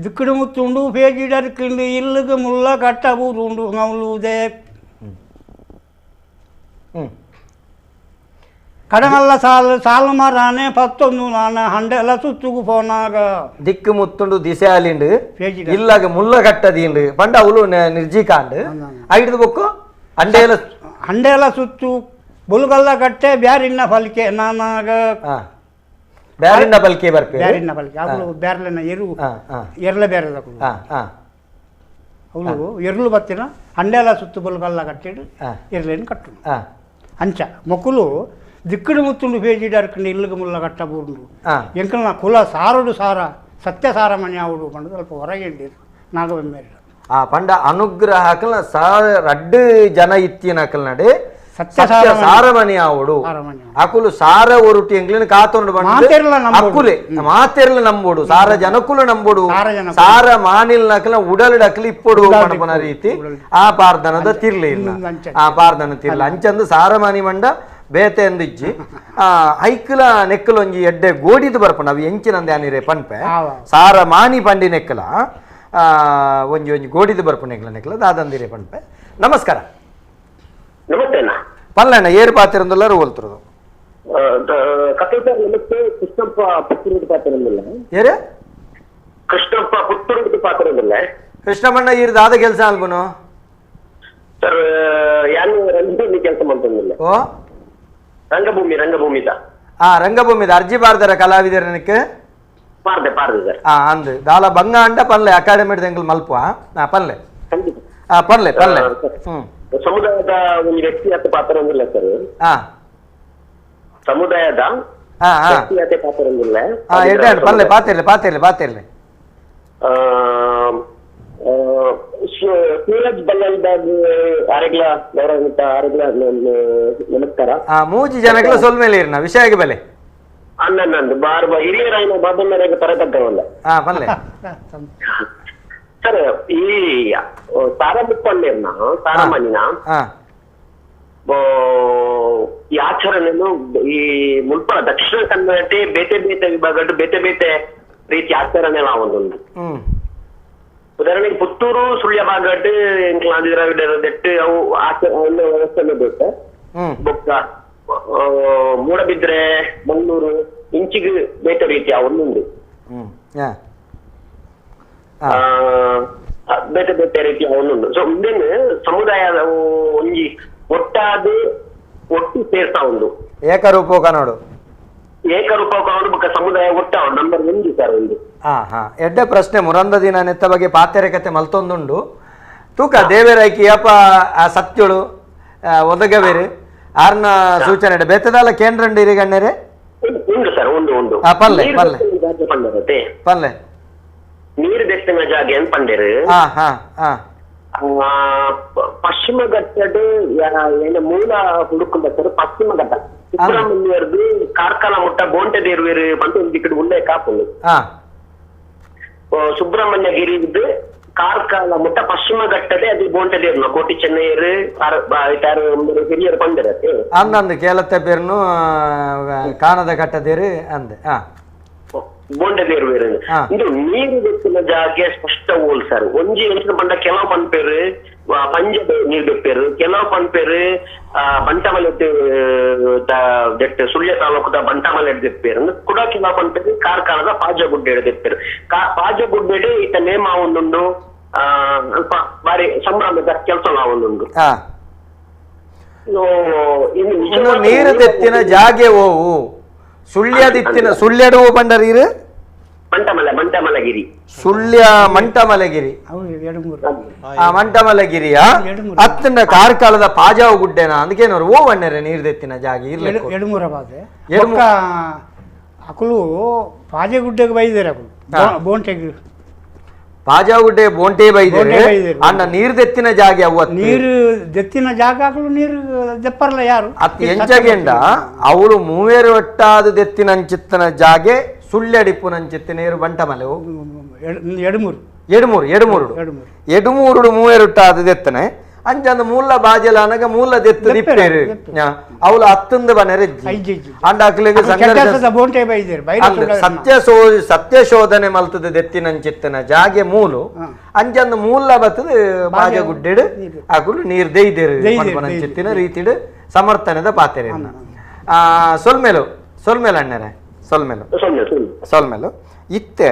ದಿಕ್ಕಡು ಮುತ್ತುಂಡು ಪೇಜಿಡರ್ಕಿಂಡು ಇಲ್ಲುಗು ಮುಲ್ಲ ಕಟ್ಟ ಬೂರುಂಡು ನೌಲುದೆ ಕಡಮಲ್ಲ ಸಾಲು ಸಾಲು ಮರಾನೆ ಪತ್ತೊಂದು ನಾನ ಹಂಡೆಲ್ಲ ಸುತ್ತುಗು ಪೋನಾಗ ದಿಕ್ಕು ಮುತ್ತುಂಡು ದಿಸೆ ಅಲಿಂಡು ಇಲ್ಲಾಗ ಮುಲ್ಲ ಕಟ್ಟದೀಂಡು ಪಂಡ ಅವಳು ನಿರ್ಜೀಕಾಂಡು ಐದು ಬೊಕ್ಕು ಹಂಡೆಲ್ಲ ಹಂಡೆಲ್ಲ ಸುತ್ತು ಬುಲ್ಗಲ್ಲ ಕಟ್ಟೆ ಬ್ಯಾರಿನ ಫಲಿಕೆ ನಾನಾಗ ಬ್ಯಾರಿನ ಬಲ್ಕೆ ಬರ್ಪೆ ಬ್ಯಾರಿನ ಬಲ್ಕೆ ಅವಳು ಬ್ಯಾರ್ಲೆನ ಎರು ಎರ್ಲ ಬೇರೆದಕ್ಕಳು ಅವಳು ಎರ್ಲು ಬತ್ತಿನ ಹಂಡೆಲ್ಲ ಸುತ್ತು ಬುಲ್ಗಲ್ಲ ಕಟ್ಟಿಡು ಎರ್ಲೇನು ಕಟ್ಟು ಅಂಚ ಮೊಕ್ಕಲು ದಿಕ್ಕಡು ಮುತ್ತುಂಡು ಪೇಜಿಡರ್ಕಂಡು ಇಲ್ಲುಗು ಮುಲ್ಲ ಕಟ್ಟ ಬೂರುಂಡು ಎಂಕಲ್ನ ಕುಲ ಸಾರುಡು ಸಾರ ಸತ್ಯ ಸಾರ ಮನೆ ಆవుಡು ಪಂಡ ಸ್ವಲ್ಪ ಹೊರಗೆ ನಾಗಬೊಮ್ಮೇರು ಆ ಪಂಡ ಅನುಗ್ರಹ ಅಕಲ್ನ ರಡ್ಡು ಜನ ಇತ್ತಿನ ಅಕಲ್ನಡೆ ಸತ್ಯ ಸಾರಮಣಿ ಆవుಡು ಅಕುಲು ಸಾರ ಒರುಟಿ ಎಂಗ್ಲಿನ ಕಾತೊಂಡು ಬಂದು ಅಕ್ಕುಲೆ ಮಾತೆರ್ಲ ನಂಬೋಡು ಸಾರ ಜನಕುಲು ನಂಬೋಡು ಸಾರ ಮಾನಿಲ್ ನಕಲ ಉಡಲ್ ಅಕಲು ಇಪ್ಪೊಡು ಪಣಪನ ರೀತಿ ಆ ಪಾರ್ದನದ ತಿರ್ಲಿ ಇಲ್ಲ ಆ ಪಾರ್ದನ ತಿರ್ಲ ಅಂಚಂದು ಸಾರಮಾನಿ ಮಂಡ ಬೇತೆ ಅಂದಿಜ್ಜಿ ಆ ಐಕ್ಲ ನೆಕ್ಕಲೊಂಜಿ ಎಡ್ಡೆ ಗೋಡಿದು ಬರ್ಪಣ ಅವು ಎಂಚಿನಂದೆ ಅನಿರೆ ಪನ್ಪೆ ಸಾರ ಮಾನಿ ಪಂಡಿ ನೆಕ್ಕಲ ಒಂಜಿ ಒಂಜಿ ಗೋಡಿದು ಬರ್ಪಣ ನೆಕ್ಕಲ ನೆಕ್ಕಲ ದಾದಂದಿರೆ ಪನ್ಪೆ. ನಮಸ್ಕಾರ. ನಮಸ್ತೆ ಅಣ್ಣ. ಪಲ್ಲಣ್ಣ ಏರು ಪಾತಿರಂದುಲ್ಲಾರು ಹೋಲ್ತಿರೋದು ನಮಸ್ತೆ. ಕೃಷ್ಣಪ್ಪ ಪುತ್ತೂರು ಪಾತಿರಂದಿಲ್ಲ. ಏರು ಕೃಷ್ಣಪ್ಪ ಪುತ್ತೂರು ಪಾತಿರಂದಿಲ್ಲ. ಕೃಷ್ಣಪ್ಪಣ್ಣ ಈರು ದಾದ ಕೆಲಸ ಅಲ್ಬನು ಸರ್? ಯಾನು ರಂಗಭೂಮಿ ಕೆಲಸ ಮಾಡ್ತಂದಿಲ್ಲ. ಓ ರಂಗಭೂಮಿ ರಂಗಭೂಮಿದ. ಆ ರಂಗಭೂಮಿದ ಅರ್ಜಿ ಬಾರ್ದರ ಕಲಾವಿದರನಕ್ಕೆ ಪಾರ್ದೆ ಪಾರ್ದೆ ಸರ್. ಆ ಅಂದು ದಾಲ ಬಂಗ ಅಂಡ ಪಲ್ಲೆ ಅಕಾಡೆಮಿ ಎಂಗಲ್ ಮಲ್ಪ ಪಲ್ಲೆ ಪಲ್ಲೆ ಪಲ್ಲೆ ಸಮುದಾಯದ ಒಂದು ವ್ಯಕ್ತಿಯತೆ ಪಾತ್ರ ಒಂದಿಲ್ಲ ಸರ್. ಸಮುದಾಯದ ವ್ಯಕ್ತಿಯತೆ ಪಾತ್ರ ಒಂದಿಲ್ಲ. ಪಲ್ಲೆ ಪಾತಿರ್ಲಿ ಪಾತಿರ್ಲಿ ಪಾತಿರ್ಲಿ. ಸೂರಜ್ ಬಲ್ಲಾಳ್ಬಾಗ್ ಆರೆಗ್ಲ ಗೌರವಾನ್ವಿತ ಆರೆಗ್ಲ ನಮಸ್ಕಾರ. ಮೂಜಿ ಜನಗಳ ಸೊಲ್ಮೇಲೆ ಇರ್ನ ವಿಷಯ ಬೆಲೆ ಅಣ್ಣ ಬಾರ್ ಹಿರಿಯರಾಯನ ಬಾಬಣ್ಣರಾಗ ತರತಕ್ಕವಲ್ಲ. ಪಲ್ಲೆ ಸರ್ ಈ ಸಾರಮುಪ್ಪಣ್ಣ ಸಾರಮಣ್ಣಿನ ಈ ಆಚರಣೆಯನ್ನು ಈ ಮುಲ್ಪ ದಕ್ಷಿಣ ಕನ್ನಡ ಬೇತೆ ಬೇತೆ ವಿಭಾಗ ಬೇತೆ ಬೇತೆ ರೀತಿ ಆಚರಣೆ ಒಂದೊಂದು. ಉದಾಹರಣೆಗೆ ಪುತ್ತೂರು ಸುಳ್ಯ ಭಾಗಟ್ ದ್ರಾವಿಡರದೆಟ್ಟು ಅವು ಆಚರಣೆ ವ್ಯವಸ್ಥೆ ಬೇಕು. ಬೊಕ್ಕ ಮೂಡಬಿದ್ರೆ ಮಂಗಳೂರು ಇಂಚಿಗೆ ಬೇತೆ ರೀತಿ ಒಂದೊಂದು ಬೇತೆ ಬೇತೆ ರೀತಿಯ ಒಂದೊಂದು. ಸೊ ಇಂದೇನು ಸಮುದಾಯದ ಒಂಜಿ ಒಟ್ಟಾದ ಒಟ್ಟು ಸೇರ್ತಾ ಒಂದು ಏಕರೂಪಕ ನೋಡು ಏಕರೂಪಕ ಬೊಕ್ಕ ಸಮುದಾಯ ಒಟ್ಟ ನಂಬರ್ ಒಂದು ಸರ್ ಒಂದು. ಹಾ ಹಾ ಎಡ್ಡೆ ಪ್ರಶ್ನೆ ಮುರಂದ ದಿನ ನೆತ್ತ ಬಗ್ಗೆ ಪಾತೆರೆ ಕತೆ ಮಲ್ತೊಂದುಂಡು ತೂಕ ದೇವೇರಾಯ್ಕಿ ಅಪ್ಪ ಆ ಸತ್ಯಳು ಒದಗವೇರು ಆರ್ನ ಸೂಚನೆ ಬೇತದಾಲ ಕೇಂದ್ರ ಇರಿಗಣ್ಣರೇ ಉಂಟು ಸರ್ ಉಂಡು ಉಂಡು. ಪಲ್ಲೆ ಪಲ್ಲೆ ಪಲ್ಲೆ ನೀರು ದೆತ್ತಿನ ಜಾಗೆ ಅಂತ ಪಂಡೇರು. ಪಶ್ಚಿಮ ಘಟ್ಟದ ಮೂಲ ಹುಡುಕುಂಡ ಸರ್ ಪಶ್ಚಿಮ ಘಟ್ಟ ಸುಬ್ರಹ್ಮಣ್ಯರ್ದು ಕಾರ್ಕಳ ಮುಟ್ಟ ಬೋಂಟೆ ದೇರ್ವೇರು ಪಂತ ಒಂದು ಇಕ್ಕಡೆ ಉಲ್ಲೇಖ ಆಪುಂಡು. ಸುಬ್ರಹ್ಮಣ್ಯ ಗಿರಿದ್ದು ಕಾರ್ಕಳ ಮುಟ್ಟ ಪಶ್ಚಿಮ ಘಟ್ಟದೆ ಅದು ಬೋಂಟೆ ದೇರ್ನ ಕೋಟಿ ಚೆನ್ನೈಯರು ಹಿರಿಯರು ಪಂಡೇರು ಅಂದಂದು ಕೇಳತ್ತೆ ಬೇರ್ನು ಕಾಣದ ಘಟ್ಟದೇರು ಅಂದೆ. ಬೋಂಡೆ ದೇವರು ಬೇರೆ. ಇಂದು ನೀರು ಬೆಪ್ಪಿನ ಜಾಗೆ ಸ್ಪಷ್ಟ ಓಲ್ ಸರ್. ಒಂಜಿ ಎಂಚಿನ ಪಂಡ ಕೆಲವು ಪನ್ಪೇರು ಪಂಜ ನೀರು ಬೆಪ್ಪೇರು, ಕೆಲವು ಪನ್ಪೇರು ಬಂಟಮಲೆ ಸುಳ್ಯ ತಾಲೂಕುದ ಬಂಟಮಲೆ ದೆಪ್ಪೇರು, ಕೂಡ ಕೆಲವು ಪನ್ಪೇರು ಕಾರ್ಕಳದ ಪಾಜಗುಡ್ಡೆ ದೆಪ್ಪೇರು. ಪಾಜಗುಡ್ಡೆ ಈತ ನೇಮ ಒಂದುಂಡು, ಅಲ್ಪ ಬಾರಿ ಸಂಭ್ರಮದ ಕೆಲಸ ಒಂದುಂಡು. ನೀರು ತೆತ್ತಿನ ಜಾಗೆ ಓವು ಸುಳ್ಯದಿತ್ತಿನ ಸುಳ್ಯಡು ಬಂಡರೀರು ಮಂಟಮಲೆ ಮಂಟಮಲಗಿರಿ ಸುಳ್ಯ ಮಂಟಮಲಗಿರಿ ಮಂಟಮಲಗಿರಿಯ ಅತ್ತಂಡ ಕಾರ್ಕಳದ ಪಾಜಾವು ಗುಡ್ಡೆನ ಅದಕ್ಕೇನವರು ಓ ಅಣ್ಣರೆ ನೀರು ದೆತ್ತಿನ ಜಾಗೆ ಇರ್ಲಿ ಎಡುಮೂರ ಬಾದೆ ಅಕುಲು ಪಾಜಗುಡ್ಡೆಗೆ ಬೈದಾರೆ ಅಕುಲು ಬೋಂಟೆಗೆ ಪಾಜಾಗುಡ್ಡೆ ಬೋಂಟೆ ಬೈದೇರೆ ಅಣ್ಣ ನೀರು ದೆತ್ತಿನ ಜಾಗೆ ಅವು ನೀರು ದೆತ್ತಿನ ಜಾಗ ಅಕುಲು ನೀರು ದೆಪ್ಪರ್ಲ ಯಾರು ಅತ್ ಎಂಚಗೆಂಡ ಅವಳು ಮೂವೇರು ಒಟ್ಟಾದ ದೆತ್ತಿನಂಚಿತ್ತನ ಜಾಗೆ ಸುಳ್ಯಡಿಪ್ಪುನಂಚಿತ್ತ ನೀರು ಬಂಟಮಲೆ ಎಡುಮೂರು ಎಡುಮೂರು ಎಡುಮೂರುಡು ಎಡುಮೂರುಡು ಮೂವೇರುಟ್ಟಾದ ದೆತ್ತನೆ ಅಂಚಂದ ಮೂಲ ಬಾಜಲ ಅನಗ ಮೂಲ ದೆತ್ತು ದಿಪ್ಪೇರು ಅವಳು ಅತ್ತಂದ ಬನೆರೆ ಅಂಡ ಅಕ್ಲಿಗೆ ಸತ್ಯ ಸತ್ಯ ಶೋಧನೆ ಮಲ್ತದ ದೆತ್ತಿನಂಚಿತ್ತನ ಜಾಗೆ ಮೂಲು ಅಂಚಂದ ಮೂಲ ಬತ್ತದ ಬಾಜಗುಡ್ಡೆಡು ಅಕುಲು ನೀರ್ ದೆಯ್ದೇರು ಪನ್ಪನಂಚಿತ್ತಿನ ರೀತಿಡು ಸಮರ್ಥನದ ಪಾತೆರೆ. ಸೊಲ್ಮೇಲು ಸೊಲ್ಮೇಲು ಅಣ್ಣರೆ ಸೊಲ್ಮೇಲು ಸೊಲ್ಮೇಲು ಇತ್ತೆ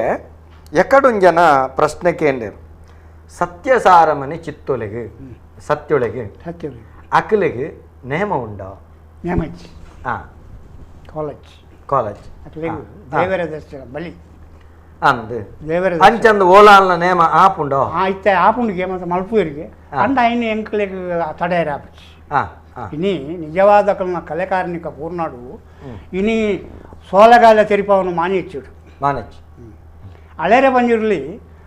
ಎಕಡುಂಜನ ಪ್ರಶ್ನೆ ಕೇಂದ್ರ ಸತ್ಯಸಾರಮನೆ ಚಿತ್ತೊಲೆಗೆ ಸತ್ಯೊಳಗೆ ಅಕಲೆಗೆ ನೇಮ ಉಂಡ ನೇಮ ಕಾಲೇಜ್ ಕಾಲೇಜ್ ದೇವರ ದರ್ಶನ ಬಲಿ ಅಂದು ಅಂಚಂದು ಓಲಾಲ್ನ ನೇಮ ಆಪುಂಡೋ ಇತ್ತೆ ಆಪುಂಡಿಗೆ ಮತ್ತು ಮಲ್ಪೂರಿಗೆ ಅಂಡ ಇನ್ನು ಎಂಕ್ಲೆಗೆ ತಡೆಯರ ಆಪುಚಿ ಇನಿ ನಿಜವಾದ ಕಲ್ನ ಕಲೆಕಾರ್ನಿಕ ಪೂರ್ಣಾಡು ಇನಿ ಸೋಲಗಾಲ ತೆರಿಪವನು ಮಾನಿಚ್ಚಿಡು ಮಾನಿಚ್ಚು ಅಳೆರೆ ಬಂಜಿರ್ಲಿ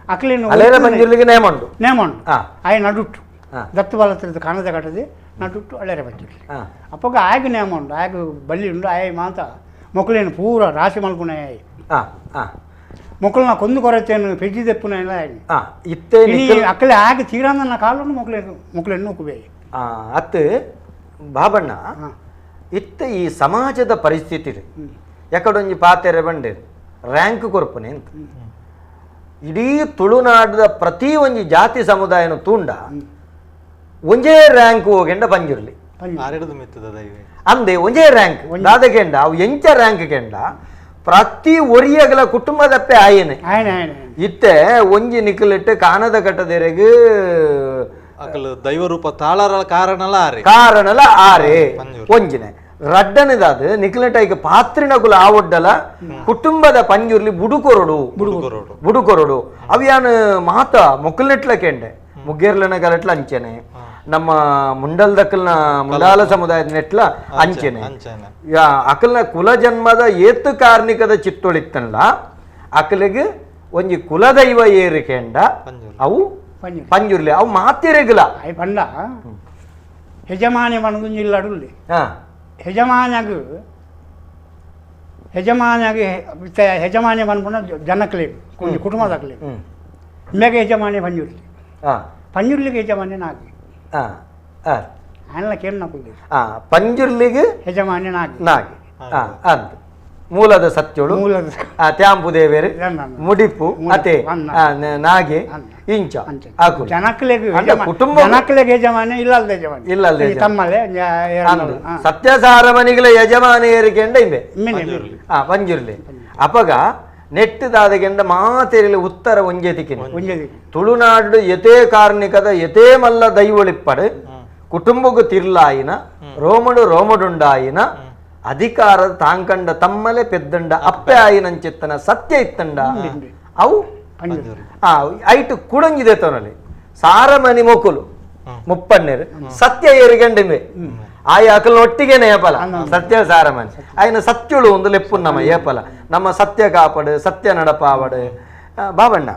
ಅಕ್ಲಿನ ಅಳೆರೆ ಬಂಜಿರ್ಲಿಗೆ ನೇಮ ಉಂಡು ನೇಮ ಉಂಡು ಆಯ ನಡುಟ್ಟು ದತ್ತು ಬಲತ್ರದ ಕಾಣದ ಕಟ್ಟದೆ ನಡುಟ್ಟು ಅಳೆರೆ ಬಂಜಿರ್ಲಿ ಅಪ್ಪಗ ಆಯಗ ನೇಮ ಉಂಡು ಆಯಗ ಬಲ್ಲಿ ಉಂಡು ಆಯ ಮಾತ ಮೊಕ್ಕಲೇನು ಪೂರ ರಾಶಿ ಮಲ್ಪುನ ಆಯ್ ಮೊಕ್ಕಳನ್ನ ಕೊಂದು ಕೊರತೇನು ಪೆಜ್ಜಿ ದೆಪ್ಪುನ ಎಲ್ಲ ಇತ್ತೆ ಅಕ್ಕಲೆ ಆಗ ತೀರಾಂದನ್ನ ಕಾಲನ್ನು ಮೊಕ್ಕಲೇನು ಮೊಕ್ಕಲೇನು ನೂಕುಬೇ ಅತ್ತು ಬಾಬಣ್ಣ ಇತ್ತ ಈ ಸಮಾಜದ ಪರಿಸ್ಥಿತಿ ಎಕಡೊಂಜಿ ಪಾತೆರೆ ಬಂಡೆ ರ್ಯಾಂಕ್ ಕೊರ್ಪುನೆ ಅಂತ ಇಡೀ ತುಳುನಾಡದ ಪ್ರತಿ ಒಂಜಿ ಜಾತಿ ಸಮುದಾಯನ ತೂಂಡ ಒಂಜೇ ರ್ಯಾಂಕ್ ಹೋಗೆಂಡ ಪಂಜುರ್ಲಿ ಅಂದೆ ಒಂಜೇ ರ್ಯಾಂಕ್ ದಾದಗೆಂಡ ಅವು ಎಂಚ ರ್ಯಾಂಕ್ ಕೆಂಡ ಪ್ರತಿ ಒರಿಯಗಲ ಕುಟುಂಬದಪ್ಪೆ ಆಯನೆ ಇತ್ತೆ ಒಂಜಿ ನಿಕ್ಕಲಿಟ್ಟು ಕಾನದ ಕಟ್ಟದೆರೆಗೆ ದೈವ ರೂಪ ತಾಳರ ಕಾರಣಲ ಆರೆ ಕಾರಣಲ ಆರೆ ಒಂಜಿನೆ ರಡ್ಡನೆದಾದ ನಿಕ್ಲಟೈಕ್ ಪಾತ್ರಿನಕುಲ ಆವೊಡ್ಡಲ ಕುಟುಂಬದ ಪಂಜುರ್ಲಿ ಬುಡುಕೊರಡು ಬುಡುಕೊರಡು ಅವಿಯಾನ ಮಾತ ಮೊಕ್ಕಲ್ನೆಟ್ಲ ಕೆಂಡೆ ಮುಗ್ಗೇರ್ಲನ ಗಲಟ್ಲ ಅಂಚೆನೆ ನಮ್ಮ ಮುಂಡಲ್ದಕ್ಕಲ್ನ ಮುಂಡಾಲ ಸಮುದಾಯದ ನೆಟ್ಲ ಅಂಚೆನೆ ಅಕಲ್ನ ಕುಲ ಜನ್ಮದ ಏತು ಕಾರ್ಣಿಕದ ಚಿತ್ತೊಳಿತ್ತನ್ಲ ಅಕಲಿಗೆ ಒಂಜಿ ಕುಲದೈವ ಏರಿಕೆಂಡ ಅವು ಪಂಜುರ್ಲಿ ಅವು ಮಾತಿರೆಗಲ ಪಂಡ ಯಜಮಾನಿ ಮನದುಂಜಿಲ್ಲಡುಲ್ಲಿ ಯಜಮಾನ್ಯಾಗ ಯಜಮಾನ್ಯಾಗ ಯಜಮಾನಿ ಪನ್ಪುನ ಜನಕ್ಲೆಗ್ ಒಂಜಿ ಕುಟುಂಬದಕ್ಲೆಗ್ ಮೆಗ ಯಜಮಾನಿ ಪಂಜುರ್ಲಿ ಪಂಜುರ್ಲಿಗೆ ಯಜಮಾನಿ ನಾಗಿ ಆನ್ಲ ಕೇಳಿ ನಾಕುಲ್ದಿ ಪಂಜುರ್ಲಿಗೆ ಯಜಮಾನಿ ನಾಗಿ ನಾಗಿ ಅಂದ್ ಮೂಲದ ಸತ್ಯೋಳು ಮೂಲದ ತ್ಯಾಂಪು ದೇವೇರು ಮುಡಿಪು ಅತೆ ನಾಗೆ ಇಂಚ ಜನಕ್ಲೆಗ್ ಕುಟುಂಬ ಜನಕ್ಲೆಗ್ ಯಜಮಾನಿ ಇಲ್ಲಲ್ದ ಯಜಮಾನಿ ಇಲ್ಲಲ್ದ ತಮ್ಮಲೆ ಸತ್ಯಸಾರಮನಿಗಳ ಯಜಮಾನಿ ಏರಿಕೆಂಡ ಇಂಬೆ ಪಂಜುರ್ಲಿ ಅಪಗ ನೆಟ್ಟುದಾದಗೆಂಡ ಮಾತೆರಿಲಿ ಉತ್ತರ ಒಂಜೆತಿಕಿನ ತುಳುನಾಡು ಯತೇ ಕಾರ್ಣಿಕದ ಯತೇ ಮಲ್ಲ ದೈವಳಿಪ್ಪಡು ಕುಟುಂಬಕ್ಕೂ ತಿರ್ಲಾಯಿನ ರೋಮಡು ರೋಮಡುಂಡಾಯಿನ ಅಧಿಕಾರ ತಾಂಕಂಡ ತಮ್ಮಲೆ ಪೆದ್ದಂಡ ಅಪ್ಪೆ ಆಯಿನಂಚಿತ್ತನ ಸತ್ಯ ಇತ್ತಂಡ ಅವು ಐಟು ಕುಡಂಗಿದೆ ತೋನಲ್ಲಿ ಸಾರಮನಿ ಮೊಕುಲು ಮುಪ್ಪಣ್ಣರು ಸತ್ಯ ಏರಿಗಂಡಿಂಬೆ ಆಯ ಅಕಲ್ ಒಟ್ಟಿಗೆನೆ ಏಪಲ ಸತ್ಯ ಸಾರಮನಿ ಆಯ್ನ ಸತ್ಯುಳು ಒಂದು ಲೆಪ್ಪು ನಮ್ಮ ಏಪಲ ನಮ್ಮ ಸತ್ಯ ಕಾಪಾಡು ಸತ್ಯ ನಡಪಾವಡು. ಬಾಬಣ್ಣ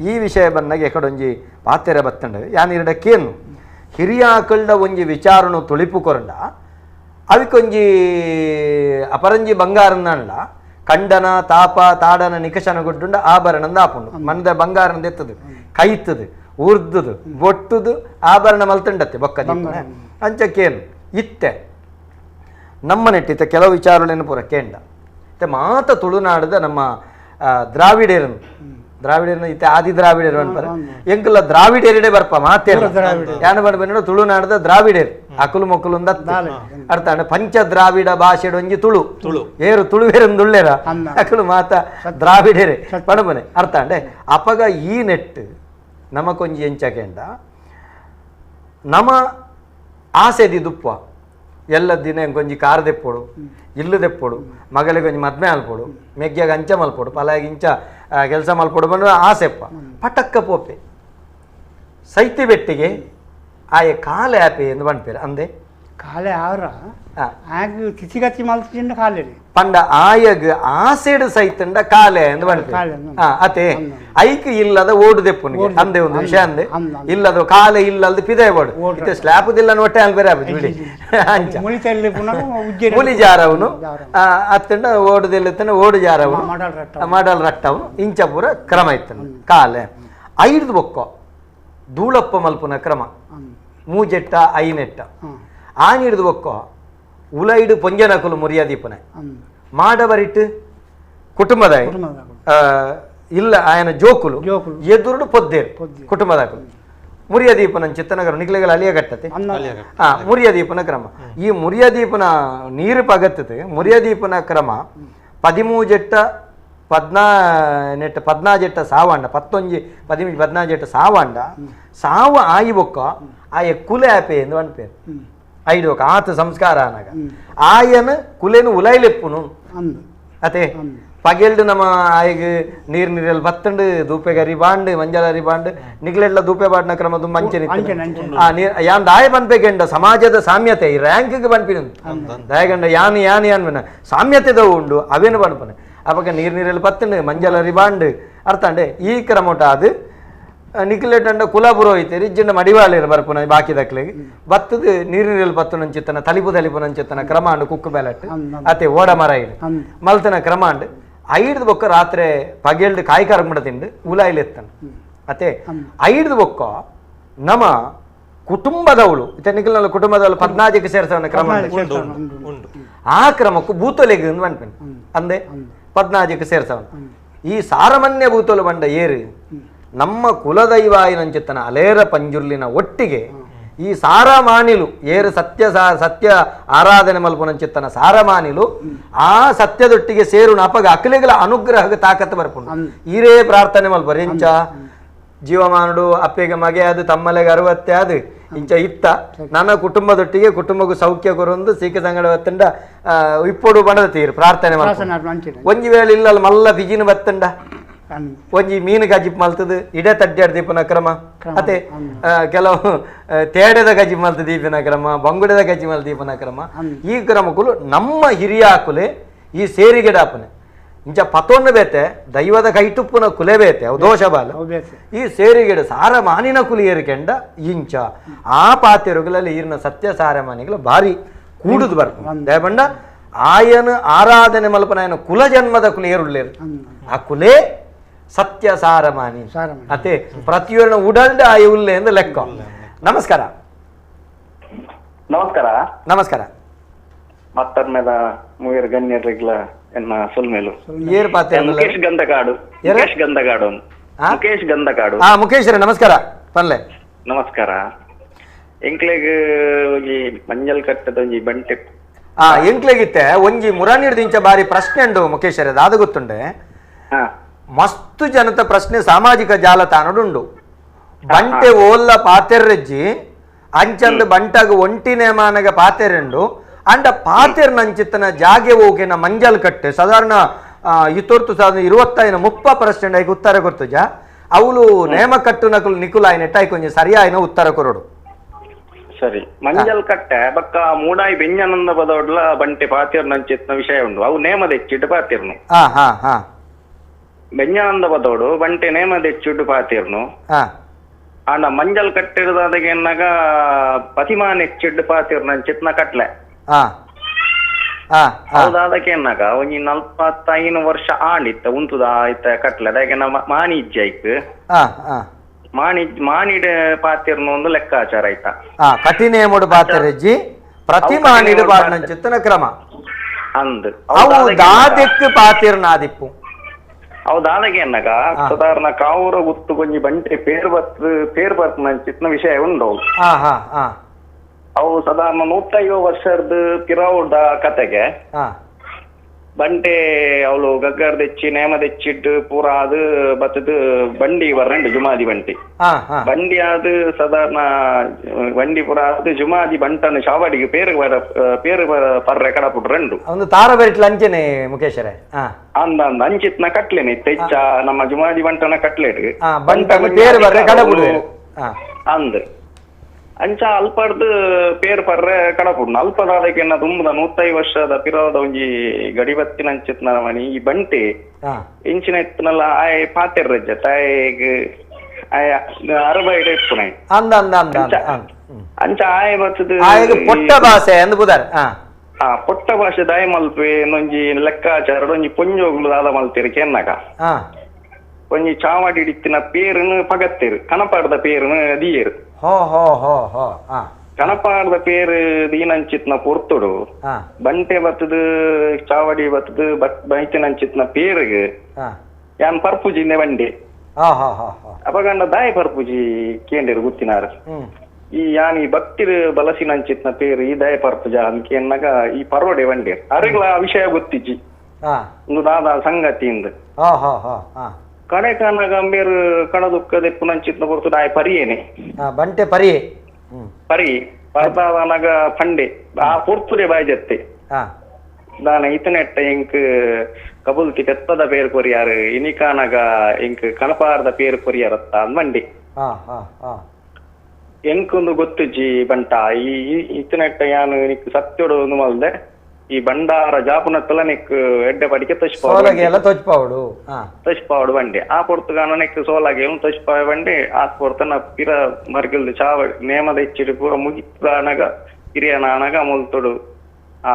ಈ ವಿಷಯ ಬಂದಾಗ ಎಕಡೊಂಜಿ ಪಾತೆರೆ ಬತ್ತಂಡ ಯಾನಿರಡಕ್ಕೇನು ಹಿರಿಯಾಕಳ್ಳ ಒಂಜಿ ವಿಚಾರನು ತುಳಿಪು ಕೊರಂಡ ಅವಿಕೊಂಜಿ ಅಪರಂಜಿ ಬಂಗಾರನ್ನಲ್ಲ ಕಂಡನ ತಾಪ ತಾಡನ ನಿಕಷನ ಗುಡ್ಡುಂಡ ಆಭರಣಂದ ಆಪುಂಡು ಮನದ ಬಂಗಾರನ ಎತ್ತದು ಕೈತದು ಉರ್ದುದು ಬೊಟ್ಟುದು ಆಭರಣ ಮಲ್ತಂಡತ್ತೆ ಬೊಕ್ಕ ಅಂಚಕ್ಕೇನು ಇತ್ತೆ ನಮ್ಮ ನೆಟ್ಟಿತ್ತೆ ಕೆಲವು ವಿಚಾರಗಳೇನು ಪೂರ ಕೇಂಡ ಇತ್ತೆ ಮಾತ ತುಳುನಾಡದ ನಮ್ಮ ದ್ರಾವಿಡೇರನ್ ದ್ರಾವಿಡೇರನ ಇತ್ತೆ ಆದಿ ದ್ರಾವಿಡೇರು ಅನ್ಪಾರೆ ಎಂಕುಲ ದ್ರಾವಿಡೇರಿಡೆ ಬರ್ಪ ಮಾತೇರು ಯಾನ ಪಂಡ ತುಳುನಾಡದ ದ್ರಾವಿಡೇರ್ ಅಕುಲು ಮೊಕ್ಕಲು ಅರ್ಥ ಪಂಚ ದ್ರಾವಿಡ ಭಾಷೆಡ್ ಒಂಜಿ ತುಳು ತುಳು ಏರು ತುಳುವೇರಂದುಳ್ಳೇರ ಅಕುಲು ಮಾತ ದ್ರಾವಿಡೇರೆ ಪಣಪನೆ ಅರ್ಥ ಅಂಡೆ ಅಪಗ ಈ ನೆಟ್ ನಮಕೊಂಜಿ ಎಂಚಕೆಂಡ ನಮ ಆಸೆದಿ ದುಪ್ಪ ಎಲ್ಲ ದಿನ ಒಂಜಿ ಕಾರ್ ದೆಪ್ಪೊಡು ಇಲ್ಲು ದೆಪ್ಪೊಡು ಮಗಳಿಗೆ ಒಂಜಿ ಮದ್ಮೆ ಅಲ್ಪೊಡು ಮೆಗ್ಗ್ಯಾಗ ಅಂಚ ಮಲ್ಪೊಡು ಪಲಾಗ ಇಂಚ ಕೆಲಸ ಮಲ್ಪೊಡು ಬಂದು ಆಸೆಪ್ಪ ಪಟಕ್ಕ ಪೋಪೆ ಸೈತಿ ಬೆಟ್ಟಿಗೆ ಆಯೆ ಕಾಲೆ ಆಪೆ ಎಂದು ಪನ್ಪೇರು ಅಂದೆ ಕಾಲೆ ಆರ ಆಗ ತಿಥಿಗತಿ ಮಲ್ತಿಂಡ ಕಾಲೆ ಪಂಡ ಆಯಗ್ ಆಸೆಡ್ ಸೈತಂಡ ಕಾಲೆ ಎಂದು ಪನ್ಪೇರು ಅತೆ ಐಕ್ ಇಲ್ಲದ ಓಡು ದೆಪ್ಪುನಿಗೆ ಅಂದೆ ಒಂದು ವಿಷಯ ಅಂದೆ ಇಲ್ಲದ ಕಾಲೆ ಇಲ್ಲದ ಪಿದೆ ಬೋಡು ಇತ್ತೆ ಸ್ಲ್ಯಾಪುದಿಲ್ಲ ಒಟ್ಟೆ ಅಲ್ಬೇರೆ ಆಪುಜಿ ಬಿಡಿ ಅಂಚ ಮುಲಿ ಜಾರವನು ಅತ್ತಂಡ ಓಡುದಿಲ್ಲ ಓಡು ಜಾರವನು ಮಾಡಲ್ ರಟ್ಟವನು ಇಂಚ ಪೂರ ಕ್ರಮ ಇತ್ತನು ಕಾಲೆ ಐದು ಬೊಕ್ಕ ಧೂಳಪ್ಪ ಮಲ್ಪುನ ಕ್ರಮ ಮೂಜೆಟ್ಟ ಐನೆಟ್ಟ ಆನಿಡ್ದು ಬೊಕ್ಕ ಉಲೈಡು ಪೊಂಜನಕುಲು ಮುರಿಯದೀಪನೆ ಮಾಡಬರಿಟ್ಟು ಕುಟುಂಬದ ಇಲ್ಲ ಆಯನ ಜೋಕುಲು ಎದುರುಡು ಪೊದ್ದೇರು ಕುಟುಂಬದಾಕುಲು ಮುರಿಯದೀಪನ ಚಿತ್ತನಗರ ನಿಕ್ಲೆಗಳ ಅಲಿಯ ಕಟ್ಟತೆ ಮುರಿಯದೀಪನ ಕ್ರಮ ಈ ಮುರಿಯದೀಪನ ನೀರು ಪಗತ್ತದೆ ಮುರಿಯದೀಪನ ಕ್ರಮ ಪದಿಮೂಜೆಟ್ಟ ಪದ್ನಾನೆಟ್ಟ ಪದ್ನಾಜೆಟ್ಟ ಸಾವಾಂಡ ಪತ್ತೊಂಜಿ ಪದಿಮೂಜಿ ಪದ್ನಾಜೆಟ್ಟ ಸಾವಾಂಡ ಸಾವು ಆಯಿ ಬೊಕ್ಕ ಆಯ ಕುಲೆ ಆಪೆ ಎಂದು ಅನ್ಪೇರು ಐದು ఒక ಆತ ಸಂಸ್ಕಾರ ಅನಗ ಆಯನ ಕುಲೇನು ಉಲೈಲೆಪ್ಪುನು ಅತೆ ಪಗೆಲ್ಡು ನಮ್ಮ ಆಯಗ್ ನೀರು ನೀರಲ್ಲಿ ಬತ್ತಂಡು ದೂಪೆಗೆ ಅರಿ ಬಾಂಡ್ ಮಂಜಲ ಅರಿ ಬಾಂಡ್ ನಿಗ್ಲೆಡ್ಲ ದೂಪೆ ಬಾಡ್ನ ಕ್ರಮ ಮಂಚೆ ಆ ನೀರ್ ಯಾನ್ ದಾಯ ಪನ್ಪೆಗೆಂಡ ಸಮಾಜದ ಸಾಮ್ಯತೆ ಈ ರ್ಯಾಂಕ್ಗೆ ಪನ್ಪಿನ ದಾಯಗಂಡ ಯಾನ್ ಯಾನ್ ಯಾನ್ ಸಾಮ್ಯತೆದ ಉಂಡು ಅವೇನು ಪನ್ಪನೆ ಅವಾಗ ನೀರು ನೀರಲ್ಲಿ ಬತ್ತಂಡು ಮಂಜಲ ಅರಿ ಬಾಂಡ್ ಅರ್ಥಂಡೆ ಈ ಕ್ರಮಟ ಅದು ನಿಕ್ಲೆಟಂಡ ಕುಲ ಪುರೋಹಿತೆ ರಿಜ್ಜಂಡ ಮಡಿವಾಳಿರ ಬರ್ಪುನ ಬಾಕಿ ದಕ್ಲೆಗ್ ಬತ್ತದ ನೀರು ನೀರಲ್ಲಿ ಬತ್ತು ನಂಚಿತ್ತನ ತಲಿಪು ತಲಿಪು ನಂಚಿತ್ತನ ಕ್ರಮಾಂಡು ಕುಕ್ಕು ಬ್ಯಾಲೆಟ್ ಅತೆ ಓಡ ಮರ ಇಡು ಮಲ್ತನ ಕ್ರಮಾಂಡು ಐಡ್ದು ಬೊಕ್ಕ ರಾತ್ರಿ ಪಗೆಲ್ಡು ಕಾಯಿ ಕರಮಡ ತಿಂಡು ಉಲಾಯಿಲ್ ಎತ್ತನ ಅತೆ ಐಡ್ದು ಬೊಕ್ಕ ನಮ್ಮ ಕುಟುಂಬದವಳು ನಿಖಿಲ್ನ ಕುಟುಂಬದವಳು ಪದ್ನಾಜಿಗೆ ಸೇರ್ಸವನ ಕ್ರಮ ಆ ಕ್ರಮಕ್ಕೂ ಭೂತೊಲೆಗೆ ಅನ್ಪೇನೆ ಅಂದೆ ಪದ್ನಾಜಿಗೆ ಸೇರ್ಸವನ ಈ ಸಾರಮಾನ್ಯ ಭೂತೊಲು ಬಂಡ ಏರು ನಮ್ಮ ಕುಲದೈವಾಯಿನಂಚಿತ್ತನ ಅಲೇರ ಪಂಜುರ್ಲಿನ ಒಟ್ಟಿಗೆ ಈ ಸಾರಮಾನಿಲು ಏರು ಸತ್ಯ ಸತ್ಯ ಆರಾಧನೆ ಮಲ್ಪುನಂಚಿತ್ತನ ಸಾರಮಾನಿಲು ಆ ಸತ್ಯದೊಟ್ಟಿಗೆ ಸೇರು ಅಪಗ ಅಕಲೆಗಳ ಅನುಗ್ರಹಕ್ಕೆ ತಾಕತ್ತು ಬರ್ಪುಂಡು ಈರೇ ಪ್ರಾರ್ಥನೆ ಮಲ್ಪರು ಎಂಚ ಜೀವಮಾನುಡು ಅಪ್ಪೆಗೆ ಮಗೆ ಅದು ತಮ್ಮಲೆಗೆ ಅರವತ್ತೆ ಅದು ಇಂಚ ಇತ್ತ ನನ್ನ ಕುಟುಂಬದೊಟ್ಟಿಗೆ ಕುಟುಂಬಕ್ಕೂ ಸೌಖ್ಯ ಕೊರೊಂದು ಸೀಕೆ ಸಂಗಡ ಬತ್ತಂಡ ಇಪ್ಪೊಡು ಬಣದ ತೀರು ಪ್ರಾರ್ಥನೆ ಮಲ್ಪ ಒಂಜಿ ವೇಳೆ ಇಲ್ಲ ಮಲ್ಲ ಬಿಜಿನ ಬತ್ತಂಡ ಒಂಜಿ ಮೀನು ಗಜಿಪ್ ಮಲ್ತದ ಇಡೆ ತಡ್ಡಾಡ್ ದೀಪನ ಕ್ರಮ ಅತೆ ಕೆಲವು ತೇಡೆದ ಗಜಿ ಮಲ್ತ ದೀಪನ ಕ್ರಮ ಬಂಗುಡೆದ ಗಜಿ ಮಲ್ ದೀಪನ ಕ್ರಮ ಈ ಕ್ರಮಕ್ಕೂ ನಮ್ಮ ಹಿರಿಯಾಕುಲೆ ಈ ಸೇರಿಗೆಡಾಪನೆ ಇಂಚ ಪತೊನ್ನು ಬೇತೆ ದೈವದ ಕೈಟುಪ್ಪುನ ಕುಲೆ ಬೇತೆ ಅವು ದೋಷ ಬಾಲ ಈ ಸೇರಿಗೆಡ ಸಾರ ಮಾನಿನ ಕುಲಿ ಏರಿಕೆಂಡ ಇಂಚ ಆ ಪಾತೆರುಗಳಲ್ಲಿ ಈರಿನ ಸತ್ಯ ಸಾರಮಾನಿಗಳು ಭಾರಿ ಕೂಡುದು ಬರ್ಪ ದಯಬಂಡ ಆಯನ ಆರಾಧನೆ ಮಲ್ಪನ ಆಯನ ಕುಲ ಜನ್ಮದ ಕುಲೆ ಏರುಳ್ಳೇರು ಆ ಕುಲೆ ಸತ್ಯ ಸಾರಮಾನಿ ಅತೆ ಪ್ರತಿಯೊಂದು ಉಡಲ್ಡ ಆಯ ಉಲ್ಲೆ ಎಂದು ಲೆಕ್ಕ. ನಮಸ್ಕಾರ. ನಮಸ್ಕಾರ. ನಮಸ್ಕಾರ. ಮತ್ತರ್ಮೆದ ಮೂವರು ಗಣ್ಯರಿಗ್ಲ ಎನ್ನ ಸೊಲ್ಮೇಲು ಏರ್ ಪಾತೆ ಮುಕೇಶ್ ಗಂಧಕಾಡು. ಮುಕೇಶ್ ಗಂಧಕಾಡು. ಮುಕೇಶ್ ಗಂಧಕಾಡು. ಹಾ ಮುಕೇಶ್ ನಮಸ್ಕಾರ ಪನ್ಲೆ. ನಮಸ್ಕಾರ. ಎಂಕ್ಲೆಗ್ ಒಂಜಿ ಮಂಜಲ್ ಕಟ್ಟದ ಒಂಜಿ ಬಂಟೆ ಎಂಕ್ಲೆಗಿತ್ತೆ ಒಂಜಿ ಮುರಾನಿಡ್ದಿಂಚ ಬಾರಿ ಪ್ರಶ್ನೆ ಉಂಡು ಮುಕೇಶ್ ದಾದ ಗೊತ್ತುಂಡೆ. ಮಸ್ತು ಜನತ ಪ್ರಶ್ನೆ ಸಾಮಾಜಿಕ ಜಾಲತಾಣಡುಂಡು. ಬಂಟೆ ಓಲ್ಲ ಪಾತೆರ್ರೆಜ್ಜಿ ಅಂಚಂದು ಬಂಟಾಗ ಒಂಟಿ ನೇಮಾನಗ ಪಾತೆರೆಂಡು ಅಂಡ ಪಾತೆರ್ ನಂಚಿತ್ತನ ಜಾಗೆ ಹೋಗಿನ ಮಂಜಲ್ ಕಟ್ಟೆ ಸಾಧಾರಣ ಇತೊರ್ತು ಸಾಧಾರಣ 25-30% ಐಕ್ ಉತ್ತರ ಕೊರ್ತುಜ ಅವಳು ನೇಮ ಕಟ್ಟು ನಕುಲು ನಿಕುಲು ಆಯ್ನ ಟೈ ಕೊಂಚ ಸರಿಯಾಯಿನ ಉತ್ತರ ಕೊರಡು. ಸರಿ ಮಂಜಲ್ ಕಟ್ಟೆ ಬಕ್ಕ ಮೂಡಾಯಿ ಬೆಂಜನಂದ ಪದೊಡ್ಲ ಬಂಟೆ ಪಾತೆರ್ ನಂಚಿತ್ತನ ವಿಷಯ ಉಂಡು ಅವು ನೇಮದ ಹೆಚ್ಚಿಟ್ಟು ಪಾತೆರ್ನು. ಹಾ ಹಾ ಹಾ ಬೆಂಜಾನಂದ ಪದೋಡು ಬಂಟೆ ನೇಮದ ಹೆಚ್ಚಿಟ್ಟು ಪಾತೆರ್ನು. ಆಂಡ ಮಂಜಲ್ ಕಟ್ಟಿರದಾದಗೆ ಎನ್ನಾಗ ಪತಿಮಾನ್ ಹೆಚ್ಚಿಟ್ಟು ಪಾತೆರ್ನ ನಂಚಿತ್ನ ಕಟ್ಲೆ. ಹೌದಾದಕ್ಕೆ ಎನ್ನಾಗ ಒಂಜಿ 45 ವರ್ಷ ಆಂಡಿತ್ತ ಉಂತುದ ಆಯ್ತ ಕಟ್ಲೆ ಅದಕ್ಕೆ ನಮ್ಮ ಮಾಣಿ ಇಜ್ಜೆ ಐಕ್ ಮಾಣಿ ಮಾಣಿಡ ಪಾತಿರ್ನ ಒಂದು ಲೆಕ್ಕಾಚಾರ ಆಯ್ತಾ. ಕಠಿಣೇಮುಡು ಪಾತಿರಜ್ಜಿ ಪ್ರತಿ ಮಾಣಿಡು ಪಾಡ್ನಂಚಿತ್ತನ ಕ್ರಮ ಅಂದ್ ಅವು ದಾದೆಕ್ ಪಾತಿರ್ನಾದಿಪ್ಪು ಅವು ದಾದಗೆ ಅನ್ನಗ ಸಾಧಾರಣ ಕಾವೂರ ಗುತ್ತು ಕೊಂಜಿ ಬಂಟೆ ಪೇರ್ ಬತ್ ಪೇರ್ ಬರ್ಪುನಂಚಿತ್ತಿನ ವಿಷಯ ಉಂಡು. ಅವು ಸಾಧಾರಣ 150 ವರ್ಷದ ಪಿರವುದ ಕತೆಗೆ ಬಂಟೆ ಅವಳು ಗಗ್ಗರ್ ದೆಚ್ಚಿ ನೇಮ ದೆಚ್ಚಿಟ್ಟು ಪೂರ ಅದು ಬತ್ತದು ಬಂಡಿ ಬರ್ರಂಡು ಜುಮಾದಿ ಬಂಟಿ ಬಂಡಿ ಅದು ಸಾಧಾರಣ ಬಂಡಿ ಪೂರ ಅದು ಜುಮಾದಿ ಬಂಟನ್ನು ಶಾವಡಿಗೆ ಪೇರು ಪೇರು ಪರ್ರೆ ಕಡಪುಟ್ರಂಡು ಒಂದು ತಾರ ಬೆರಿಟ್ಲ ಅಂಚೆನೆ ಮುಖೇಶರೇ ಅಂದ ಅಂದ ಅಂಚಿತ್ನ ಕಟ್ಲೇನೆ ತೆಚ್ಚ ನಮ್ಮ ಜುಮಾದಿ ಬಂಟನ ಕಟ್ಲೇಡು ಬಂಟ ಪೇರು ಬರ್ರೆ ಕಡಪುಡು ಅಂದ್ ಅಂಚ ಅಲ್ಪಡ್ದು ಪೇರ್ ಪರ್ರೆ ಕಡಪುಡ್ನ ಅಲ್ಪದಾದಕ್ಕೆ ತುಂಬದ 150 ವರ್ಷದ ಪಿರವದ ಒಂಜಿ ಗಡಿಬತ್ತಿನ ಅಂಚಿತ್ನ ಮನಿ ಈ ಬಂಟೆ ಇಂಚಿನ ಇತ್ತನಲ್ಲ ಆಯ್ ಪಾತೆರ್ರಜ್ಜ ತಾಯಿಗ್ ಆಯ್ ಅರಬ ಇಡ ಇಪ್ಪುನ ಅಂದ ಅಂದ ಅಂದ ಅಂಚ ಆಯ್ ಬತ್ತದ ಆಯಗ್ ಪೊಟ್ಟ ಭಾಷೆ ಅಂದ್ ಬುದಾರ್. ಆ ಪೊಟ್ಟ ಭಾಷೆ ದಾಯ ಮಲ್ಪೆ ಒಂಜಿ ಲೆಕ್ಕಾಚಾರ ಒಂಜಿ ಪೊಂಜೋಗ್ಲು ದಾದ ಮಲ್ತೇರು ಕೆನ್ನಗ ಒಂಜಿ ಚಾವಡಿ ಇಡಿತ್ತಿನ ಪೇರುನು ಪಗತ್ತೇರು ಕನಪಾಡದ ಪೇರುನು ದೀಯರು. ಕನಪಾಡದ ಪೇರು ದೀನಂಚಿತ್ನ ಪೊರ್ತುಡು ಬಂಟೆ ಬತ್ತದು ಚಾವಡಿ ಬತ್ತದು ಬೈತಿನಂಚಿತ್ನ ಪೇರುಗು ಯಾನ್ ಪರ್ಪುಜಿಂದೆ ಬಂಡೆ ಅಪಗಂಡ ದಾಯ ಪರ್ಪುಜಿ ಕೇಂಡಿರು ಗುತ್ತಿನಾರು ಈ ಯಾನ್ ಈ ಭಕ್ತಿರು ಬಲಸಿನಂಚಿತ್ನ ಪೇರು ಈ ದಾಯ ಪರ್ಪುಜ ಅನ್ಕೆನ್ನಾಗ ಈ ಪರೋಡೆ ಬಂಡೇರು ಅರಿಗ್ಲ ಆ ವಿಷಯ ಗೊತ್ತಿಜ್ಜಿ ಒಂದು ದಾದ ಸಂಗತಿಯಿಂದ ಕಡೆ ಕಾನ ಗಂಭೀರ ಕಣ ದುಃಖದ ಪುನಂಚಿತ್ನ ಪೊರ್ತುಡು ಆಯ್ ಪರಿಯೇನೆ ಬಂಟೆ ಪರಿ ಪರಿ ಪರ್ದಾವನಗ ಪಂಡೆ ಆ ಪೊರ್ತುಡೆ ಬಾಯ್ ಜತ್ತೆ ದಾನ ಇತನೆಟ್ಟ ಇಂಕ್ ಕಬುಲ್ತಿ ಪೆತ್ತದ ಪೇರು ಕೊರಿಯಾರು ಇನಿಕಾನಗ ಇಂಕ್ ಕನಪಾರದ ಪೇರು ಕೊರಿಯಾರತ್ತ ಅಂದ್ ಬಂಡೆ ಎಂಕೊಂದು ಗೊತ್ತುಜ್ಜಿ ಬಂಟ ಈ ಇತನೆಟ್ಟ ಯಾನು ನಿಕ್ ಸತ್ಯೋಡು ಒಂದು ಮಲ್ದೆ ಈ ಬಂಡಾರ ಜಾಪುನತ್ತಲ ನಿಕ್ ಎಡ್ಡೆ ಪಡಿಕೆ ತೋಚ್ಪಾವಡು ತೋಚ್ಪಾವಡು ಬಂಡೆ ಆ ಪೊರ್ತುಗಾನ ನೆಕ್ ಸೋಲಾಗೆ ತೋಚ್ಪಾವ ಬಂಡೆ ಆ ಪೊರ್ತನ ಪಿರ ಮರ್ಗಿಲ್ದು ಚಾವ ನೇಮದ ಹೆಚ್ಚಿಡು ಪೂರ ಮುಗಿತಾನಗ ಪಿರಿಯನಾನಗ ಮುಲ್ತೊಡು ಆ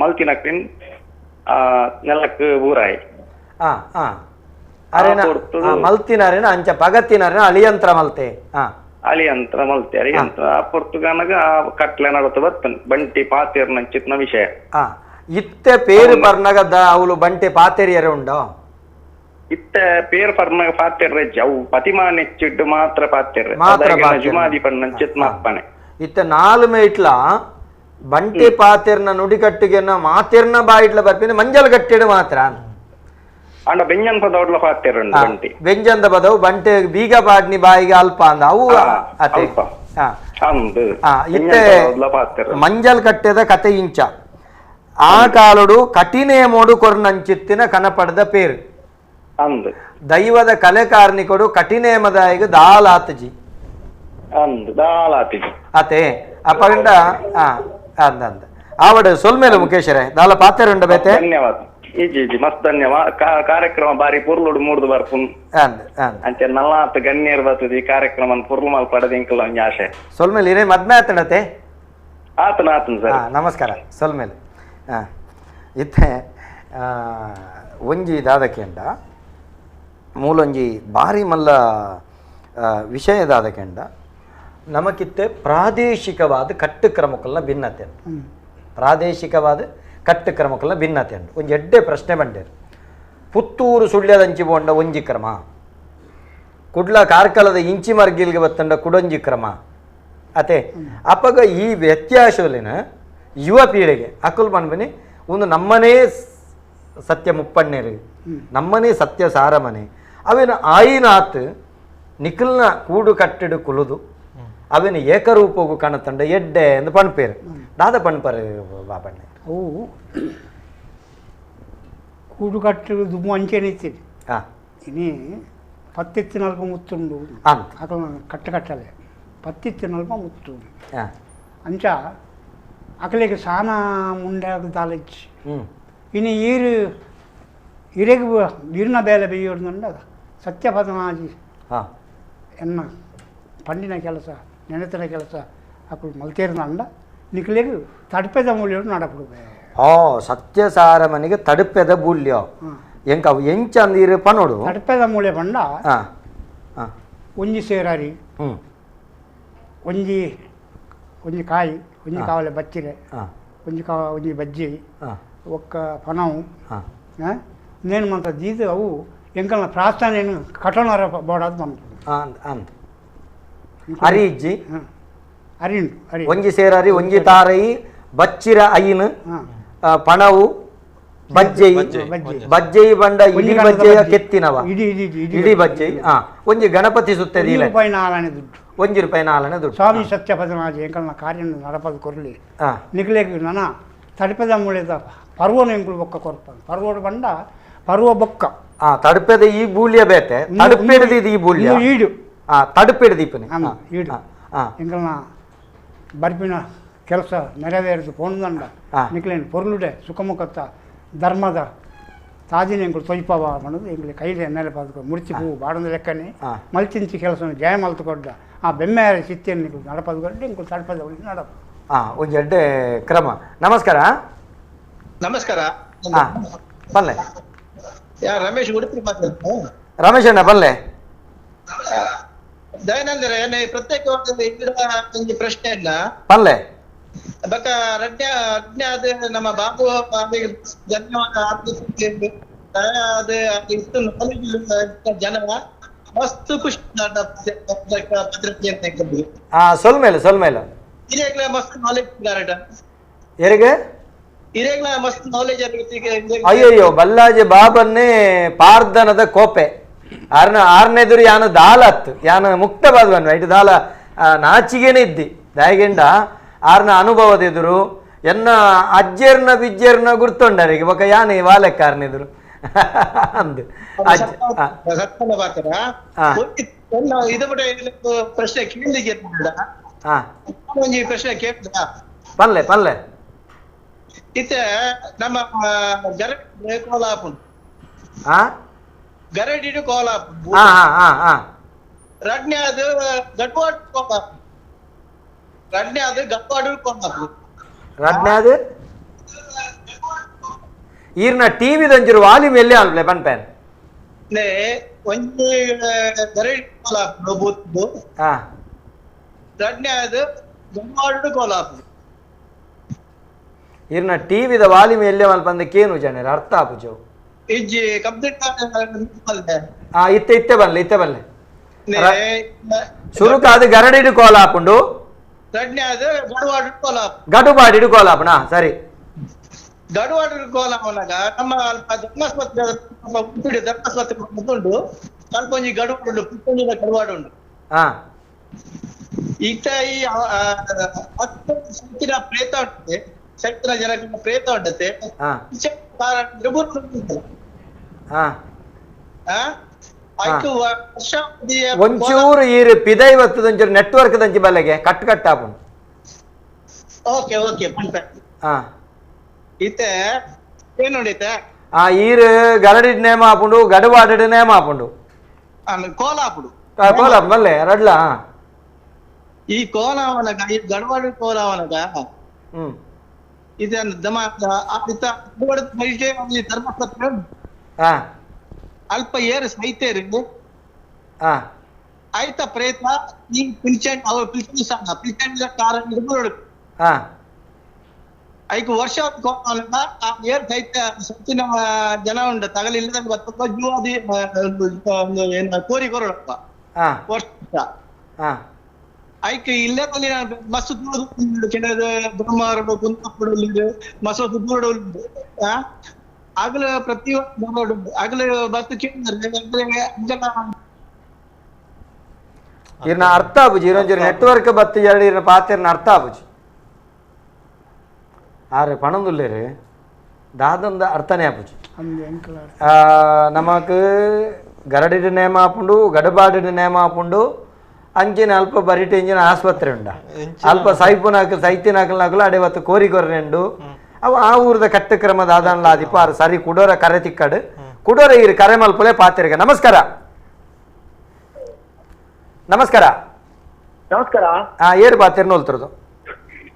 ಮಲ್ತಿನಕ್ಕಿನ್ ಆ ನೆಲಕ್ ಬೂರಾಯಿ ಮಲ್ತಿನಾರೇನ ಅಂಚ ಪಗತ್ತಿನಾರೇನ ಅಳಿಯಂತ್ರ ಮಲ್ತೆ ಅಳಿಯಂತ್ರ ಮಲ್ತೆ ಅಳಿಯಂತ್ರ ಆ ಪೊರ್ತುಗಾನಗ ಆ ಕಟ್ಲೆ ನಡತ ಬರ್ತನ್ ಬಂಟಿ ಪಾತೇರ್ನಂಚಿತ್ನ ವಿಷಯ. ಇತ್ತೆ ಪೇರು ಪರ್ನಗ ಅವಳು ಬಂಟೆ ಪಾತೇರಿಯರ ಉಂಡ ಇತ್ತೆ ಪೇರು ಪರ್ನಗ ಪಾತೇರ್ ಅವು ಪತಿಮಾನ ಹೆಚ್ಚಿಟ್ಟು ಮಾತ್ರ ಪಾತೇರ್ ಜುಮಾದಿ ಪಣ್ಣಂಚಿತ್ ಮಾಪನೆ ಇತ್ತೆ ನಾಲು ಮೇಟ್ಲ ಬಂಟೆ ಪಾತೇರ್ನ ನುಡಿಕಟ್ಟಿಗೆನ ಮಾತೇರ್ನ ಬಾಯಿಟ್ಲ ಬರ್ಪಿನ ಮಂಜಲ್ ಗಟ್ಟಿಡು ಮಾತ್ರ ಅಂಡ ಬೆಂಜನ್ ಪದವಡ್ಲ ಪಾತೇರ್ ಬಂಟಿ ಬೆಂಜಂದ ಪದವು ಬಂಟೆ ಬೀಗ ಪಾಡ್ನಿ ಬಾಯಿಗೆ ಅಲ್ಪ ಅಂದ ಅವು ಅತೆ ಇತ್ತೆ ಮಂಜಲ್ ಕಟ್ಟೆದ ಕತೆ ಇಂಚ ಆ ಕಾಲಡು ಕಠಿಣೆ ಮೋಡು ಕೊರ್ನಂಚಿತ್ತಿನ ಕನಪಡದ ಪೇರು ದೈವದ ಕಲೆ ಕಾರ್ಣಿಕೊಡು ಕಠಿಣೇಮದಾಯಿಗೆ ದಾಲಾತಜಿ ಅತೆ ಅಪಗಂಡ ಅಂದ ಅಂದ ಆವಡ ಸೊಲ್ಮೇಲೆ ಮುಖೇಶರೇ ದಾಲ ಪಾತೇರುಂಡ ಬೇತೆ ಧನ್ಯವಾದ. ಇಜಿ ಇಜಿ ಮಸ್ತ್ ಧನ್ಯವಾದ. ಕಾರ್ಯಕ್ರಮ ಬಾರಿ ಪೊರ್ಲುಡು ಮೂಡ್ದು ಬರ್ಪುನ್ ಅಂಚೆ ನಲ್ಲಾತ್ ಗಣ್ಯರು ಬರ್ತದೆ ಈ ಕಾರ್ಯಕ್ರಮ ಪೊರ್ಲು ಮಲ್ಪಡದ ಇಂಕಲ ಒಂಜಿ ಆಶೆ. ಸೊಲ್ಮೇಲೆ ಇರೇ ಮದ್ಮೆ ಆತನತೆ ಆತನ ಆತನ ಸರ್ ನಮಸ್ಕಾರ ಸೊಲ್ಮೇಲೆ. ಇತ್ತೆ ಒಂಜಿ ದಾದಕೆಂಡ ಮೂಲೊಂಜಿ ಬಾರಿ ಮಲ್ಲ ವಿಷಯ ದಾದಕೆಂಡ ನಮಕಿತ್ತೆ ಪ್ರಾದೇಶಿಕವಾದ ಕಟ್ಟುಕ್ರಮಕ್ಕಲ್ಲ ಭಿನ್ನತೆ ಪ್ರಾದೇಶಿಕವಾದ ಕಟ್ಟುಕ್ರಮಕ್ಕಲ್ಲ ಭಿನ್ನತೆ ಉಂಟು. ಒಂಜಿ ಎಡ್ಡೆ ಪ್ರಶ್ನೆ ಬಂಡೇರು ಪುತ್ತೂರು ಸುಳ್ಯದಂಚಿ ಬೋಂಡ ಒಂಜಿ ಕ್ರಮ ಕುಡ್ಲ ಕಾರ್ಕಳದ ಇಂಚಿ ಮರ್ಗಿಲ್ಗೆ ಬತ್ತಂಡ ಕುಡೊಂಜಿ ಕ್ರಮ ಅತೆ ಅಪಗ ಈ ವ್ಯತ್ಯಾಸಲಿನ ಯುವ ಪೀಳಿಗೆ ಅಕುಲ್ ಪನ್ಪನಿ ಒಂದು ನಮ್ಮನೇ ಸತ್ಯ ಮುಪ್ಪಣ್ಣೇರು ನಮ್ಮನೇ ಸತ್ಯ ಸಾರಮನೆ ಅವೇನು ಆಯಿನಾತ್ ನಿಖಲ್ನ ಕೂಡು ಕಟ್ಟಿಡು ಕುಲುದು ಅವೇನು ಏಕರೂಪಗೂ ಕಾಣತಂಡ ಎಡ್ಡೆ ಎಂದು ಪಣ್ಪೇರು ದಾದ ಪಣ್ಪರು ಬಾಪಣ್ಣೆ ಅವು ಕೂಡು ಕಟ್ಟಿಡು ದುಮ್ಮು ಅಂಚೆನೆ ಇತ್ತೀರಿ ಇನಿ ಪತ್ತಿತ್ತಿನಲ್ಪ ಮುತ್ತುಂಡು ಅಕಲ್ ಕಟ್ಟ ಕಟ್ಟಲೆ ಪತ್ತಿತ್ತಿನಲ್ಪ ಮುತ್ತು ಅಂಚ ಅಕಲಿಗೆ ಸಾನ ಮುಂಡಾಗ ದಾಲಜ್ಜಿ ಇನ್ನು ಈರು ಇರೆಗ್ ಇರ್ನ ಬೇಲೆ ಬೇಯೋರ್ದಂಡ ಸತ್ಯಪದನಾಜಿ ಎನ್ನ ಪಂಡಿನ ಕೆಲಸ ನೆನೆತನ ಕೆಲಸ ಅಕುಲು ಮಲ್ತೇರ್ನಂಡ ನಿಕ್ಲೆಗ್ ತಡ್ಪೆದ ಮೂಲ್ಯ ನಡಪುಡುವೆ. ಸತ್ಯಸಾರ ಮನೆಗೆ ತಡುಪೆದ ಬೂಲ್ಯ ಎಂಕ ಅವು ಎಂಚ ಅಂದಿರು ಪನೋಡು ತಡ್ಪೆದ ಮೂಲೆ ಪಂಡ ಒಂಜಿ ಸೇರಾರಿ ಒಂಜಿ ಒಂಜಿ ಕಾಯಿ ಒಂಜಿ ಕಾವಲೆ ಬಚ್ಚಿರೆ ಒಂಜಿ ಕಾವ ಒಂಜಿ ಬಜ್ಜಿ ಒಕ್ಕ ಪನವು ನೇನು ಮಂತ ದೀದು ಅವು ಎಂಕಲ್ನ ಪ್ರಾರ್ಥನೆಯನ್ನು ಕಟೋಣರ ಬೋಡಾದ್ ಬಂತು ಅಂದ್ ಅರಿ ಇಜ್ಜಿ ಅರಿ ಅರಿ ಒಂಜಿ ಸೇರರಿ ಒಂಜಿ ತಾರೈ ಬಚ್ಚಿರ ಐನ್ ಪಣವು ಬಜ್ಜೈ ಬಜ್ಜೈ ಬಂಡ ಇಡೀ ಬಜ್ಜೆಯ ಕೆತ್ತಿನವ ಇಡೀ ಬಜ್ಜೈ ಒಂಜಿ ಗಣಪತಿ ಸುತ್ತದಿ ₹4 ದುಡ್ಡು ₹1 4 ದುಡ್ಡು ಸ್ವಾಮಿ ಸತ್ಯ ಪದನಾಜಿ ಎಂಕಲ್ನ ಕಾರ್ಯ ನಡಪದ ಕೊರಲಿ ನಿಕ್ಲೇಗ್ ನನ ತಡಿಪದ ಮೂಳೆದ ಪರ್ವನ ಎಂಕುಲು ಬೊಕ್ಕ ಕೊರ್ಪ ಪರ್ವೋಡು ಬಂಡ ಪರ್ವ ಬೊಕ್ಕ ತಡುಪೆದ ಈ ಬೂಲಿಯ ಬೇತೆ ತಡುಪೆಡ್ದು ಇದು ಈ ಬೂಲಿಯ ಈಡು ತಡುಪೆಡ್ದು ಇಪ್ಪನೆ ಈಡು ಎಂಕಲ್ನ ಬರ್ಪಿನ ಕೆಲಸ ನೆರವೇರಿದು ಪೋಣದಂಡ ನಿಕ್ಲೇನ್ ಪೊರ್ಲುಡೆ ಸುಖಮುಖತ್ತ ಧರ್ಮದ ತಾಜಿನ ಎಂಕುಲು ತೊಯ್ಪವ ಅನ್ನೋದು ಎಂಗ್ಲಿ ಕೈಲಿ ನೆನಪಾದ ಮುರ್ಚಿ ಹೂವು ಬಾಡಂದ ಲೆಕ್ಕನೆ ಮಲ್ಚಿಂಚಿ ಕೆಲಸ ಜಯ ಮಲ್ತುಕೊಡ್ಡ ಆ ಬೆಮ್ಮೆಯ ಸಿತ್ತಿಯನ್ನು ನಿಕ್ಲು ನಡಪದ ಕೊಡ್ಡ ಎಂಕುಲು ತಡಪದ ನಡಪ ಒಂಜಿ ಎಡ್ಡೆ ಕ್ರಮ. ನಮಸ್ಕಾರ. ನಮಸ್ಕಾರ. ಬಲ್ಲೆ ರಮೇಶ್ ಉಡುಪಿ ಮಾತಾಡ್ತೀನಿ. ರಮೇಶ್ ಅಣ್ಣ ಬಲ್ಲೆ. ದಯಾನಂದರ ಪ್ರತ್ಯೇಕವಾದ ಪ್ರಶ್ನೆ ಇಲ್ಲ ಬಲ್ಲೆ ಬಕ ರಡ್ಯ ರಡ್ಯ ನಮ್ಮ ಬಾಬು ಧನ್ಯವಾದ. ಇಷ್ಟು ನಾಲೆಜ್ ಜನ ಮಸ್ತ್ ಖುಷಿ ಪತ್ರಿಕೆ. ಸೊಲ್ಮೇಲೆ ಸೊಲ್ಮೇಲೆ ಹಿರಿಯಗ್ಲ ಮಸ್ತ್ ನಾಲೆಜ್ ಎರಿಗೆ ಹಿರಿಯಗ್ಲ ಮಸ್ತ್ ನಾಲೆಜ್. ಅಯ್ಯಯ್ಯೋ ಬಲ್ಲಾಜಿ ಬಾಬನ್ನೇ ಪಾರ್ದನದ ಕೋಪೆ ಆರ್ನ ಆರ್ನೆದುರು ಯಾನ ದಾಲತ್ ಯಾನ ಮುಕ್ತ ಬಾದ್ವನ್ ಐಟ್ ದಾಲ ನಾಚಿಗೆನೆ ಇದ್ದಿ ದಾಯಗೆಂಡ ಆರ್ನ ಅನುಭವದೆದುರು ಎನ್ನ ಅಜ್ಜರ್ನ ಬಿಜ್ಜರ್ನ ಗುರ್ತೊಂಡರಿಗೆ ಬೊಕ ಯಾನೆ ವಾಲೆಕ್ಕ ಆರ್ನೆದುರು ಅಂದು ಪ್ರಶ್ನೆ ಕೇಳಲಿಕ್ಕೆ ಪ್ರಶ್ನೆ ಕೇಳ್ದ ಪಲ್ಲೆ ಪಲ್ಲೆ ಇತ್ತೆ ನಮ್ಮ ಗರಡಿ ಕೋಲಾಪುಂಡು ಗರಡಿಡು ಕೋಲಾಪುಂಡು ರಡ್ನೇ ಅದು ಗಡ್ವಾಡು ಕೋಲಾಪು ರಡ್ನೇ ಅದು ಗಡ್ವಾಡು ಕೋಲಾಪು ರಡ್ನೇ ಅದು ಈರ್ನ ಟಿವಿ ದಂಚಿರು ವಾಲ್ಯೂಮ್ ಎಲ್ಲಿ ಅನ್ಪ್ಲೆ ಪನ್ಪೇನ್ ಒಂಜಿ ಗರಡಿ ಕೋಲಾಪುಂಡು ಬೂತು ರಡ್ನೇ ಅದು ಗಡ್ವಾಡು ಕೋಲಾಪು ಇರ್ನ ಟಿವಿದ ವಾಲ್ಯೂಮ್ ಎಲ್ಲಿ ಮಲ್ಪಂದ ಕೇನು ಜನರ ಅರ್ಥ ಆಪುಜು ಇಜ್ಜಿ ಕಂಪ್ಲೀಟ್ ಇತ್ತೆ ಇತ್ತೆ ಬಲ್ಲೆ ಇತ್ತೆ ಬಲ್ಲೆ ಸುರುಕಾದ ಗರಡಿಡು ಕೋಲ ಹಾಪುಂಡು ಗಡುಬಾಡಿಡು ಕೋಲ ಹಾಪುಣ ಸರಿ ಗಡುವಾಡು ಕೋಲ ಅವನಾಗ ನಮ್ಮ ಅಲ್ಪ ಧರ್ಮಾಸ್ಪತ್ರೆ ಉಡುಪಿ ಧರ್ಮಾಸ್ಪತ್ರೆ ಉಂಟು ಸ್ವಲ್ಪ ಒಂಜಿ ಗಡುವಾಡು ಉಂಟು ಪುತ್ತೊಂಜಿನ ಗಡುವಾಡು ಉಂಟು ಈತ ಈ ಸತ್ತಿನ ಪ್ರೇತ ಉಂಟು ಸತ್ತಿನ ಜನಕ್ಕೆ ಪ್ರೇತ ಉಂಟತೆ ಒಂಚೂರು ಈರು ಪಿದೈ ಒತ್ತದೊಂಚೂರು ನೆಟ್ವರ್ಕ್ ದಂಚಿ ಬಲ್ಲೆಗೆ ಕಟ್ ಕಟ್ ಆಪುಂಡು. ಓಕೆ ಓಕೆ ಇತ್ತೆ ಏನ್ ನೋಡಿತೆ ಈರು ಗರಡಿ ನೇಮ ಆಪುಂಡು ಗಡುವಾಡ ನೇಮ ಆಪುಂಡು ಕೋಲ ಆಪುಂಡು ಕೋಲ ಬಲ್ಲೆ ರಡ್ಲ ಈ ಕೋಲ ಅವನಗ ಈ ಗಡುವಾಡ ಕೋಲ ಅವನಗ ಧರ್ಮಪತ್ರ ಅಲ್ಪ ಏರು ಸೈತೇರು ಆಯ್ತ ಪ್ರೇತ ಈ ಪಿಲ್ಚಂಡ್ ಅವ್ರ ಪಿಲ್ಚಂಡ್ ಸಣ್ಣ ಪಿಲ್ಚಂಡ್ ಕಾರಣ ಐಕ್ ವರ್ಷ ಆ ಏರ್ ಸೈತ ಸತ್ತಿನ ಜನ ಉಂಟು ತಗಲಿಲ್ಲ ಗೊತ್ತ ಜೀವಾದಿ ಕೋರಿ ಕೊರಡಪ್ಪ ವರ್ಷ ಐಕ್ ಇಲ್ಲದಲ್ಲಿ ಮಸ್ತ್ ದೂರ ಕೆಲವು ಬ್ರಹ್ಮಾರಡು ಕುಂದಾಪುರ ಮಸ್ತ್ ದೂರ ಆಗಲ ಪ್ರತಿ ಆಗಲ ಬಸ್ ಇರ್ನ ಅರ್ಥ ಆಪುಜಿ ಇರೊಂಜಿ ನೆಟ್ವರ್ಕ್ ಬತ್ತು ಎರಡು ಇರ್ನ ಪಾತಿರ್ನ ಅರ್ಥ ಆಪುಜಿ ಆರೆ ಪಣಂದುಲ್ಲೇರು ದಾದಂದ ಅರ್ಥನೇ ಆಪುಜಿ. ನಮಕ್ ಗರಡಿಡು ನೇಮ ಆಪುಂಡು ಗಡಬಾಡಿಡು ನೇಮ ಆಪುಂಡು ಅಂಚಿನ ಅಲ್ಪ ಬರಿಟು ಇಂಚಿನ ಆಸ್ಪತ್ರೆ ಉಂಡ ಅಲ್ಪ ಸೈಪುನಾಕ ಸೈತಿನಾಕಲ್ ನಾಕಲು ಅಡೆವತ್ತು ಕೋರಿ ಕೊರ್ರೆಂಡು ಅವು ಆ ಊರದ ಕಟ್ಟಕ್ರಮ ದಾದನ್ಲ ಆದಿಪ್ಪ ಆರು ಸರಿ ಕುಡೋರ ಕರೆ ತಿಕ್ಕಡು ಕುಡೋರ ಈರು ಕರೆ ಮಲ್ಪುಲೆ ಪಾತಿರ್ಗ. ನಮಸ್ಕಾರ. ನಮಸ್ಕಾರ. ನಮಸ್ಕಾರ. ಏರು ಪಾತಿರ್ನ ಹೋಲ್ತಿರೋದು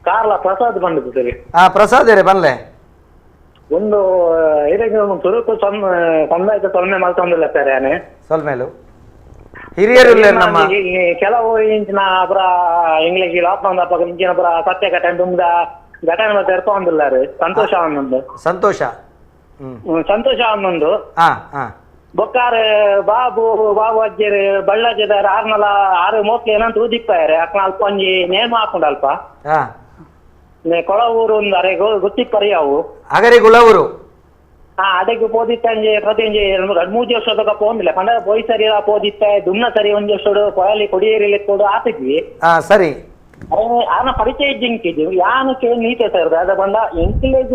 ಕಾರ್ಲ ಪ್ರಸಾದ್ ಬಂದಿದ್ದು ಸರಿ. ಪ್ರಸಾದ್ ಏರೆ ಬನ್ಲೆ ಒಂದು ತುರುಕು ಸಮುದಾಯದ ಸೊಲ್ಮೆ ಮಲ್ತೊಂದಿಲ್ಲ ಸರ್ ಯಾನೆ ಸೊಲ್ಮೇಲು ಹಿರಿಯರು ನಮ್ಮ ಕೆಲವು ಇಂಚಿನ ಅಪರ ಇಂಗ್ಲಿಷ್ ಲಾಕ್ಡೌನ್ ಅಪ್ಪ ಇಂಚಿನ ಪುರ ಸತ್ಯ ಘಟನೆ ತುಂಬದ ಘಟನೆ ಮತ್ತೆ ಎರ್ಪೊಂದಿಲ್ಲಾರು ಸಂತೋಷ ಆನಂದು ಸಂತೋಷ ಸಂತೋಷ ಆನಂದು. ಬೊಕ್ಕಾರ ಬಾಬು ಬಾಬು ಅಜ್ಜೆರ್ ಬಳ್ಳಾಜದಾರ ಆರ್ನಲ ಆರು ಮೋಸ್ಟ್ಲಿ ಏನಂತ ಊದಿಪ್ಪಾರೆ ಅಕ್ನ ಅಲ್ಪ ಒಂಜಿ ನೇಮ ಹಾಕೊಂಡು ಅಲ್ಪ ಕೊಳವೂರು ಒಂದು ಅರೆ ಗೊತ್ತಿಪ್ಪರಿ ಅವು ಅಗರಿ ಗುಳವೂರು ಹಾ ಅದಕ್ಕೆ ಪೋದಿತ್ತಂಜೆ ಪ್ರತಿ ಒಂಜಿ ಎರಡ್ ಮೂಜಿ ವರ್ಷದ ಪೋಂದಿಲ್ಲ ಪಂಡ ಪೋಯ್ ಸರಿ ಪೋದಿತ್ತ ದುನ್ನ ಸರಿ ಒಂಜಿ ವರ್ಷಡು ಕೊಳಲಿ ಕೊಡಿಯೇರಿ ಕೊಡು ಆತಿದ್ವಿ ಸರಿ ಆನ ಪರಿಚಯ ಜಿಂಕಿದ್ದು ಯಾನು ನೀತೆ ಸರ್ ಅದ ಬಂದ ಎಂಕ್ಲೆಗ್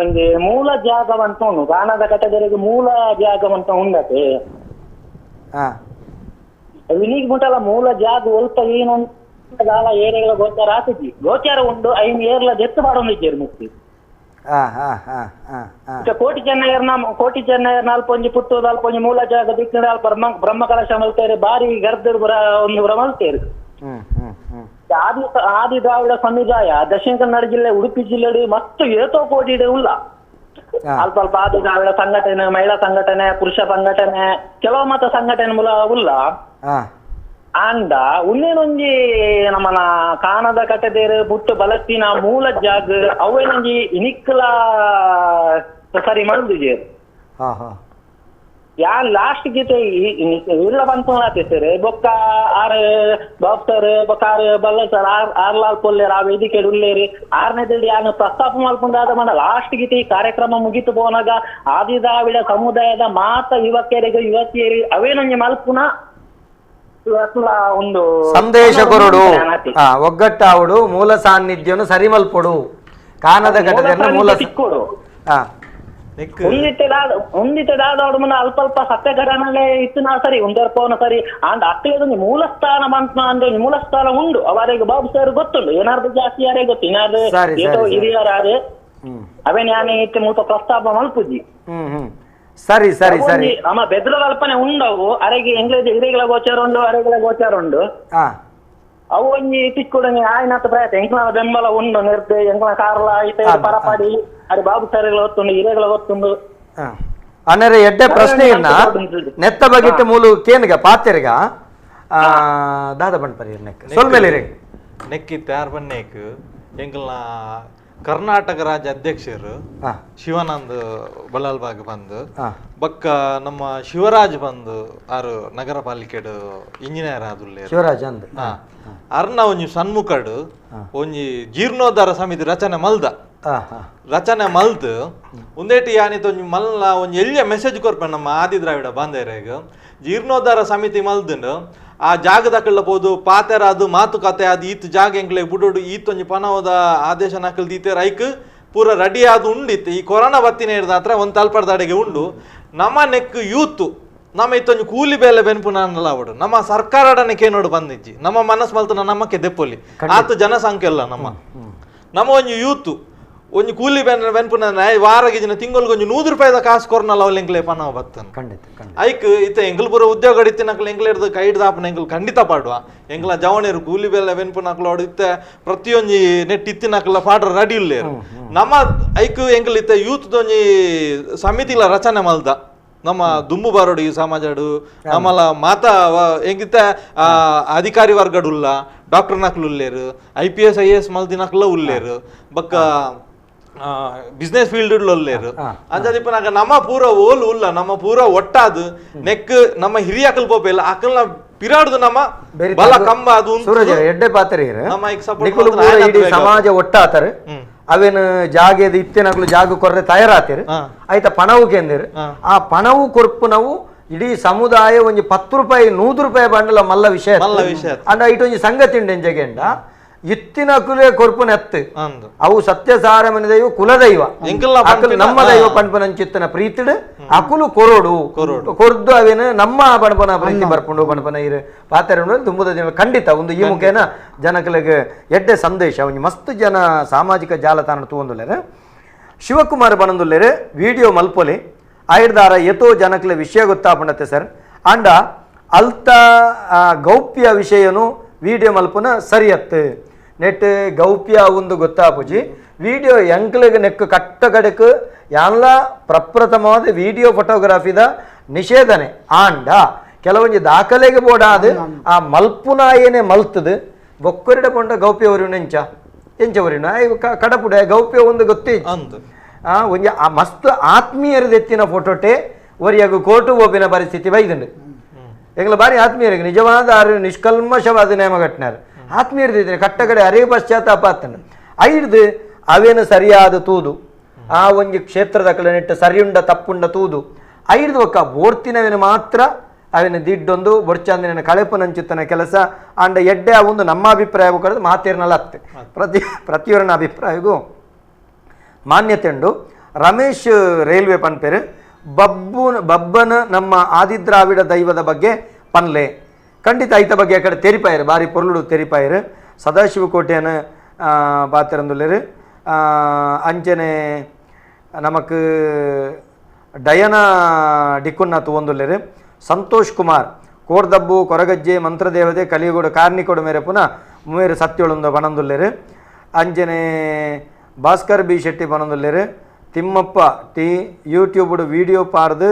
ಒಂಜಿ ಮೂಲ ಜಾಗ ಅಂತ ಉಂಡು ಗಾನದ ಕಟದರಿಗೆ ಮೂಲ ಜಾಗ ಅಂತ ಉಂಡತೆ ವಿನಿಗ್ ಮುಟ್ಟಲ ಮೂಲ ಜಾಗ ಒಲ್ಪ ಏನು ದಾಲ ಏರಿಗಳ ಗೋಚಾರ ಆತಿದ್ವಿ ಗೋಚಾರ ಉಂಡು ಐನ್ ಏರ್ಲ ದೆತ್ತು ಪಾಡೊಂದಿದ್ದೀರು ಮುಕ್ತಿ ಕೋಟಿ ಚೆನ್ನಯ್ಯರ್ನ ಕೋಟಿ ಚೆನ್ನಯ್ಯರ್ನ ಅಲ್ಪ ಒಂಜಿ ಪುತ್ತೂರು ಅಲ್ಪ ಒಂಜಿ ಮೂಲ ಜಾಗ ದಿಕ್ಕಿನ ಅಲ್ಪ ಬ್ರಹ್ಮ ಕಲಶ ಮಲ್ತೇರು ಬಾರಿ ಗರ್ದರು ಒಂದು ಭ್ರಮ ಮಲ್ತೇರು. ಆದಿ ಆದಿ ದ್ರಾವಿಡ ಸಮುದಾಯ ದಕ್ಷಿಣ ಕನ್ನಡ ಜಿಲ್ಲೆ ಉಡುಪಿ ಜಿಲ್ಲೆ ಮತ್ತು ಏತೋ ಕೋಟಿ ಉಲ್ಲ ಅಲ್ಪ ಅಲ್ಪ ಆದಿ ದ್ರಾವಿಡ ಸಂಘಟನೆ ಮಹಿಳಾ ಸಂಘಟನೆ ಪುರುಷ ಸಂಘಟನೆ ಕೆಲವು ಮತ ಸಂಘಟನೆ ಮೂಲ ಉಲ್ಲ ಅಂಡ ಉನ್ನೇನೊಂಜಿ ನಮ್ಮನ ಕಾಣದ ಕಟ್ಟದೇರು ಪುಟ್ಟು ಬಲತ್ತಿನ ಮೂಲ ಜಾಗ ಅವೇನೊಂಜಿ ಇನಿಕ್ಲ ಸರಿ ಮಾಡುದಿಜೇರು ಯಾನ್ ಲಾಸ್ಟ್ ಗೀತೆ ಇಲ್ಲ ಬಂತು ಸರ್ ಬೊಕ್ಕ ಆರ್ ಬಾಬ್ಸರ್ ಬೊಕ್ಕ ಆರ್ ಬಲ್ಲ sir R R Lal ಪೊಲ್ಲೇರ್ ಆ ವೇದಿಕೆ ಉಲ್ಲೇರಿ ಆರನೇದಲ್ಲಿ ಯಾನು ಪ್ರಸ್ತಾಪ ಮಲ್ಪುಂಡಾದ ಮಂಡ ಲಾಸ್ಟ್ ಗೀತೆ ಈ ಕಾರ್ಯಕ್ರಮ ಮುಗಿತು ಪೋನಾಗ ಆದಿದ್ರಾವಿಡ ಸಮುದಾಯದ ಮಾತ ಯುವಕರಿಗೆ ಯುವತಿಯರಿ ಅವೇನೊಂಜಿ ಮಲ್ಪುನ ಒಂದು ಸಂದೇಶ ಕೊರಡು ಒಗ್ಗಟ್ಟಾವುಡು ಮೂಲ ಸಾನ್ನಿಧ್ಯನು ಸರಿಮಲ್ಪೊಡು ಕಾನದ ಘಟನೆಯನ್ನು ಮೂಲ ಸಿಕ್ಕೋಡು ಹೊಂದಿತ್ತದಾದವಡು ಮುನ್ನ ಅಲ್ಪ ಅಲ್ಪ ಸತ್ಯ ಘಟನೆ ಇತ್ತು ನಾ ಸರಿ ಉಂದರ್ಪವನ ಸರಿ ಅಂಡ್ ಅಕ್ಕಲೇದೊಂದು ಮೂಲಸ್ಥಾನ ಮಂತ್ರ ಅಂದ್ರೆ ಮೂಲಸ್ಥಾನ ಉಂಡು ಅವರಿಗೆ ಬಾಬು ಸರ್ ಗೊತ್ತುಂಡು ಏನಾದ್ರು ಜಾಸ್ತಿ ಯಾರೇ ಗೊತ್ತು ಏನಾದ್ರು ಏತೋ ಹಿರಿಯರಾರು ಅವೇ ನಾನು ಇತ್ತು ಮೂಲ ಪ್ರಸ್ತಾಪ ಮಲ್ಪುಜಿ. ಸರಿ ಸರಿ ಸರಿ ನಮ್ಮ ಬೆದ್ರ ಕಲ್ಪನೆ ಉಂಡವು ಅರೆಗೆ ಎಂಗ್ಲೇಜ್ ಹಿರಿಗಳ ಗೋಚಾರ ಉಂಡು ಅರೆಗಳ ಗೋಚಾರ ಉಂಡು ಅವು ಒಂಜಿ ತಿಕ್ಕುಡನೆ ಆಯ್ನಾತ ಪ್ರಯತ್ನ ಎಂಕ್ಲ ಬೆಂಬಲ ಉಂಡು ನಿರ್ದೆ ಎಂಕ್ಲ ಕಾರ್ಲ ಐತೆ ಪರಪಾಡಿ ಅರೆ ಬಾಬು ಸರಿಗಳ ಗೊತ್ತುಂಡು ಹಿರಿಗಳ ಗೊತ್ತುಂಡು ಅಣ್ಣರೆ ಎಡ್ಡೆ ಪ್ರಶ್ನೆ ಇನ್ನ ನೆತ್ತ ಬಗಿಟ್ಟು ಮೂಲು ಕೇನ್ಗ ಪಾತೆರ್ಗ ದಾದ ಬಂಡ್ಪರಿ ನೆಕ್ ಸೊಲ್ಮೇಲೆ ನೆಕ್ಕಿ ತಯಾರ್ ಬನ್ನೇಕ್ ಎಂಕಲ್ನ ಕರ್ನಾಟಕ ರಾಜ್ಯ ಅಧ್ಯಕ್ಷರು ಶಿವಾನಂದ್ ಬಳ್ಳಾಲ್ಬಾಗ್ ಬಂದು ಬಕ್ಕ ನಮ್ಮ ಶಿವರಾಜ್ ಬಂದು ಆರು ನಗರ ಪಾಲಿಕೆಡು ಇಂಜಿನಿಯರ್ ಆದುಲ್ಲೆ ಶಿವರಾಜ್ ಅಂದ್ ಅರ್ನ ಒಂಜಿ ಸನ್ಮುಖಡು ಒಂಜಿ ಜೀರ್ಣೋದ್ಧಾರ ಸಮಿತಿ ರಚನೆ ಮಲ್ದ ರಚನೆ ಮಲ್ದು ಒಂದೇಟಿ ಯಾನಿತ ಒಂಜಿ ಮಲ್ಲ ಒಂಜಿ ಎಲ್ಲಿಯ ಮೆಸೇಜ್ ಕೊರ್ಪೆ ನಮ್ಮ ಆದಿ ದ್ರಾವಿಡ ಬಾಂಧವ್ಯಗ್ ಜೀರ್ಣೋದ್ಧಾರ ಸಮಿತಿ ಮಲ್ದುಂಡು ಆ ಜಾಗದಕ್ಕಲ್ಲ ಪೋದು ಪಾತೆರ ಅದು ಮಾತುಕತೆ ಅದು ಈತ್ ಜಾಗ ಎಂಕ್ಲೆ ಬುಡೋಡು ಈತೊಂಜಿ ಪನವದ ಆದೇಶ ನಕಲ್ ದೀತೆ ರೈಕ್ ಪೂರ ರೆಡಿ ಆದು ಉಂಡಿತ್ತು ಈ ಕೊರೋನಾ ಬತ್ತಿನ ಹಿಡ್ದ ಹತ್ರ ಒಂದು ತಲ್ಪಡ್ದಾಡೆಗೆ ಉಂಡು ನಮ್ಮ ನೆಕ್ ಯೂತ್ ನಮ್ಮ ಇತ್ತೊಂಜಿ ಕೂಲಿ ಬೇಲೆ ಬೆನ್ಪು ನಾನಲ್ಲ ಅವಡು ನಮ್ಮ ಸರ್ಕಾರಡನೆ ಕೇನೋಡು ಬಂದಿಜ್ಜಿ ನಮ್ಮ ಮನಸ್ಸು ಮಲ್ತನ ನಮ್ಮಕ್ಕೆ ದೆಪ್ಪೊಲಿ ಆತು ಜನಸಂಖ್ಯೆ ಅಲ್ಲ ನಮ್ಮ ನಮ್ಮ ಒಂಜಿ ಯೂತ್ ಒಂಜಿ ಕೂಲಿ ಬೆನ್ ಬೆನ್ಪುನ ವಾರಗಿಜಿನ ತಿಂಗಳಿಗೆ ಒಂಜಿ 100 ರೂಪಾಯಿದ ಕಾಸು ಕೊರ್ನಲ್ಲ ಅವ್ಲು ಎಂಕ್ಲೆ ಪನವ ಬತ್ತನ್ ಖಂಡಿತ ಐಕ್ ಇತ್ತ ಎಂಕಲ್ ಪೂರ ಉದ್ಯೋಗ ಇತ್ತಿನಕ್ಲು ಎಂಕ್ಲೆ ಕೈ ಹಿಡ್ದಾಪನ ಎಂಕಲ್ ಖಂಡಿತ ಪಾಡುವ ಎಂಕ್ಲ ಜವಣಿರು ಕೂಲಿ ಬೆಲ್ಲ ಬೆನ್ಪುನಕ್ಲು ಇತ್ತ ಪ್ರತಿಯೊಂಜಿ ನೆಟ್ ಇತ್ತಿನಕ್ಲ ಪಾಡ್ರ ರೆಡಿ ಇಲ್ಲೇರು ನಮ್ಮ ಐಕ್ ಎಂಕಲ್ ಇತ್ತ ಯೂತ್ ಒಂಜಿ ಸಮಿತಿಲ ರಚನೆ ಮಲ್ದ ನಮ್ಮ ದುಂಬು ಬಾರೋಡು ಈ ಸಮಾಜಡು ನಮ್ಮಲ ಮಾತಾ ಎಂಕಿತ್ತ ಅಧಿಕಾರಿ ವರ್ಗಡುಲ್ಲ ಡಾಕ್ಟರ್ ನಕ್ಲು ಉಲ್ಲೇರು IPS IAS ಮಲ್ದಿನಕ್ಲ ಉಲ್ಲೇರು ಬಕ್ಕ ಬಿಸ್ನೆಸ್ ಫೀಲ್ಡ್ ಉಲ್ಲೇರು ಅಂಜದಿಪ್ಪನಾಗ ನಮ್ಮ ಪೂರ ಓಲ್ ಉಲ್ಲ ನಮ್ಮ ಪೂರ ಒಟ್ಟಾದು ನೆಕ್ ನಮ್ಮ ಹಿರಿಯ ಅಕಲ್ ಪೋಪೆಲ್ಲ ಅಕಲ್ನ ಪಿರಾಡ್ದು ನಮ್ಮ ಬಲ ಕಂಬ ಅದು ಸೂರಜ್ ಎಡ್ಡೆ ಪಾತ್ರೆ ಇಡೀ ಸಮಾಜ ಒಟ್ಟಾತಾರೆ ಅವೇನು ಜಾಗದ ಇತ್ತಿನಕ್ಲು ಜಾಗ ಕೊರ್ರೆ ತಯಾರಾತಿರು ಆಯ್ತಾ ಪಣವು ಕೇಂದಿರು ಆ ಪಣವು ಕೊರ್ಪುನವು ಇಡೀ ಸಮುದಾಯ ಒಂಜಿ 10 ರೂಪಾಯಿ 100 ರೂಪಾಯಿ ಬಂಡಲ ಮಲ್ಲ ವಿಷಯ ಅಂಡ ಇಟೊಂಜಿ ಸಂಗತಿ ಉಂಡು ಎಂಜಗೆಂಡ ಇತ್ತಿನ ಕುಲೆ ಕೊರ್ಪುನ ಎತ್ತು ಅವು ಸತ್ಯಸಾರ ಮನೆ ದೈವ ಕುಲದೈವ ಅಕಲು ನಮ್ಮ ದೈವ ಪಣ್ಪನಂಚಿತ್ತನ ಪ್ರೀತಿಡು ಅಕುಲು ಕೊರೋಡು ಕೊರ್ದು ಅವೇನು ನಮ್ಮ ಪಣಪನ ಪ್ರೀತಿ ಬರ್ಪುಂಡು ಪಣಪನ ಇರು ಪಾತ್ರೆ ತುಂಬುದ ದಿನ ಖಂಡಿತ ಒಂದು ಈ ಮುಖೇನ ಜನಕಲಿಗೆ ಎಡ್ಡೆ ಸಂದೇಶ ಒಂಜಿ ಮಸ್ತ್ ಜನ ಸಾಮಾಜಿಕ ಜಾಲತಾಣ ತೂವೊಂದುಲ್ಲೆರ್ ಶಿವಕುಮಾರ್ ಬನಂದುಲ್ಲೆರ್ ವಿಡಿಯೋ ಮಲ್ಪೊಲಿ ಆಯ್ದಾರ ಏತೋ ಜನಕಲೆ ವಿಷಯ ಗೊತ್ತಾಪುಂಡತ್ತೆ ಸರ್ ಅಂಡ ಅಲ್ತ ಗೌಪ್ಯ ವಿಷಯನು ವಿಡಿಯೋ ಮಲ್ಪುನ ಸರಿಯತ್ತು ನೆಟ್ ಗೌಪ್ಯ ಒಂದು ಗೊತ್ತಾಪುಜಿ ವಿಡಿಯೋ ಎಂಕ್ಲೆಗ್ ನೆಕ್ ಕಟ್ಟ ಕಡೆಕ್ ಯಾನ್ಲ ಪ್ರಪ್ರಥಮವಾದ ವಿಡಿಯೋ ಫೋಟೋಗ್ರಫಿದ ನಿಷೇಧನೆ ಆಂಡ ಕೆಲವೊಂಜಿ ದಾಖಲೆಗೆ ಬೋಡಾದ ಆ ಮಲ್ಪುನಾಯೇನೆ ಮಲ್ತದು ಬೊಕ್ಕರಿಡ ಪೊಂಡ ಗೌಪ್ಯ ಒರಿಯುನ ಎಂಚ ಎಂಚ ಒರಿಯುನ ಕಡಪುಡೆ ಗೌಪ್ಯ ಒಂದು ಗೊತ್ತೇ ಒಂಜಿ ಆ ಮಸ್ತ್ ಆತ್ಮೀಯರದೆತ್ತಿನ ಫೋಟೋಟೆ ಒರಿಯಾಗ ಕೋರ್ಟು ಓಪಿನ ಪರಿಸ್ಥಿತಿ ಬೈದುಂಡು. ಎಂಗ್ಲ ಬಾರಿ ಆತ್ಮೀಯರಿಗೆ ನಿಜವಾದ ಆರು ನಿಷ್ಕಲ್ಮಶವಾದ ನೇಮ ಕಟ್ಟಿನಾರು ಆತ್ಮೀಯರ್ದಿದ್ದೀನಿ ಕಟ್ಟಕಡೆ ಅರೇ ಪಶ್ಚಾತ್ತಾಪ ಆತಂಡು ಐಡ್ದು ಅವೇನು ಸರಿಯಾದ ತೂದು ಆ ಒಂಜಿ ಕ್ಷೇತ್ರದ ಕಡೆ ಸರಿಯುಂಡ ತಪ್ಪುಂಡ ತೂದು ಐಡ್ದು ಒಕ್ಕ ಬೋರ್ತಿನವೇನು ಮಾತ್ರ ಅವೇನು ದಿಡ್ಡೊಂದು ಬೊರ್ಚಾಂದಿನ ಕಳೆಪುನಂಚುತ್ತನ ಕೆಲಸ ಅಂಡ ಎಡ್ಡೆ ಆ ಒಂದು ನಮ್ಮ ಅಭಿಪ್ರಾಯ ಕರೆದು ಮಾತೇರ್ನಲ್ಲ ಅತ್ತೆ ಪ್ರತಿಯೊರನ ಅಭಿಪ್ರಾಯಗೂ ಮಾನ್ಯತೆ ಉಂಡು. ರಮೇಶ್ ರೈಲ್ವೆ ಪನ್ಪೇರು ಬಬ್ಬನ ನಮ್ಮ ಆದಿದ್ರಾವಿಡ ದೈವದ ಬಗ್ಗೆ ಪನ್ಲೆ ಖಂಡಿತ ಐತ ಬಗ್ಗೆ ಆ ಕಡೆ ತೆರಿಪಾಯರು ಬಾರಿ ಪೊರ್ಲುಡು ತೆರಿಪಾಯರು. ಸದಾಶಿವಕೋಟೆಯನ್ನು ಪಾತಿರಂದುಲ್ಲೇರು. ಅಂಚನೆ ನಮಕ್ ಡಯನ ಡಿಕ್ಕುನ್ನ ತೂವೊಂದುಲ್ಲೇರು. ಸಂತೋಷ್ ಕುಮಾರ್ ಕೋರ್ದಬ್ಬು ಕೊರಗಜ್ಜೆ ಮಂತ್ರದೇವತೆ ಕಲಿಯುಗೂಡು ಕಾರ್ನಿಕೋಡು ಮೇರೆ ಪುನಃ ಮೇರು ಸತ್ಯೊಳೊಂದು ಪನೊಂದುಲ್ಲೇರು. ಅಂಚನೆ ಭಾಸ್ಕರ್ ಬಿ ಶೆಟ್ಟಿ ಪನೊಂದುಲ್ಲೇರು. ತಿಮ್ಮಪ್ಪ ಟಿ ಯೂಟ್ಯೂಬ್ಡು ವೀಡಿಯೋ ಪಾರ್ದು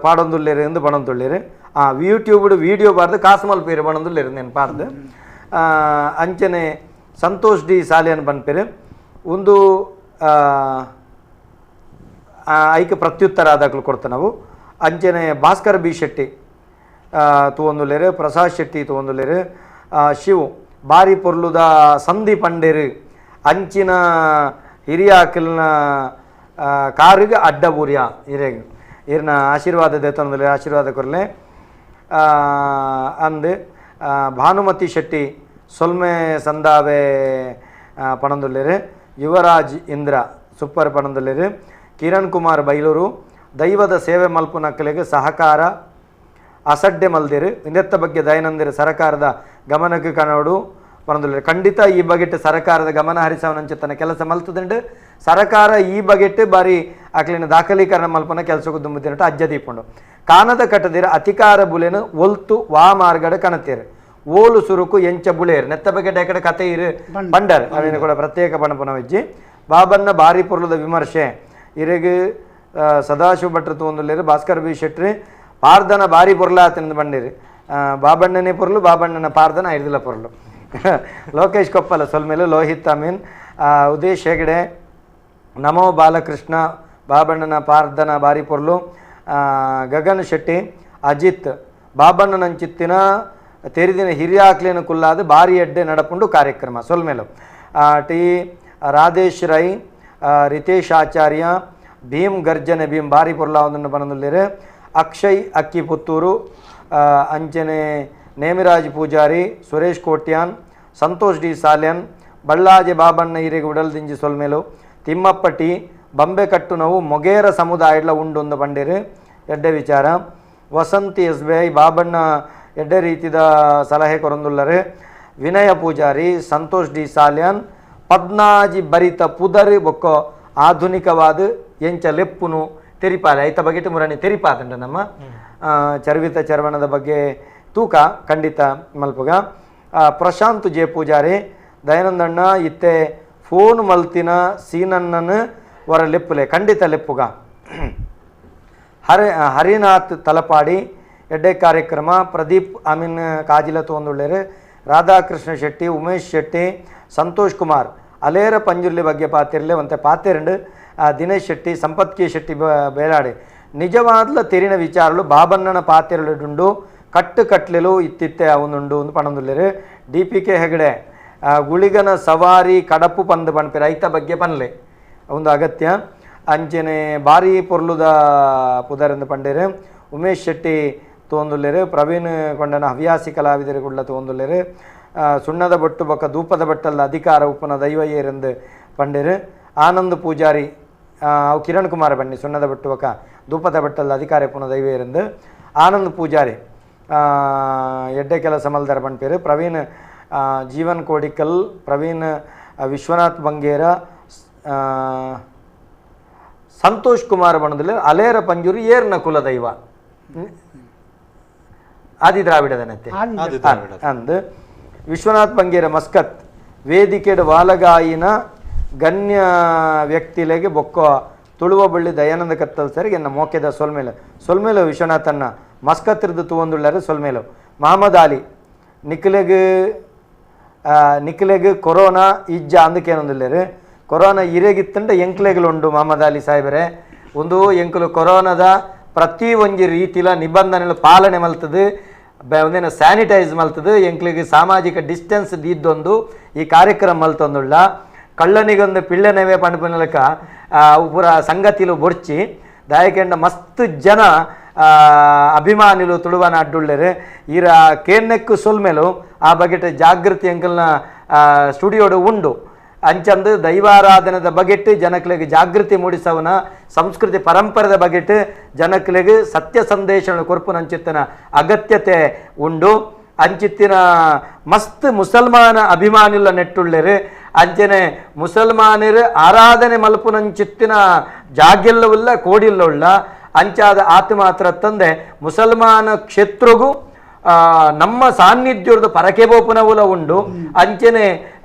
ಪಾಡೊಂದುಲ್ಲೇರು ಎಂದು ಪಣೊಂದುಲ್ಲೇರು. ಆ ಯೂಟ್ಯೂಬ್ಡು ವೀಡಿಯೋ ಪಾರ್ದು ಕಾಸುಮಲ್ ಪೇರು ಪಣೊಂದುಲ್ಲೇರು నేను ಪಾರ್ದು. ಅಂಚನೆ ಸಂತೋಷ್ ಡಿ ಸಾಲಿಯನ್ ಪನ್ಪೇರು ಒಂದು ಐಕ್ ಪ್ರತ್ಯುತ್ತರ ಆದಾಗಲು ಕೊಡ್ತ ನಾವು. ಅಂಚನೆ ಭಾಸ್ಕರ್ ಬಿ ಶೆಟ್ಟಿ ತೂವೊಂದುಲ್ಲೇರು. ಪ್ರಸಾದ್ ಶೆಟ್ಟಿ ತೂವೊಂದುಲ್ಲೇರು. ಶಿವು ಬಾರಿ ಪೊರ್ಲುದ ಸಂಧಿ ಪಂಡೇರು ಅಂಚಿನ ಹಿರಿಯಾಕಲ್ನ ಕಾರಿಗೆ ಅಡ್ಡಬೂರ್ಯ ಹಿರಿಯ ಇರ್ನ ಆಶೀರ್ವಾದ ದೇತನದಲ್ಲಿ ಆಶೀರ್ವಾದ ಕೊರಲೆ ಅಂದು. ಭಾನುಮತಿ ಶೆಟ್ಟಿ ಸೊಲ್ಮೆ ಸಂದಾವೆ ಪಣಂದುಲ್ಲೇರು. ಯುವರಾಜ್ ಇಂದ್ರ ಸೂಪರ್ ಪಣಂದುಲ್ಲೇರು. ಕಿರಣ್ ಕುಮಾರ್ ಬೈಲೂರು ದೈವದ ಸೇವೆ ಮಲ್ಪುನಕ್ಕಲಿಗೆ ಸಹಕಾರ ಅಸಡ್ಡೆ ಮಲ್ದಿರು ಇಂದೆತ್ತ ಬಗ್ಗೆ ದಯನಂದಿರು ಸರಕಾರದ ಗಮನಕ್ಕೆ ಕನೋಡು ಪಣಂದುಲ್ಲೇರು. ಖಂಡಿತ ಈ ಬಗೆಟ್ ಸರಕಾರದ ಗಮನ ಹರಿಸವನಂಚೆ ತನ್ನ ಕೆಲಸ ಮಲ್ತದಂಡು ಸರಕಾರ ಈ ಬಗೆಟ್ ಬಾರಿ ಅಕ್ಲಿನ ದಾಖಲೀಕರಣ ಮಲ್ಪನ ಕೆಲಸಕ್ಕೂ ದುಂಬುದಿನಟ್ಟು ಅಜ್ಜ ದೀಪುಂಡು. ಕಾನದ ಕಟ್ಟದಿರ ಅಧಿಕಾರ ಬುಲೆನು ಒಲ್ತು ವಾ ಮಾರ್ಗಡ ಕಣತೀರು ಓಲು ಸುರುಕು ಎಂಚ ಬುಳೇರು ನೆತ್ತ ಬಗ್ಗೆ ಡೇಕಡೆ ಕತೆ ಇರು ಬಂಡರ್ ಅವೇನು ಕೂಡ ಪ್ರತ್ಯೇಕ ಪಣಪುನವಿಜ್ಜಿ. ಬಾಬನ್ನ ಬಾರಿ ಪೊರ್ಲುದ ವಿಮರ್ಶೆ ಇರೆಗ್ ಸದಾಶಿವ ಭಟ್ರು ತೂವೊಂದುಲ್ಲೇರು. ಭಾಸ್ಕರ್ ಬಿ ಶೆಟ್ರಿ ಪಾರ್ದನ ಬಾರಿ ಪೊರ್ಲಾತಂದು ಬಂಡಿರು. ಬಾಬಣ್ಣನೇ ಪೊರ್ಲು ಬಾಬಣ್ಣನ ಪಾರ್ದನ ಐರ್ದಿಲ್ಲ ಪೊರ್ಲು. ಲೋಕೇಶ್ ಕೊಪ್ಪಲ ಸೊಲ್ಮೇಲು. ಲೋಹಿತ್ ಅಮೀನ್ ಉದೇಶ್ ಹೆಗಡೆ ನಮೋ ಬಾಲಕೃಷ್ಣ ಬಾಬಣ್ಣನ ಪಾರ್ದನ ಬಾರಿ ಪೊರ್ಲು. ಗಗನ್ ಶೆಟ್ಟಿ ಅಜಿತ್ ಬಾಬಣ್ಣನಂಚಿತ್ತಿನ ತೆರಿದಿನ ಹಿರಿಯಾಕ್ಲೇನು ಕುಲ್ಲಾದ ಬಾರಿ ಎಡ್ಡೆ ನಡಪುಂಡು ಕಾರ್ಯಕ್ರಮ ಸೊಲ್ಮೇಲು. ಟಿ ರಾಧೇಶ್ ರೈ ರಿತೇಶ್ ಆಚಾರ್ಯ ಭೀಮ್ ಗರ್ಜನೆ ಭೀಮ್ ಬಾರಿ ಪೊರ್ಲ ಒಂದನ್ನು ಬನದುಲ್ಲೇರು. ಅಕ್ಷಯ್ ಅಕ್ಕಿ ಪುತ್ತೂರು ಅಂಚನೆ ನೇಮಿರಾಜ್ ಪೂಜಾರಿ ಸುರೇಶ್ ಕೋಟ್ಯಾನ್ ಸಂತೋಷ್ ಡಿ ಸಾಲ್ಯನ್ ಬಳ್ಳಾಜೆ ಬಾಬಣ್ಣ ಹಿರಿಗೆ ಉಡಲ್ದಿಂಜಿ ಸೊಲ್ಮೇಲು. ತಿಮ್ಮಪ್ಪ ಟಿ ಬಂಬೆ ಕಟ್ಟುನವು ಮೊಗೇರ ಸಮುದಾಯಡ್ಲ ಉಂಡೊಂದು ಬಂಡೇರು ಎಡ್ಡೆ ವಿಚಾರ. Vasanthi S B I Babanna ಎಡ್ಡೆ ರೀತಿದ ಸಲಹೆ ಕೊರೊಂದುಲ್ಲರು. ವಿನಯ ಪೂಜಾರಿ ಸಂತೋಷ್ ಡಿ ಸಾಲ್ಯಾನ್ ಪದ್ನಾಜಿ ಬರಿತ ಪುದರ್ ಬೊಕ್ಕ ಆಧುನಿಕವಾದ ಎಂಚ ಲೆಪ್ಪುನು ತೆರಿಪಾಲೆ ಐತ ಬಗೆಟ್ ಮುರಣಿ ತೆರಿಪಾದಂಡ ನಮ್ಮ ಚರ್ವಿತ ಚರ್ವಣದ ಬಗ್ಗೆ ತೂಕ ಖಂಡಿತ ಮಲ್ಪುಗ. ಪ್ರಶಾಂತ್ ಜೆ ಪೂಜಾರಿ ದಯಾನಂದಣ್ಣ ಇತ್ತೆ ಫೋನ್ ಮಲ್ತಿನ ಸೀನಣ್ಣನ ವರ ಲೆಪ್ಪುಲೆ ಖಂಡಿತ ಲೆಪ್ಪುಗ. ಹರಿನಾಥ್ ತಲಪಾಡಿ ಎಡ್ಡೆ ಕಾರ್ಯಕ್ರಮ. ಪ್ರದೀಪ್ ಅಮೀನ್ ಕಾಜಿಲ ತೋಂದುಳ್ಳೇರು. ರಾಧಾಕೃಷ್ಣ ಶೆಟ್ಟಿ ಉಮೇಶ್ ಶೆಟ್ಟಿ ಸಂತೋಷ್ ಕುಮಾರ್ ಅಲೇರ ಪಂಜುರ್ಲಿ ಬಗ್ಗೆ ಪಾತಿರ್ಲೆ ಒಂತೆ ಪಾತಿರಂಡು. ದಿನೇಶ್ ಶೆಟ್ಟಿ ಸಂಪತ್ ಕೆ ಶೆಟ್ಟಿ ಬೇಲಾಡಿ ನಿಜವಾದ್ಲ ತೆರಿನ ವಿಚಾರಲು ಬಾಬಣ್ಣನ ಪಾತಿರలుಂಡು ಕಟ್ಟು ಕಟ್ಲೆಲು ಇತ್ತಿತ್ತೆ ಅವನುಂಡು ಒಂದು ಪಣಂದುಲ್ಲೇರು. D P K Hegde ಗುಳಿಗನ ಸವಾರಿ ಕಡಪು ಪಂದು ಪನ್ಪೆ ರೈತ ಬಗ್ಗೆ ಪನ್ಲೆ ಒಂದು ಅಗತ್ಯ. ಅಂಚನೆ ಬಾರಿ ಪೊರ್ಲುದ ಪುದರೆಂದು ಪಂಡೇರು. ಉಮೇಶ್ ಶೆಟ್ಟಿ ತೋಂದುಲ್ಲೇರು. ಪ್ರವೀಣ್ ಕೊಂಡನ ಹವ್ಯಾಸಿ ಕಲಾವಿದರು ಕೂಡ ತೋಂದುಲ್ಲೇರು. ಸುಣ್ಣದ ಬೊಟ್ಟು ಬೊಕ್ಕ ಧೂಪದ ಬಟ್ಟಲ್ಲ ಅಧಿಕಾರ ಉಪ್ಪುನ ದೈವಯ್ಯರೆಂದು ಪಂಡೇರು. ಆನಂದ್ ಪೂಜಾರಿ ಅವು ಕಿರಣ್ ಕುಮಾರ್ ಬನ್ನಿ ಸುಣ್ಣದ ಬೊಟ್ಟು ಬೊಕ್ಕ ಧೂಪದ ಬಟ್ಟಲ್ಲ ಅಧಿಕಾರ ಉಪ್ಪುನ ದೈವಯ್ಯರೆಂದು. ಆನಂದ್ ಪೂಜಾರಿ ಎಡ್ಡೆ ಕೆಲಸ ಮಲ್ದರ ಪನ್ಪೇರು. ಪ್ರವೀಣ್ ಜೀವನ್ ಕೋಡಿಕಲ್ ಪ್ರವೀಣ್ ವಿಶ್ವನಾಥ್ ಬಂಗೇರ ಸಂತೋಷ್ ಕುಮಾರ್ ಬಣ್ಣದಲ್ಲಿ ಅಲೇರ ಪಂಜೂರು ಏರ್ನ ಕುಲದೈವ ಆದಿ ದ್ರಾವಿಡದನಂತೆ ಅಂದು. ವಿಶ್ವನಾಥ್ ಬಂಗೇರ ಮಸ್ಕತ್ ವೇದಿಕೆಡ್ ವಾಲಗಾಯಿನ ಗಣ್ಯ ವ್ಯಕ್ತಿಲೆಗೆ ಬೊಕ್ಕ ತುಳುವ ಬಳ್ಳಿ ದಯಾನಂದ ಕತ್ತಲ್ ಸರಿಗೆ ಎನ್ನ ಮೋಕೆದ ಸೊಲ್ಮೇಲೆ ಸೊಲ್ಮೇಲು ವಿಶ್ವನಾಥನ್ನ ಮಸ್ಕತ್ತಿರ್ದು ತುವಂದುಳ್ಳಾರೆ ಸೊಲ್ಮೇಲು. ಮಹಮ್ಮದ್ ಅಲಿ ನಿಕ್ಲೆಗ್ ನಿಕ್ಲೆಗ್ ಕೊರೋನಾ ಇಜ್ಜ ಅಂದಕ್ಕೇನೊಂದಿಲ್ಲೇರು ಕೊರೋನಾ ಇರೇಗಿತ್ತಂಡ ಎಂಕ್ಲೆಗಳು ಉಂಡು ಮಹಮ್ಮದ್ ಅಲಿ ಸಾಹೇಬರೇ ಒಂದು ಎಂಕುಲು ಕೊರೋನಾದ ಪ್ರತಿ ಒಂಜಿ ರೀತಿಲ ನಿಬಂಧನೆಲು ಪಾಲನೆ ಮಲ್ತದೆ, ಒಂದೇನು ಸ್ಯಾನಿಟೈಸ್ ಮಲ್ತದೆ, ಎಂಕ್ಲಿಗೆ ಸಾಮಾಜಿಕ ಡಿಸ್ಟೆನ್ಸ್ ದೀದ್ದೊಂದು ಈ ಕಾರ್ಯಕ್ರಮ ಮಲ್ತೊಂದುಳ್ಳ. ಕಳ್ಳನಿಗೊಂದು ಪಿಳ್ಳೆನವೇ ಪಣಪನಲಕ ಪೂರ ಸಂಗತಿಲು ಬೊರ್ಚಿ ದಾಯಕೆಂಡ ಮಸ್ತ್ ಜನ ಅಭಿಮಾನಿಲು ತುಳುವನ ಅಡ್ಡುಳ್ಳೇರು. ಈರ ಕೇರ್ನೆಕ್ಕು ಸೊಲ್ಮೆಲು ಆ ಬಗೆಟ್ ಜಾಗೃತಿ ಅಂಕಲ್ನ ಸ್ಟುಡಿಯೋಡು ಉಂಡು. ಅಂಚಂದು ದೈವಾರಾಧನೆದ ಬಗೆಟ್ ಜನಕ್ಲೆಗ್ ಜಾಗೃತಿ ಮೂಡಿಸವನ, ಸಂಸ್ಕೃತಿ ಪರಂಪರೆದ ಬಗೆಟ್ ಜನಕ್ಲೆಗ್ ಸತ್ಯ ಸಂದೇಶ ಕೊರ್ಪುನಂಚಿತ್ತನ ಅಗತ್ಯತೆ ಉಂಡು. ಅಂಚಿತ್ತಿನ ಮಸ್ತ್ ಮುಸಲ್ಮಾನ ಅಭಿಮಾನಿಲ ನೆಟ್ಟುಳ್ಳೇರು. ಅಂಚನೆ ಮುಸಲ್ಮಾನರು ಆರಾಧನೆ ಮಲ್ಪುನಂಚಿತ್ತಿನ ಜಾಗೆಲ್ಲವುಲ್ಲ ಕೋಡಿಲ್ಲವುಳ್ಳ. ಅಂಚಾದ ಆತ ಮಾತ್ರ ತಂದೆ ಮುಸಲ್ಮಾನ ಕ್ಷೇತ್ರಗೂ ನಮ್ಮ ಸಾನ್ನಿಧ್ಯದ ಪರಕೆಬೋಪನವುಲ ಉಂಡು. ಅಂಚನೆ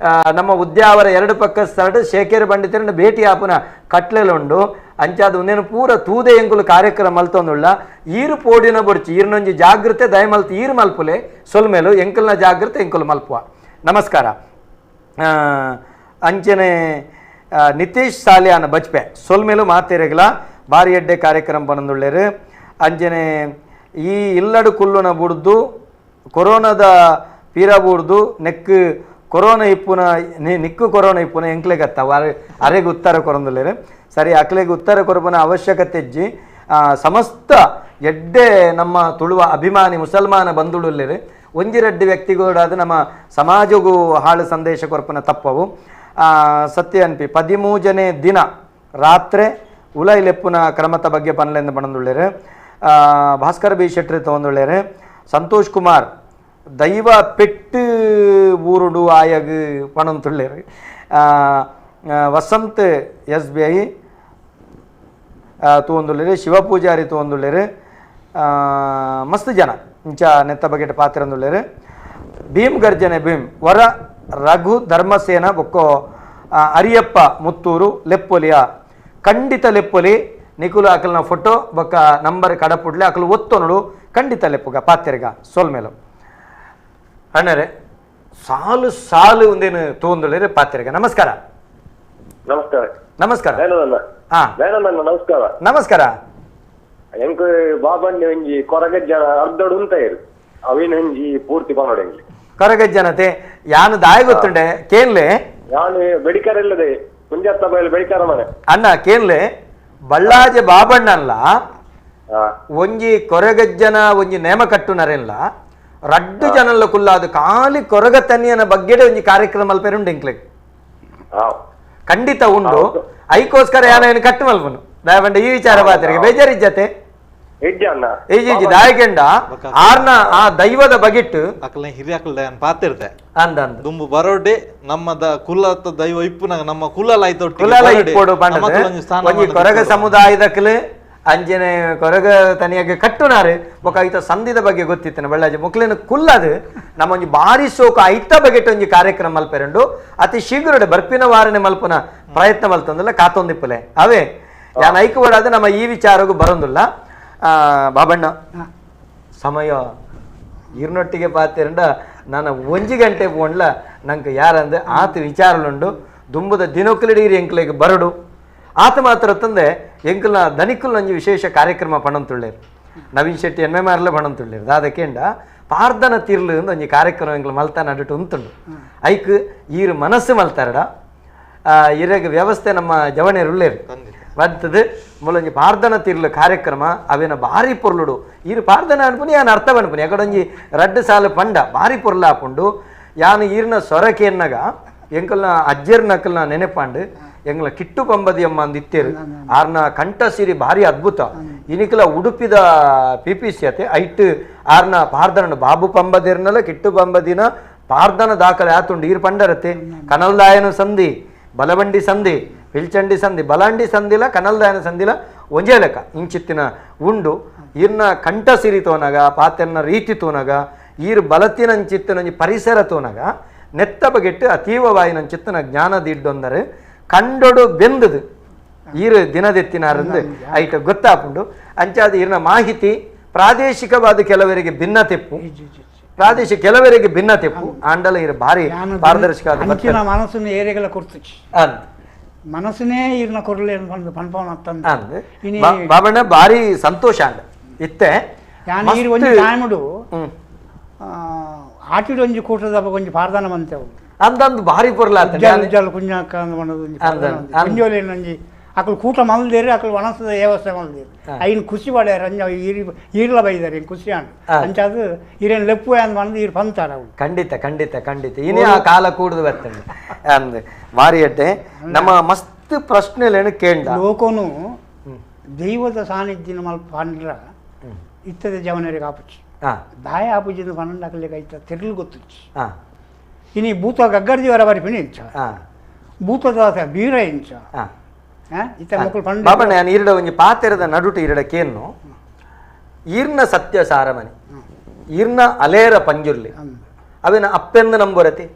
ನಮ್ಮ ಉದ್ಯಾವರ ಎರಡು ಪಕ್ಕ ಸ್ಥಳ ಶೇಖರ ಪಂಡಿತರನ್ನು ಭೇಟಿ ಆಪುನ ಕಟ್ಲೆಲುಂಡು. ಅಂಚಾದ ಒಂದೇನು ಪೂರ ತೂದೆ ಎಂಕುಲು ಕಾರ್ಯಕ್ರಮ ಮಲ್ತೊಂದುಳ್ಳ. ಈರು ಪೋಡಿನ ಬೊರ್ಚಿ ಈರ್ನೊಂಜಿ ಜಾಗೃತೆ ದಯಮಲ್ತು ಈರು ಮಲ್ಪುಲೆ ಸೊಲ್ಮೇಲು ಎಂಕಲ್ನ ಜಾಗೃತೆ ಎಂಕುಲು ಮಲ್ಪುವ. ನಮಸ್ಕಾರ. ಅಂಚನೆ ನಿತೀಶ್ ಸಾಲಿಯಾನ ಬಜ್ಪೆ ಸೊಲ್ಮೇಲು ಮಾತೆರೆಗ್ಲ ಬಾರಿ ಎಡ್ಡೆ ಕಾರ್ಯಕ್ರಮ ಬನಂದುಳ್ಳೇರು. ಅಂಚನೆ ಈ ಇಲ್ಲಡು ಕುಲ್ಲುನ ಬುಡ್ದು ಕೊರೋನಾದ ಪೀರ ಬುಡ್ದು ನೆಕ್ ಕೊರೋನಾ ಇಪ್ಪುನ ನಿಕ್ಕು ಕೊರೋನಾ ಇಪ್ಪುನ ಎಂಕ್ಲೆಗತ್ತ ಅರೆಗೆ ಉತ್ತರ ಕೊರಂದುಳ್ಳೇರು. ಸರಿ, ಅಕ್ಲೆಗೆ ಉತ್ತರ ಕೊರಪುನ ಅವಶ್ಯಕತೆ ಇಜ್ಜಿ. ಸಮಸ್ತ ಎಡ್ಡೆ ನಮ್ಮ ತುಳುವ ಅಭಿಮಾನಿ ಮುಸಲ್ಮಾನ ಬಂಧುಳುಳ್ಳೇರು. ಒಂಜಿರೆಡ್ಡಿ ವ್ಯಕ್ತಿಗಳಾದ ನಮ್ಮ ಸಮಾಜಗೂ ಹಾಳು ಸಂದೇಶ ಕೊರಪುನ ತಪ್ಪವು. ಸತ್ಯ ಅನ್ಪಿ 13ನೇ ದಿನ ರಾತ್ರಿ ಉಲೈಲೆಪ್ಪುನ ಕ್ರಮದ ಬಗ್ಗೆ ಪನ್ಲೆಂದು ಬಣಂದುಳ್ಳೇರು. ಭಾಸ್ಕರ್ ಬಿ ಶೆಟ್ಟಿ ತಗೊಂಡುಳ್ಳೇರು. ಸಂತೋಷ್ ಕುಮಾರ್ ದೈವ ಪೆಟ್ಟು ಊರುಡು ಆಯಗ್ ಪಣಂತುಳ್ಳೇರು. Vasanth S B I ತೂವೊಂದುಳ್ಳೇರು. ಶಿವಪೂಜಾರಿ ತೂವೊಂದುಳ್ಳೇರು. ಮಸ್ತ್ ಜನ ಇಂಚ ನೆತ್ತ ಬಗೆಟ್ ಪಾತ್ರಂದುಳ್ಳೇರು. ಭೀಮ್ ಗರ್ಜನೆ ಭೀಮ್ ವರ ರಘು ಧರ್ಮಸೇನ ಬೊಕ್ಕೋ ಅರಿಯಪ್ಪ ಮುತ್ತೂರು ಲೆಪ್ಪೊಲಿಯ ಖಂಡಿತ ಲೆಪ್ಪೊಲಿ. ನಿಕುಲು ಅಕಲ್ನ ಫೋಟೋ ಬೊಕ್ಕ ನಂಬರ್ ಕಡಪುಡ್ಲೆ ಅಕಲು ಒತ್ತೊನುಡು ಖಂಡಿತ ಲೆಪ್ಪುಗ ಪಾತ್ರೆಗ ಸೋಲ್ಮೇಲು. ಅಣ್ಣರೇ ಸಾಲು ಸಾಲು ಒಂದೇನು ತೋಂದುಳ್ಳೇರು ಪಾತ್ರೆಗ. ನಮಸ್ಕಾರ. ನಮಸ್ಕಾರ. ನಮಸ್ಕಾರ. ನಮಸ್ಕಾರ. ನಮಸ್ಕಾರ. ಎಂಕ್ ಬಾಬಣ್ಣಿ ಒಂಜಿ ಕೊರಗಜ್ಜನ ಅರ್ಧಡು ಉಂತ ಇರು ಅವಿನ ಒಂಜಿ ಪೂರ್ತಿ ಪನೋಡು ಎಂಗ್ಲಿ ಕೊರಗಜ್ಜನತೆ ಯಾನು ದಾಯ ಗೊತ್ತುಂಡೆ ಕೇನ್ಲೆ ಯಾನು ಬೆಡಿಕಾರ ಇಲ್ಲದೆ ಕುಂಜತ್ತ ಬಯಲು ಬೆಡಿಕಾರ ಮನೆ ಅಣ್ಣ ಕೇನ್ಲೆ ಬಳ್ಳಾಜೆ ಬಾಬಣ್ಣಲ್ಲ ಒಂಜಿ ಕೊರಗಜ್ಜನ ಒಂಜಿ ನೇಮ ಕಟ್ಟುನರೆಲ್ಲ ರಡ್ಡು ಜನಲ್ಲ ಕುಲ್ಲಾದು ಖಾಲಿ ಕೊರಗ ತನಿಯನ ಬಗ್ಗೆಡೆ ಒಂಜಿ ಕಾರ್ಯಕ್ರಮ ಅಲ್ಪೇರುಂಡು ಎಂಕ್ಲೆ ಖಂಡಿತ ಉಂಡು. ಐಕೋಸ್ಕರ ಯಾನ ಕಟ್ಟು ಮಲ್ಪನು ದಯಪಂಡ ಈ ವಿಚಾರ ಬಾತರಿಗೆ ಬೇಜಾರಿಜ್ಜತೆ ಈಜಿ ದಾಯಕೆಂಡ ಆರ್ನ ಆ ದೈವದ ಬಗೆಟ್ಟು ಅಕಲ್ನ ಹಿರಿಯಕಲ್ ಪಾತಿರ್ತೆ ಅಂದ ದುಂಬು ಬರೋಡೆ ನಮ್ಮ ಕುಲತ ದೈವ ಇಪ್ಪುನಾಗ ನಮ್ಮ ಕುಲಲ ಆಯ್ತು ಕುಲಲ ಇಪ್ಪೋಡು ಪಂಡದ ಒಂಜಿ ಕೊರಗ ಸಮುದಾಯದಕ್ಲೆ ಅಂಜನೆ ಕೊರಗ ತನಿಯಾಗ ಕಟ್ಟುನಾರು ಬೊಕ ಐತ ಸಂಧಿದ ಬಗ್ಗೆ ಗೊತ್ತಿತ್ತನ ಬಳ್ಳಾಜಿ ಮುಕ್ಲೇನು ಕುಲ್ಲದು ನಮ್ಮೊಂಜಿ ಬಾರಿ ಸೋಕು ಐತ ಬಗೆಟ್ ಒಂಜಿ ಕಾರ್ಯಕ್ರಮ ಮಲ್ಪೆರಂಡು ಅತಿ ಶೀಘ್ರಡೆ ಬರ್ಪಿನ ವಾರನೆ ಮಲ್ಪನ ಪ್ರಯತ್ನ ಮಲ್ತಂದಲ್ಲ ಕಾತೊಂದಿಪ್ಪಲೆ ಅವೇ ಯಾನ್ ಐಕು ಬಡಾದ ನಮ್ಮ ಈ ವಿಚಾರಗೂ ಬರೋದಿಲ್ಲ. ಬಾಬಣ್ಣ ಸಮಯ ಇರ್ನೊಟ್ಟಿಗೆ ಪಾತಿರಂಡ ನಾನು ಒಂಜಿ ಗಂಟೆ ಪೋಂಡ್ಲ ನಂಗೆ ಯಾರಂದ್ರೆ ಆತ ವಿಚಾರಲುಂಡು ದುಂಬುದ ದಿನೊಕ್ಕಲಿಡೀರಿ ಎಂಕ್ಲೆಗ್ ಬರಡು ಆತ ಮಾತ್ರ ತಂದೆ ಎಂಕಲ್ನ ದನಿಕುಲ್ ಒಂಜಿ ವಿಶೇಷ ಕಾರ್ಯಕ್ರಮ ಪಣಂತುಳ್ಳೇರು. ನವೀನ್ ಶೆಟ್ಟಿ ಎನ್ ಎಂ ಆರ್ಲೆ ಪಣಂತುಳ್ಳೇರು. ದಾದಕೇಂಡ ಪಾರ್ದನ ತಿರ್ಲು ಅಂದ್ ಒಂಜಿ ಕಾರ್ಯಕ್ರಮ ಎಂಕ್ಲ ಮಲ್ತಾನ ಅಡುಟು ಉಂತುಂಡು. ಐಕ್ ಈರು ಮನಸ್ಸು ಮಲ್ತಾರಡ ಇರಗ ವ್ಯವಸ್ಥೆ ನಮ್ಮ ಜವಣೇರುಳ್ಳೇರು ಬರ್ತದೆ ಮೂಲೊಂಜಿ ಪಾರ್ದನ ತಿರ್ಲು ಕಾರ್ಯಕ್ರಮ ಅವೇನ ಭಾರಿ ಪೊರ್ಲುಡು ಈರು ಪಾರ್ದನ ಅನ್ಪುನಿ ಯಾನ್ ಅರ್ಥ ಅನ್ಪುನಿ ಯಾಕಡೊಂಜಿ ರಡ್ಡು ಸಾಲು ಪಂಡ ಭಾರಿ ಪೊರ್ಲು ಆಪುಂಡು. ಯಾನು ಈರ್ನ ಸೊರಕೆನ್ನಗ ಎಂಕಲ್ನ ಅಜ್ಜರ್ನಕಲ್ನ ನೆನೆಪಾಂಡು ಎಂಗ್ಲ ಕಿಟ್ಟು ಪಂಬದಿ ಅಮ್ಮ ಅಂದ್ ಇತ್ತೇರು ಆರ್ನ ಕಂಠ ಸಿರಿ ಭಾರಿ ಅದ್ಭುತ. ಇನಿಕಲ ಉಡುಪಿದ P P C ಅತೆ ಐಟ್ ಆರ್ನ ಪಾರ್ದನ ಬಾಬು ಪಂಬದಿರ್ನಲ್ಲ ಕಿಟ್ಟು ಪಂಬದಿನ ಪಾರ್ದನ ದಾಖಲೆ ಆತುಂಡು. ಈರು ಪಂಡರತೆ ಕನಲ್ದಾಯನ ಸಂಧಿ ಬಲವಂಡಿ ಸಂಧಿ ಪಿಲ್ಚಂಡಿ ಸಂಧಿ ಬಲಾಂಡಿ ಸಂಧಿಲ ಕನಲ್ದಾಯನ ಸಂಧಿಲ ಒಂಜೇ ಲೆಕ್ಕ ಇಂಚಿತ್ತಿನ ಉಂಡು. ಈರ್ನ ಕಂಠ ಸಿರಿ ತೋನಾಗ ಪಾತೆರ್ನ ರೀತಿ ತೋನಾಗ ಈರು ಬಲತಿನಂಚಿತ್ತಿನೊಂಜಿ ಪರಿಸರ ತೋನಾಗ ನೆತ್ತ ಬಗೆಟ್ಟು ಅತೀವ ವಾಯಿನಂಚಿತ್ತಿನ ಜ್ಞಾನ ದಿಡ್ಡೊಂದರೆ ಕಂಡೊಡು ಬೆಂದದು ಈರು ದಿನದೆತ್ತಿನಾರಂದು ಐಟ ಗೊತ್ತಾಪುಂಡು. ಅಂಚಾದ ಈರ್ನ ಮಾಹಿತಿ ಪ್ರಾದೇಶಿಕವಾದ ಕೆಲವರಿಗೆ ಭಿನ್ನ ತೆಪ್ಪು ಪ್ರಾದೇಶಿಕ ಕೆಲವರಿಗೆ ಭಿನ್ನ ತೆಪ್ಪು ಆಂಡಲ ಈರು ಭಾರಿ ಪಾರದರ್ಶಕ ಮನಸ್ಸನ್ನು ಏರಿಗಳ ಕೊಡ್ತು ಅಂತ. ಮನಸ್ಸನ್ನೇ ಈರ್ನ ಕೊರಲೆ ಪನ್ಪವನ. ಬಾಬಣ್ಣ ಭಾರಿ ಸಂತೋಷ ಅಂಡ ಇತ್ತೆ ಯಾನ್ ಈರ್ ಒಂಜಿ ಟೈముಡು ಆಟಿಡ್ ಒಂಜಿ ಕೂಟದ ಒಂಜಿ ಪಾರ್ದಾನ ಮಂತೆವು ಅಂದಂದು ಭಾರಿ ಪೊರ್ಲ ಉಜ್ಜಾಲ ಕುಂಜಾಕ ಕುಂಜೋಲೇನು ಒಂಜಿ ಅಕಲು ಕೂಟ ಮಲ್ದೇರು ಅಕಲು ವನಸದ ವ್ಯವಸ್ಥೆ ಮಲ್ದೇರು ಐನ್ ಖುಷಿ ಪಡ್ಯಾರ ಅಂಜ ಈರ್ಲ ಬೈದಾರೆ ಖುಷಿ ಅಂಡ್ ಅಂಚಾದ ಈರೇನು ಲೆಪ್ಪು ಅಂದ್ ಬಂದು ಈರ್ ಪಂತಾರ ಅವು. ಖಂಡಿತ ಖಂಡಿತ ಖಂಡಿತ ಇನೇ ಆ ಕಾಲ ಕೂಡುದು ಬರ್ತದೆ ಅಂದ್ ಭಾರಿ ಅಡ್ಡೆ ನಮ್ಮ ಮಸ್ತ್ ಪ್ರಶ್ನೆಲೇನು ಕೇಂದ್ರ ಲೋಕನು ದೈವದ ಸಾನ್ನಿಧ್ಯ ಮಲ್ಪ ಪಂಡ್ರ ಇತ್ತದ ಜವನರಿಗೆ ಆಪುಚಿ ದಾಯ ಆಪುಜಿಂದ ಪನ್ನೊಂದು ಅಕಲಿಗೆ ಐತ ತಿರ್ಲು ಗೊತ್ತುಚ್ಚಿ ಇನಿ ಭೂತ ಗಗ್ಗರ್ಜಿವರ ಬರಿಪಿನಿ ಇಂಚ ಭೂತದ ಬೀರ ಇಂಚ ಇತ್ತ ಮಕ್ಕಳು ಪಂಡ. ಬಾಬಣ್ಣ ನಾನು ಈರಡ ಒಂಜಿ ಪಾತೆರದ ನಡುಟು ಈರಡ ಕೇನ್ನು ಈರ್ನ ಸತ್ಯ ಸಾರಮನಿ ಈರ್ನ ಅಲೇರ ಪಂಜುರ್ಲಿ ಅವೇನ ಅಪ್ಪೆಂದು ನಂಬುರತಿ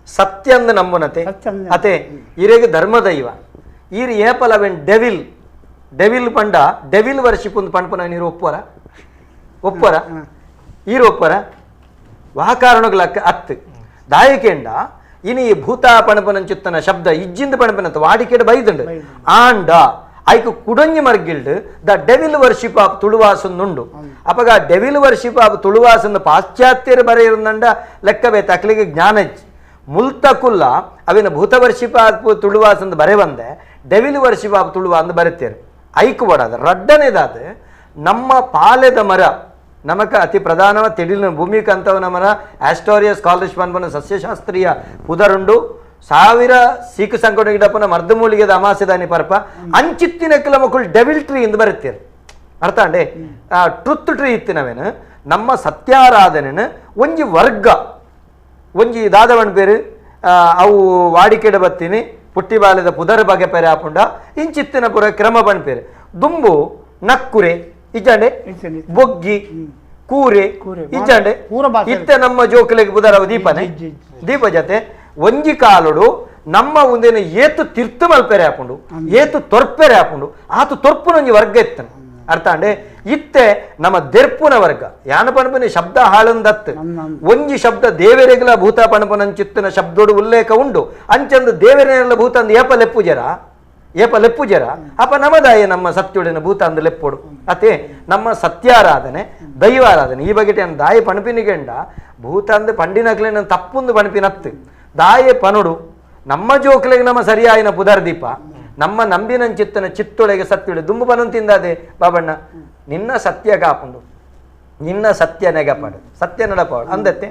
ಸತ್ಯಂದು ನಂಬುನತೆ ಅತೆ ಈರೆಗೆ ಧರ್ಮದೈವ ಈರ್ ಏಪಲ ಅವೇನ್ ಡೆವಿಲ್ ಡೆವಿಲ್ ಪಂಡ ಡೆವಿಲ್ ವರ್ಷಿಪ್ ಒಂದು ಪಂಪನ ನೀರು ಒಪ್ಪುವರ ಒಪ್ಪರ ಈರು ಒಪ್ಪರ ವಾಕಾರಣಗಳ ಅತ್ತು ದಾಯಕೇಂಡ ಇನಿ ಭೂತ ಪಣಪನಂಚಿತ್ತನ ಶಬ್ದ ಇಜ್ಜಿಂದ ಪಣಪನಂತ ವಾಡಿಕೆಡ ಬೈದುಂಡು ಆಂಡ ಐಕು ಕುಡೊಂಜಿ ಮರ್ಗಿಲ್ಡ್ the devil worship of ತುಳುವಾಸನ್ನುಂಡು. ಅಪಗ devil worship of ತುಳುವಾಸನ್ನು ಪಾಶ್ಚಾತ್ಯರು ಬರೆಯಿರುಂದಂಡ ಲೆಕ್ಕವೇ ತಕ್ಲಿಗೆ ಜ್ಞಾನ ಮುಲ್ತಕುಲ್ಲ ಅವಿನ ಭೂತ ವರ್ಷಿಪ್ ಆಫ್ ತುಳುವಾಸಂದು ಬರೆ ಬಂದೆ devil worship of Tuluva ಅಂದು ಬರೆತೇರು ಐಕು ಬಡಾದ ರಡ್ಡನೇದಾದ ನಮ್ಮ ಪಾಲೆದ ಮರ ನಮಕ ಅತಿ ಪ್ರಧಾನವ ತಿಳಿನ ಭೂಮಿಕಂತವನ ಮರ ಆಸ್ಟೋರಿಯಸ್ ಸ್ಕಾಲರ್ಶಿಪ್ ಅನ್ಬನ ಸಸ್ಯಶಾಸ್ತ್ರೀಯ ಪುದರುಂಡು ಸಾವಿರ ಸೀಕು ಸಂಕಟ ಗಿಡಪ್ಪನ ಮರ್ದ ಮೂಲಿಗೆದ ಅಮಾಸೆದಾನಿ ಪರ್ಪ ಅಂಚಿತ್ತಿನ ಕೆಲ ಮಕ್ಕಳು ಡೆವಿಲ್ ಟ್ರೀ ಎಂದು ಬರುತ್ತೀರಿ ಅರ್ಥ ಅಂಡೆ ಟ್ರುತ್ ಟ್ರೀ ಇತ್ತಿನವೇನು ನಮ್ಮ ಸತ್ಯಾರಾಧನೆನ ಒಂಜಿ ವರ್ಗ ಒಂಜಿ ದಾದವನ್ ಬೇರು ಅವು ವಾಡಿಕೆಡ ಬತ್ತೀನಿ ಪುಟ್ಟಿ ಬಾಲ್ಯದ ಪುದರ್ ಬಗೆ ಪೆರೆ ಆಪುಂಡ ಇಂಚಿತ್ತಿನ ಪುರ ಕ್ರಮ ಪಣ್ಪೇರು ದುಂಬು ನಕ್ಕುರೆ ಇಜ್ಜಾಂಡೆ ಬೊಗ್ಗಿ ಕೂರೆ ಇಜ್ಜಾಂಡೆ ಇತ್ತೆ ನಮ್ಮ ಜೋಕುಲೆಗೆ ಬುದರವ ದೀಪನೆ ದೀಪ ಜೊತೆ ಒಂಜಿ ಕಾಲುಡು ನಮ್ಮ ಒಂದೇನು ಏತು ತಿರ್ತು ಮಲ್ಪೆರೆ ಆಪುಂಡು ಏತು ತೊರ್ಪೆರೆ ಆಪುಂಡು ಆತು ತೊರ್ಪುನೊಂಜಿ ವರ್ಗ ಇತ್ತನು ಅರ್ಥ ಅಂಡೆ ಇತ್ತೆ ನಮ್ಮ ದೆರ್ಪುನ ವರ್ಗ ಯಾನ ಪಣಪನೆ ಶಬ್ದ ಹಾಳಂದತ್ತು ಒಂಜಿ ಶಬ್ದ ದೇವರೆಗಲ ಭೂತ ಪಣಪನಂಚಿತ್ತಿನ ಶಬ್ದೋಡು ಉಲ್ಲೇಖ ಉಂಡು ಅಂಚಂದು ದೇವರೆಲ್ಲ ಭೂತ ಅಂದು ಏಪ ಲೆಪ್ಪುಜರ ಏಪ ಲೆಪ್ಪುಜರ ಅಪ ನಮದಾಯ ನಮ್ಮ ಸತ್ಯುಡಿನ ಭೂತ ಅಂದು ಲೆಪ್ಪೋಡು ಅತೆ ನಮ್ಮ ಸತ್ಯಾರಾಧನೆ ದೈವಾರಾಧನೆ ಈ ಬಗ್ಗೆ ದಾಯ ಪಣಪಿನಿಗೆಂಡ ಭೂತ ಅಂದು ಪಂಡಿನಕ್ಲೇನ ತಪ್ಪುಂದು ಪಣಪಿನತ್ತು ದಾಯೆ ಪನುಡು ನಮ್ಮ ಜೋಕ್ಲೆಗೆ ನಮ್ಮ ಸರಿಯಾಯಿನ ಪುದರ್ ದೀಪ ನಮ್ಮ ನಂಬಿನಂಚಿತ್ತನ ಚಿತ್ತೊಳಗೆ ಸತ್ಯುಳಿ ದುಂಬು ಪನೊಂದು ತಿಂದಾದೆ ಬಾಬಣ್ಣ ನಿನ್ನ ಸತ್ಯ ಕಾಪುಂಡು ನಿನ್ನ ಸತ್ಯ ನೆಗಪಾಡು ಸತ್ಯ ನಡಪಾಡು ಅಂದತ್ತೆ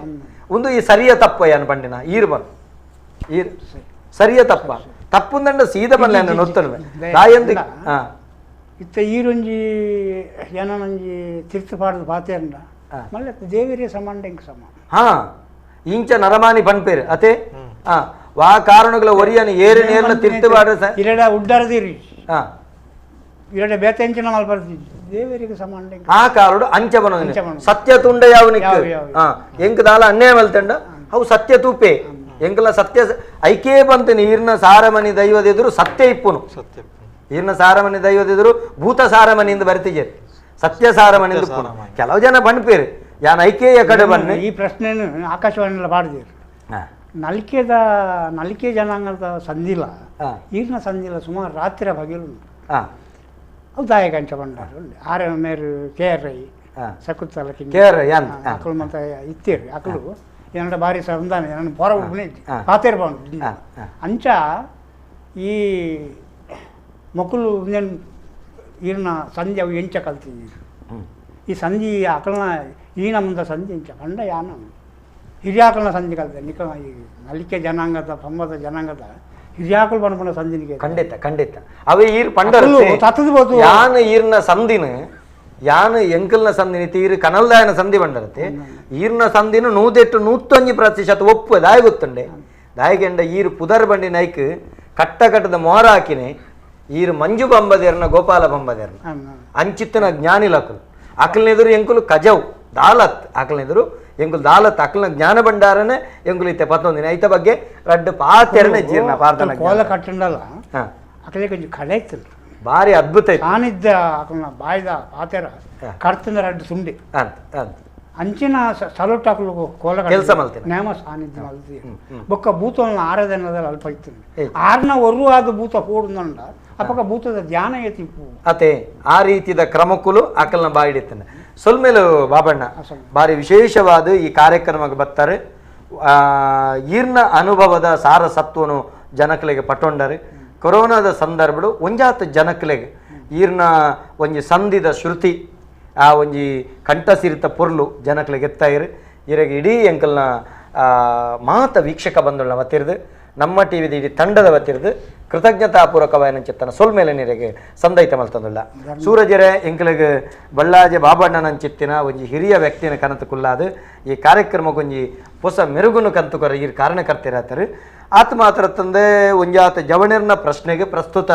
ಒಂದು ಈ ಸರಿಯ ತಪ್ಪ ಏನು ಪಂಡಿನ ಈರ್ ಬನ್ ಈರ್ ಸರಿಯ ತಪ್ಪ ತಪ್ಪುಂದಂಡ ಸೀದ ಬಲ್ಲೆ ನೊತ್ತಲ್ವೆ ತಾಯಂದು ಇತ್ತ ಈರೊಂಜಿ ಏನೊಂಜಿ ತಿರ್ತು ಪಾಡದ ಪಾತೆರಂಡ ಮಲ್ಲೆ ದೇವರೇ ಸಮಾನ ಎಂಕ್ ಸಮ ಹಾ ಇಂಚ ನರಮಾನಿ ಪನ್ಪೇರು ಅತೆ ವಾ ಕಾರಣಗಳ ಒರಿಯನ ಏರು ನೇರ್ನ ತಿರ್ತು ಪಾಡ ಇರಡ ಉಡ್ಡರದಿರಿ ಇರಡ ಬೇತೆಂಚಿನ ಮಲ್ಪರ್ತಿ ದೇವರಿಗೆ ಸಮಾನ ಆ ಕಾರಡು ಅಂಚ ಬನೋದಿನ ಸತ್ಯ ತುಂಡ ಯಾವನಿಕ್ ಎಂಕ್ ದಾಲ ಅನ್ಯಾಯ ಮಲ್ತಂಡ ಅವು ಸತ್ಯ ತೂಪೆ ಎಂಕಲ ಸತ್ಯ ಐಕೇ ಬಂತು ನೀರಿನ ಸಾರಮನಿ ದೈವದ ಎದುರು ಸತ್ಯ ಇಪ್ಪುನು ಸತ್ಯ ಈರ್ನ ಸಾರಮನಿ ದೈವದ ಎದುರು ಭೂತ ಸಾರಮನಿಂದ ಬರ್ತಿಜೇರು ಸತ್ಯ ಸಾರಮನಿ ಕೆಲವು ಜನ ಬಣ್ಪೇರು ಯಾನ್ ಐಕೇಯ ಕಡೆ ಬನ್ನಿ ಈ ಪ್ರಶ್ನೆಯನ್ನು ಆಕಾಶವಾಣಿಯಲ್ಲಿ ಪಾಡಿದಿರು ನಲ್ಕೆದ ನಲ್ಕೆ ಜನಾಂಗದ ಸಂದಿಲ ಈರ್ನ ಸಂದಿಲ ಸುಮಾರು ರಾತ್ರಿ ಬಗೆಲು ಅವು ದಾಯಕಂಚ ಬಂಡಾರು ಆರ್ ಎಂ ಮೇರು K R I Shakuntala K R I ಅಕಲು ಮತ್ತೆ ಇತ್ತೀರು ಅಕಲು ಏನಂಟ ಭಾರಿ ಸಂಧಾನ ನನ್ನ ಪೊರ ಪಾತೇರು ಬಂದು ಅಂಚ ಈ ಮಕ್ಕಳು ಈರ್ನ ಸಂಧಿ ಅವು ಎಂಚ ಕಲ್ತಿದ್ದೀರಿ ಈ ಸಂಧಿ ಅಕಲ್ನ ಈ ನಮ್ಮದ ಸಂಧಿ ಎಂಚ ಪಂಡ ಯಾನ ಹಿರಿಯಾಕಲ್ನ ಸಂಧಿ ಕಲ್ತೆ ನಿಕ ಈ ನಲಿಕೆ ಜನಾಂಗದ ಪಂಬದ ಜನಾಂಗದ ಹಿರಿಯಾಕಲ್ ಪಣಪಣ ಸಂಧಿನಿಗೆ ಖಂಡಿತ ಖಂಡಿತ ಅವೇ ಈರ್ ಪಂಡರು ತತ್ತದ ಯಾನ ಈರ್ನ ಸಂಧಿನ ಯಾನ ಎಂಕಲ್ನ ಸಂಧಿನಿ ತೀರು ಕನಲ್ದಾಯನ ಸಂಧಿ ಬಂಡರತೆ ಈರ್ನ ಸಂಧಿನ 108 101% ಒಪ್ಪು ದಾಯ ಗೊತ್ತುಂಡೆ ದಾಯಗೆಂಡ ಈರು ಪುದರ್ ಬಂಡಿ ನೈಕ್ ಕಟ್ಟ ಕಟ್ಟದ ಮೋರ ಹಾಕಿನಿ ಈರು ಮಂಜು ಬಂಬದೇರ್ನ ಗೋಪಾಲ ಬಂಬದೇರ್ನ ಅಂಚಿತ್ತನ ಜ್ಞಾನಿಲಕುಲು ಅಕಲ್ನೆದುರು ಎಂಕುಲು ಕಜವು ದಾಲತ್ ಅಕಲ್ನೆದುರು ಎಂಕುಲು ದಾಲತ್ ಅಕಲ್ನ ಜ್ಞಾನ ಭಂಡಾರನೆ ಎಂಕುಲು ಇತ್ತೆ ಪತ್ತೊಂದಿನ ಐತ ಬಗ್ಗೆ ರಡ್ಡು ಪಾತೆರನೆ ಜೀರ್ಣ ಪಾರ್ತನ ಕೋಲ ಕಟ್ಟಂಡಲ್ಲ ಅಕಲೆ ಕೊಂಚ ಕಳೆ ಇತ್ತು ಭಾರಿ ಅದ್ಭುತ ಸಾನ್ನಿಧ್ಯ ಅಕಲ್ನ ಬಾಯ್ದ ಪಾತೆರ ಕರ್ತಂದ ರಡ್ಡು ಸುಂಡಿ ಅಂತ ಅಂತ ಅಂಚಿನ ಸಲೋಟಾಕ್ಲು ಕೋಲ ಕೆಲಸ ಮಲ್ತಿನ ನೇಮ ಸಾನ್ನಿಧ್ಯ ಮಲ್ತಿ ಬೊಕ್ಕ ಭೂತನ ಆರಾಧನೆ ಅಲ್ಪ ಇತ್ತು ಆರ್ನ ಒರು ಆದ ಭೂತ ಪೋಡುಂಡ ಅಪಕ ಭೂತದ ಧ್ಯಾನ ಏತಿಪ್ಪು ಅತೆ ಆ ರೀತಿದ ಕ್ರಮಕ್ಕುಲು ಅಕಲ್ನ ಬಾಯಿಡಿತ್ತಾನೆ. ಸೊಲ್ಮೇಲು ಬಾಬಣ್ಣ ಭಾರಿ ವಿಶೇಷವಾದ ಈ ಕಾರ್ಯಕ್ರಮಕ್ಕೆ ಬರ್ತಾರೆ. ಈರ್ನ ಅನುಭವದ ಸಾರ ಸತ್ವನು ಜನಕಲಿಗೆ ಪಟ್ಟೊಂಡರೆ. ಕೊರೋನಾದ ಸಂದರ್ಭಡು ಒಂಜಾತ ಜನಕಲಿಗೆ ಈರ್ನ ಒಂಜಿ ಸಂಧಿದ ಶ್ರುತಿ ಆ ಒಂಜಿ ಕಂಠಸಿರಿತ ಪೊರ್ಲು ಜನಕಲಿಗೆ ಎತ್ತಾಯಿರು. ಇರಗೆ ಇಡೀ ಎಂಕಲ್ನ ಮಾತ ವೀಕ್ಷಕ ಬಂಧುಗಳನ್ನ ವತ್ತಿರ್ದು ನಮ್ಮ ಟಿ ವಿದ ಇಡೀ ತಂಡದ ವತ್ತಿರ್ದು ಕೃತಜ್ಞತಾಪೂರ್ವಕವಾದ ಚಿತ್ತನ ಸೊಲ್ಮೇಲೆ ನೀರಿಗೆ ಸಂದೈತ ಮಲ್ತಂದುಲ್ಲ. ಸೂರಜರೆ ಎಂಕಲಿಗೆ ಬಳ್ಳಾಜೆ ಬಾಬಣ್ಣನ ಚಿತ್ತಿನ ಒಂಜಿ ಹಿರಿಯ ವ್ಯಕ್ತಿನ ಕನತು ಕುಲ್ಲಾದು ಈ ಕಾರ್ಯಕ್ರಮಕ್ಕೊಂಜಿ ಹೊಸ ಮೆರುಗುನು ಕಂತುಕೊರ ಈ ಕಾರಣಕರ್ತಿರತ್ತರು. ಆತ ಮಾತ್ರ ತಂದೆ ಒಂಜಾತ ಜವಣಿರ್ನ ಪ್ರಶ್ನೆಗೆ ಪ್ರಸ್ತುತ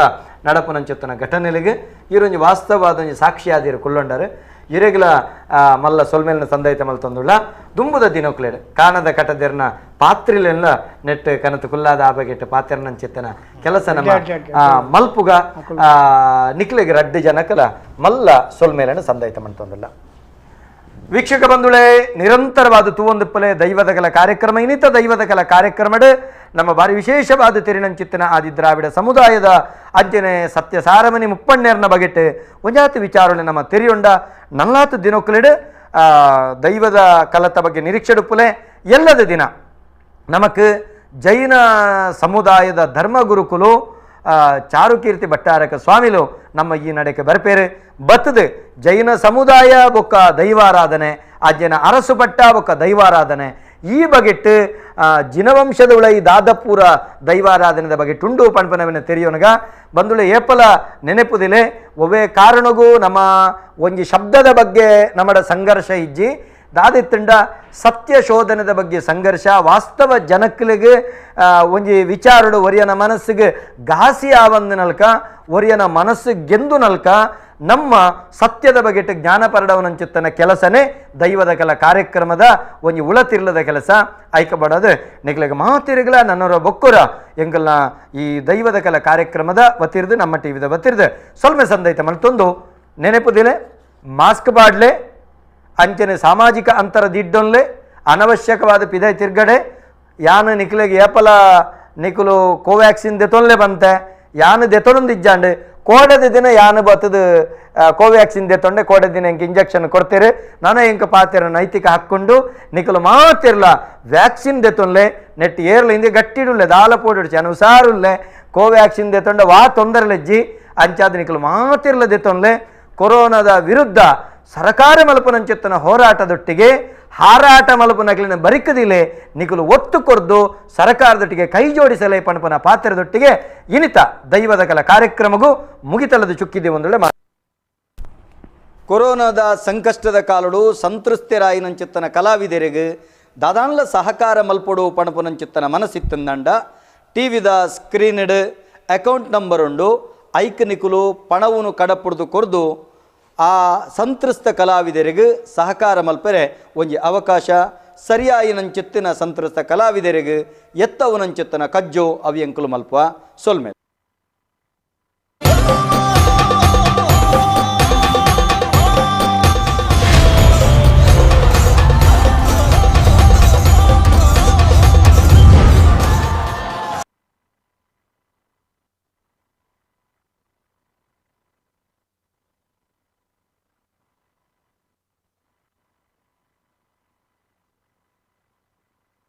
ನಡಪುನಂಚಿತ್ತನ ಘಟನೆಗೆ ಈರೊಂಜಿ ವಾಸ್ತವವಾದ ಒಂಜಿ ಸಾಕ್ಷಿಯಾದಿರು ಕುಲ್ಲೊಂಡರು. ಇರೆಗ್ಲ ಮಲ್ಲ ಸೊಲ್ಮೇಲಿನ ಸಂದೈತ ಮಲ್ತಂದುಳ್ಳ. ದುಂಬುದ ದಿನಕ್ಲೇರು ಕಾಣದ ಕಟದಿರ್ನ ಪಾತ್ರಿಲೆಲ್ಲ ನೆಟ್ ಕನತು ಕುಲ್ಲಾದ ಆಬಗೆಟ್ಟು ಪಾತ್ರನಂಚಿತ್ತನ ಕೆಲಸ ನಮ್ಮ ಮಲ್ಪುಗ ನಿಕ್ಲೆಗೆ ರಡ್ಡು ಜನಕಲ ಮಲ್ಲ ಸೊಲ್ಮೇಲನ ಸಂದೈತ ಮಲ್ತಂದುಳ್ಳ. ವೀಕ್ಷಕ ಬಂಧುಗಳೇ, ನಿರಂತರವಾದ ತೂವೊಂದುಪ್ಪಲೆ ದೈವದ ಕಲ ಕಾರ್ಯಕ್ರಮ ಇನ್ನಿತ ದೈವದ ಕಲ ಕಾರ್ಯಕ್ರಮಡು ನಮ್ಮ ಭಾರಿ ವಿಶೇಷವಾದ ತಿರುನಂಚಿತ್ತಿನ ಆದಿ ದ್ರಾವಿಡ ಸಮುದಾಯದ ಅಜ್ಜನೆ ಸತ್ಯ ಸಾರಮನಿ ಮುಪ್ಪಣ್ಣೇರ್ನ ಬಗೆಟ್ ಒಂಜಾತಿ ವಿಚಾರಣೆ ನಮ್ಮ ತೆರಿಯೊಂಡ ನಲ್ಲಾತು ದಿನೊಕ್ಕಲಿಡು ದೈವದ ಕಲತ ಬಗ್ಗೆ ನಿರೀಕ್ಷೆಡುಪ್ಪಲೆ ಎಲ್ಲದ ದಿನ ನಮಕ್ ಜೈನ ಸಮುದಾಯದ ಧರ್ಮಗುರುಕುಲು ಚಾರುಕೀರ್ತಿ ಭಟ್ಟಾರಕ ಸ್ವಾಮಿಲು ನಮ್ಮ ಈ ನಡೆಗೆ ಬರ್ಪೇರು ಬತ್ತದು ಜೈನ ಸಮುದಾಯ ಬೊಕ್ಕ ದೈವಾರಾಧನೆ ಅಜ್ಜನ ಅರಸು ಪಟ್ಟ ಬೊಕ್ಕ ದೈವಾರಾಧನೆ ಈ ಬಗೆಟ್ಟು ಜಿನವಂಶದ ಉಳ ಈ ದಾದಪುರ ದೈವಾರಾಧನೆದ ಬಗ್ಗೆ ಟುಂಡು ಪಣ್ಪನವಿನ ತೆರಿಯೋನಗ ಬಂದುಳೆ ಏಪಲ ನೆನೆಪುದಿಲೆ ಒವ್ವೇ ಕಾರಣಗೂ ನಮ್ಮ ಒಂಜಿ ಶಬ್ದದ ಬಗ್ಗೆ ನಮ್ಮಡ ಸಂಘರ್ಷ ಇಜ್ಜಿ ದಾದಿತ್ತಂಡ ಸತ್ಯ ಶೋಧನದ ಬಗ್ಗೆ ಸಂಘರ್ಷ ವಾಸ್ತವ ಜನಕ್ಕಲಿಗೆ ಒಂಜಿ ವಿಚಾರಡು ಒರಿಯನ ಮನಸ್ಸಿಗೆ ಘಾಸಿ ಆವಂದು ನಲ್ಕ ಒರಿಯನ ಮನಸ್ಸು ಗೆಂದು ನಲ್ಕ ನಮ್ಮ ಸತ್ಯದ ಬಗ್ಗೆ ಜ್ಞಾನ ಪರಡವನಂಚಿತ್ತನ ಕೆಲಸನೇ ದೈವದ ಕೆಲ ಕಾರ್ಯಕ್ರಮದ ಒಂಜಿ ಉಳತಿರ್ಲದ ಕೆಲಸ ಐಕಬಡೋದು ನಿಕ್ಲೆಗೆ ಮಾತಿರುಗಲ ನನ್ನವರ ಬೊಕ್ಕುರ ಎಂಗಲ್ನ ಈ ದೈವದ ಕೆಲ ಕಾರ್ಯಕ್ರಮದ ವತಿರ್ದು ನಮ್ಮ ಟಿ ವಿದ ವತಿರ್ದು ಸೊಲ್ಮೆ ಸಂದೈತ ಮಲ್ತೊಂದು ನೆನೆಪುದಿಲೆ ಮಾಸ್ಕ್ ಬಾಡ್ಲೆ ಅಂಚನೆ ಸಾಮಾಜಿಕ ಅಂತರ ದಿಡ್ಡೊನ್ಲೆ ಅನವಶ್ಯಕವಾದ ಪಿದೈ ತಿರ್ಗಡೆ ಯಾನು ನಿಕ್ಲೆಗೆ ಏಪಲ ನಿಕುಲು ಕೋವ್ಯಾಕ್ಸಿನ್ ದೆತೊನ್ಲೆ ಬಂತೆ ಯಾನು ದೆತೊಂದಿಜ್ಜಾಂಡು ಕೋಡದ ದಿನ ಯಾನು ಬತ್ತದು ಕೋವ್ಯಾಕ್ಸಿನ್ ದೆತೊಂಡೆ ಕೋಡದ ದಿನ ಎಂಕ ಇಂಜೆಕ್ಷನ್ ಕೊಡ್ತೀರಿ ನಾನು ಎಂಕ ಪಾತಿರ ನೈತಿಕ ಹಾಕ್ಕೊಂಡು ನಿಕಲು ಮಾತಿರ್ಲ ವ್ಯಾಕ್ಸಿನ್ ದೆತೊನ್ಲೆ ನೆಟ್ ಏರ್ಲ ಹಿಂದೆ ಗಟ್ಟಿಡುಲ್ಲೆ ದಾಲ ಪೋಡಿಡ್ಚಿ ಅನುಸಾರುಲ್ಲೆ ಕೋವ್ಯಾಕ್ಸಿನ್ ದೆತೊಂಡೆ ವಾ ತೊಂದರೆಲೆಜ್ಜಿ ಅಂಚಾದ ನಿಕಲು ಮಾತಿರ್ಲ ದೆತೊನ್ಲೆ ಕೊರೋನಾದ ವಿರುದ್ಧ ಸರಕಾರ ಮಲ್ಪನಂಚಿತ್ತನ ಹೋರಾಟದೊಟ್ಟಿಗೆ ಹಾರಾಟ ಮಲ್ಪನಕ್ಲಿನ ಬರಿಕದಿಲೆ ನಿಕಲು ಒತ್ತು ಕೊರ್ದು ಸರಕಾರದೊಟ್ಟಿಗೆ ಕೈ ಜೋಡಿಸಲೇ ಪಣಪನ ಪಾತ್ರದೊಟ್ಟಿಗೆ ಇನಿತ ದೈವದ ಕಲ ಕಾರ್ಯಕ್ರಮಗೂ ಮುಗಿತಲದ ಚುಕ್ಕಿದೆ ಒಂದೊಳ್ಳೆ ಕೊರೋನಾದ ಸಂಕಷ್ಟದ ಕಾಲಡು ಸಂತೃಪ್ತರಾಯಿನಂಚಿತ್ತನ ಕಲಾವಿದರಿಗೆ ದಾದಾನ್ಲ ಸಹಕಾರ ಮಲ್ಪೊಡು ಪಣಪುನಂಚಿತ್ತನ ಮನಸ್ಸಿತ್ತಂದಂಡ ಟಿ ವಿದ ಸ್ಕ್ರೀನ್ಡ್ ಅಕೌಂಟ್ ನಂಬರ್ ಉಂಡು ಐಕ್ ನಿಕುಲು ಪಣವನ್ನು ಕಡಪುಡ್ದು ಕೊರ್ದು ಆ ಸಂತ್ರಸ್ತ ಕಲಾವಿದರಿಗೆ ಸಹಕಾರ ಮಲ್ಪೆರೆ ಒಂಜಿ ಅವಕಾಶ ಸರಿಯಾಯಿನಂಚಿತ್ತಿನ ಸಂತ್ರಸ್ತ ಕಲಾವಿದರಿಗೆ ಎತ್ತವನಂಚಿತ್ತನ ಕಜ್ಜೋ ಅವಿಯಂಕುಲು ಮಲ್ಪ ಸೊಲ್ಮೇಲೆ.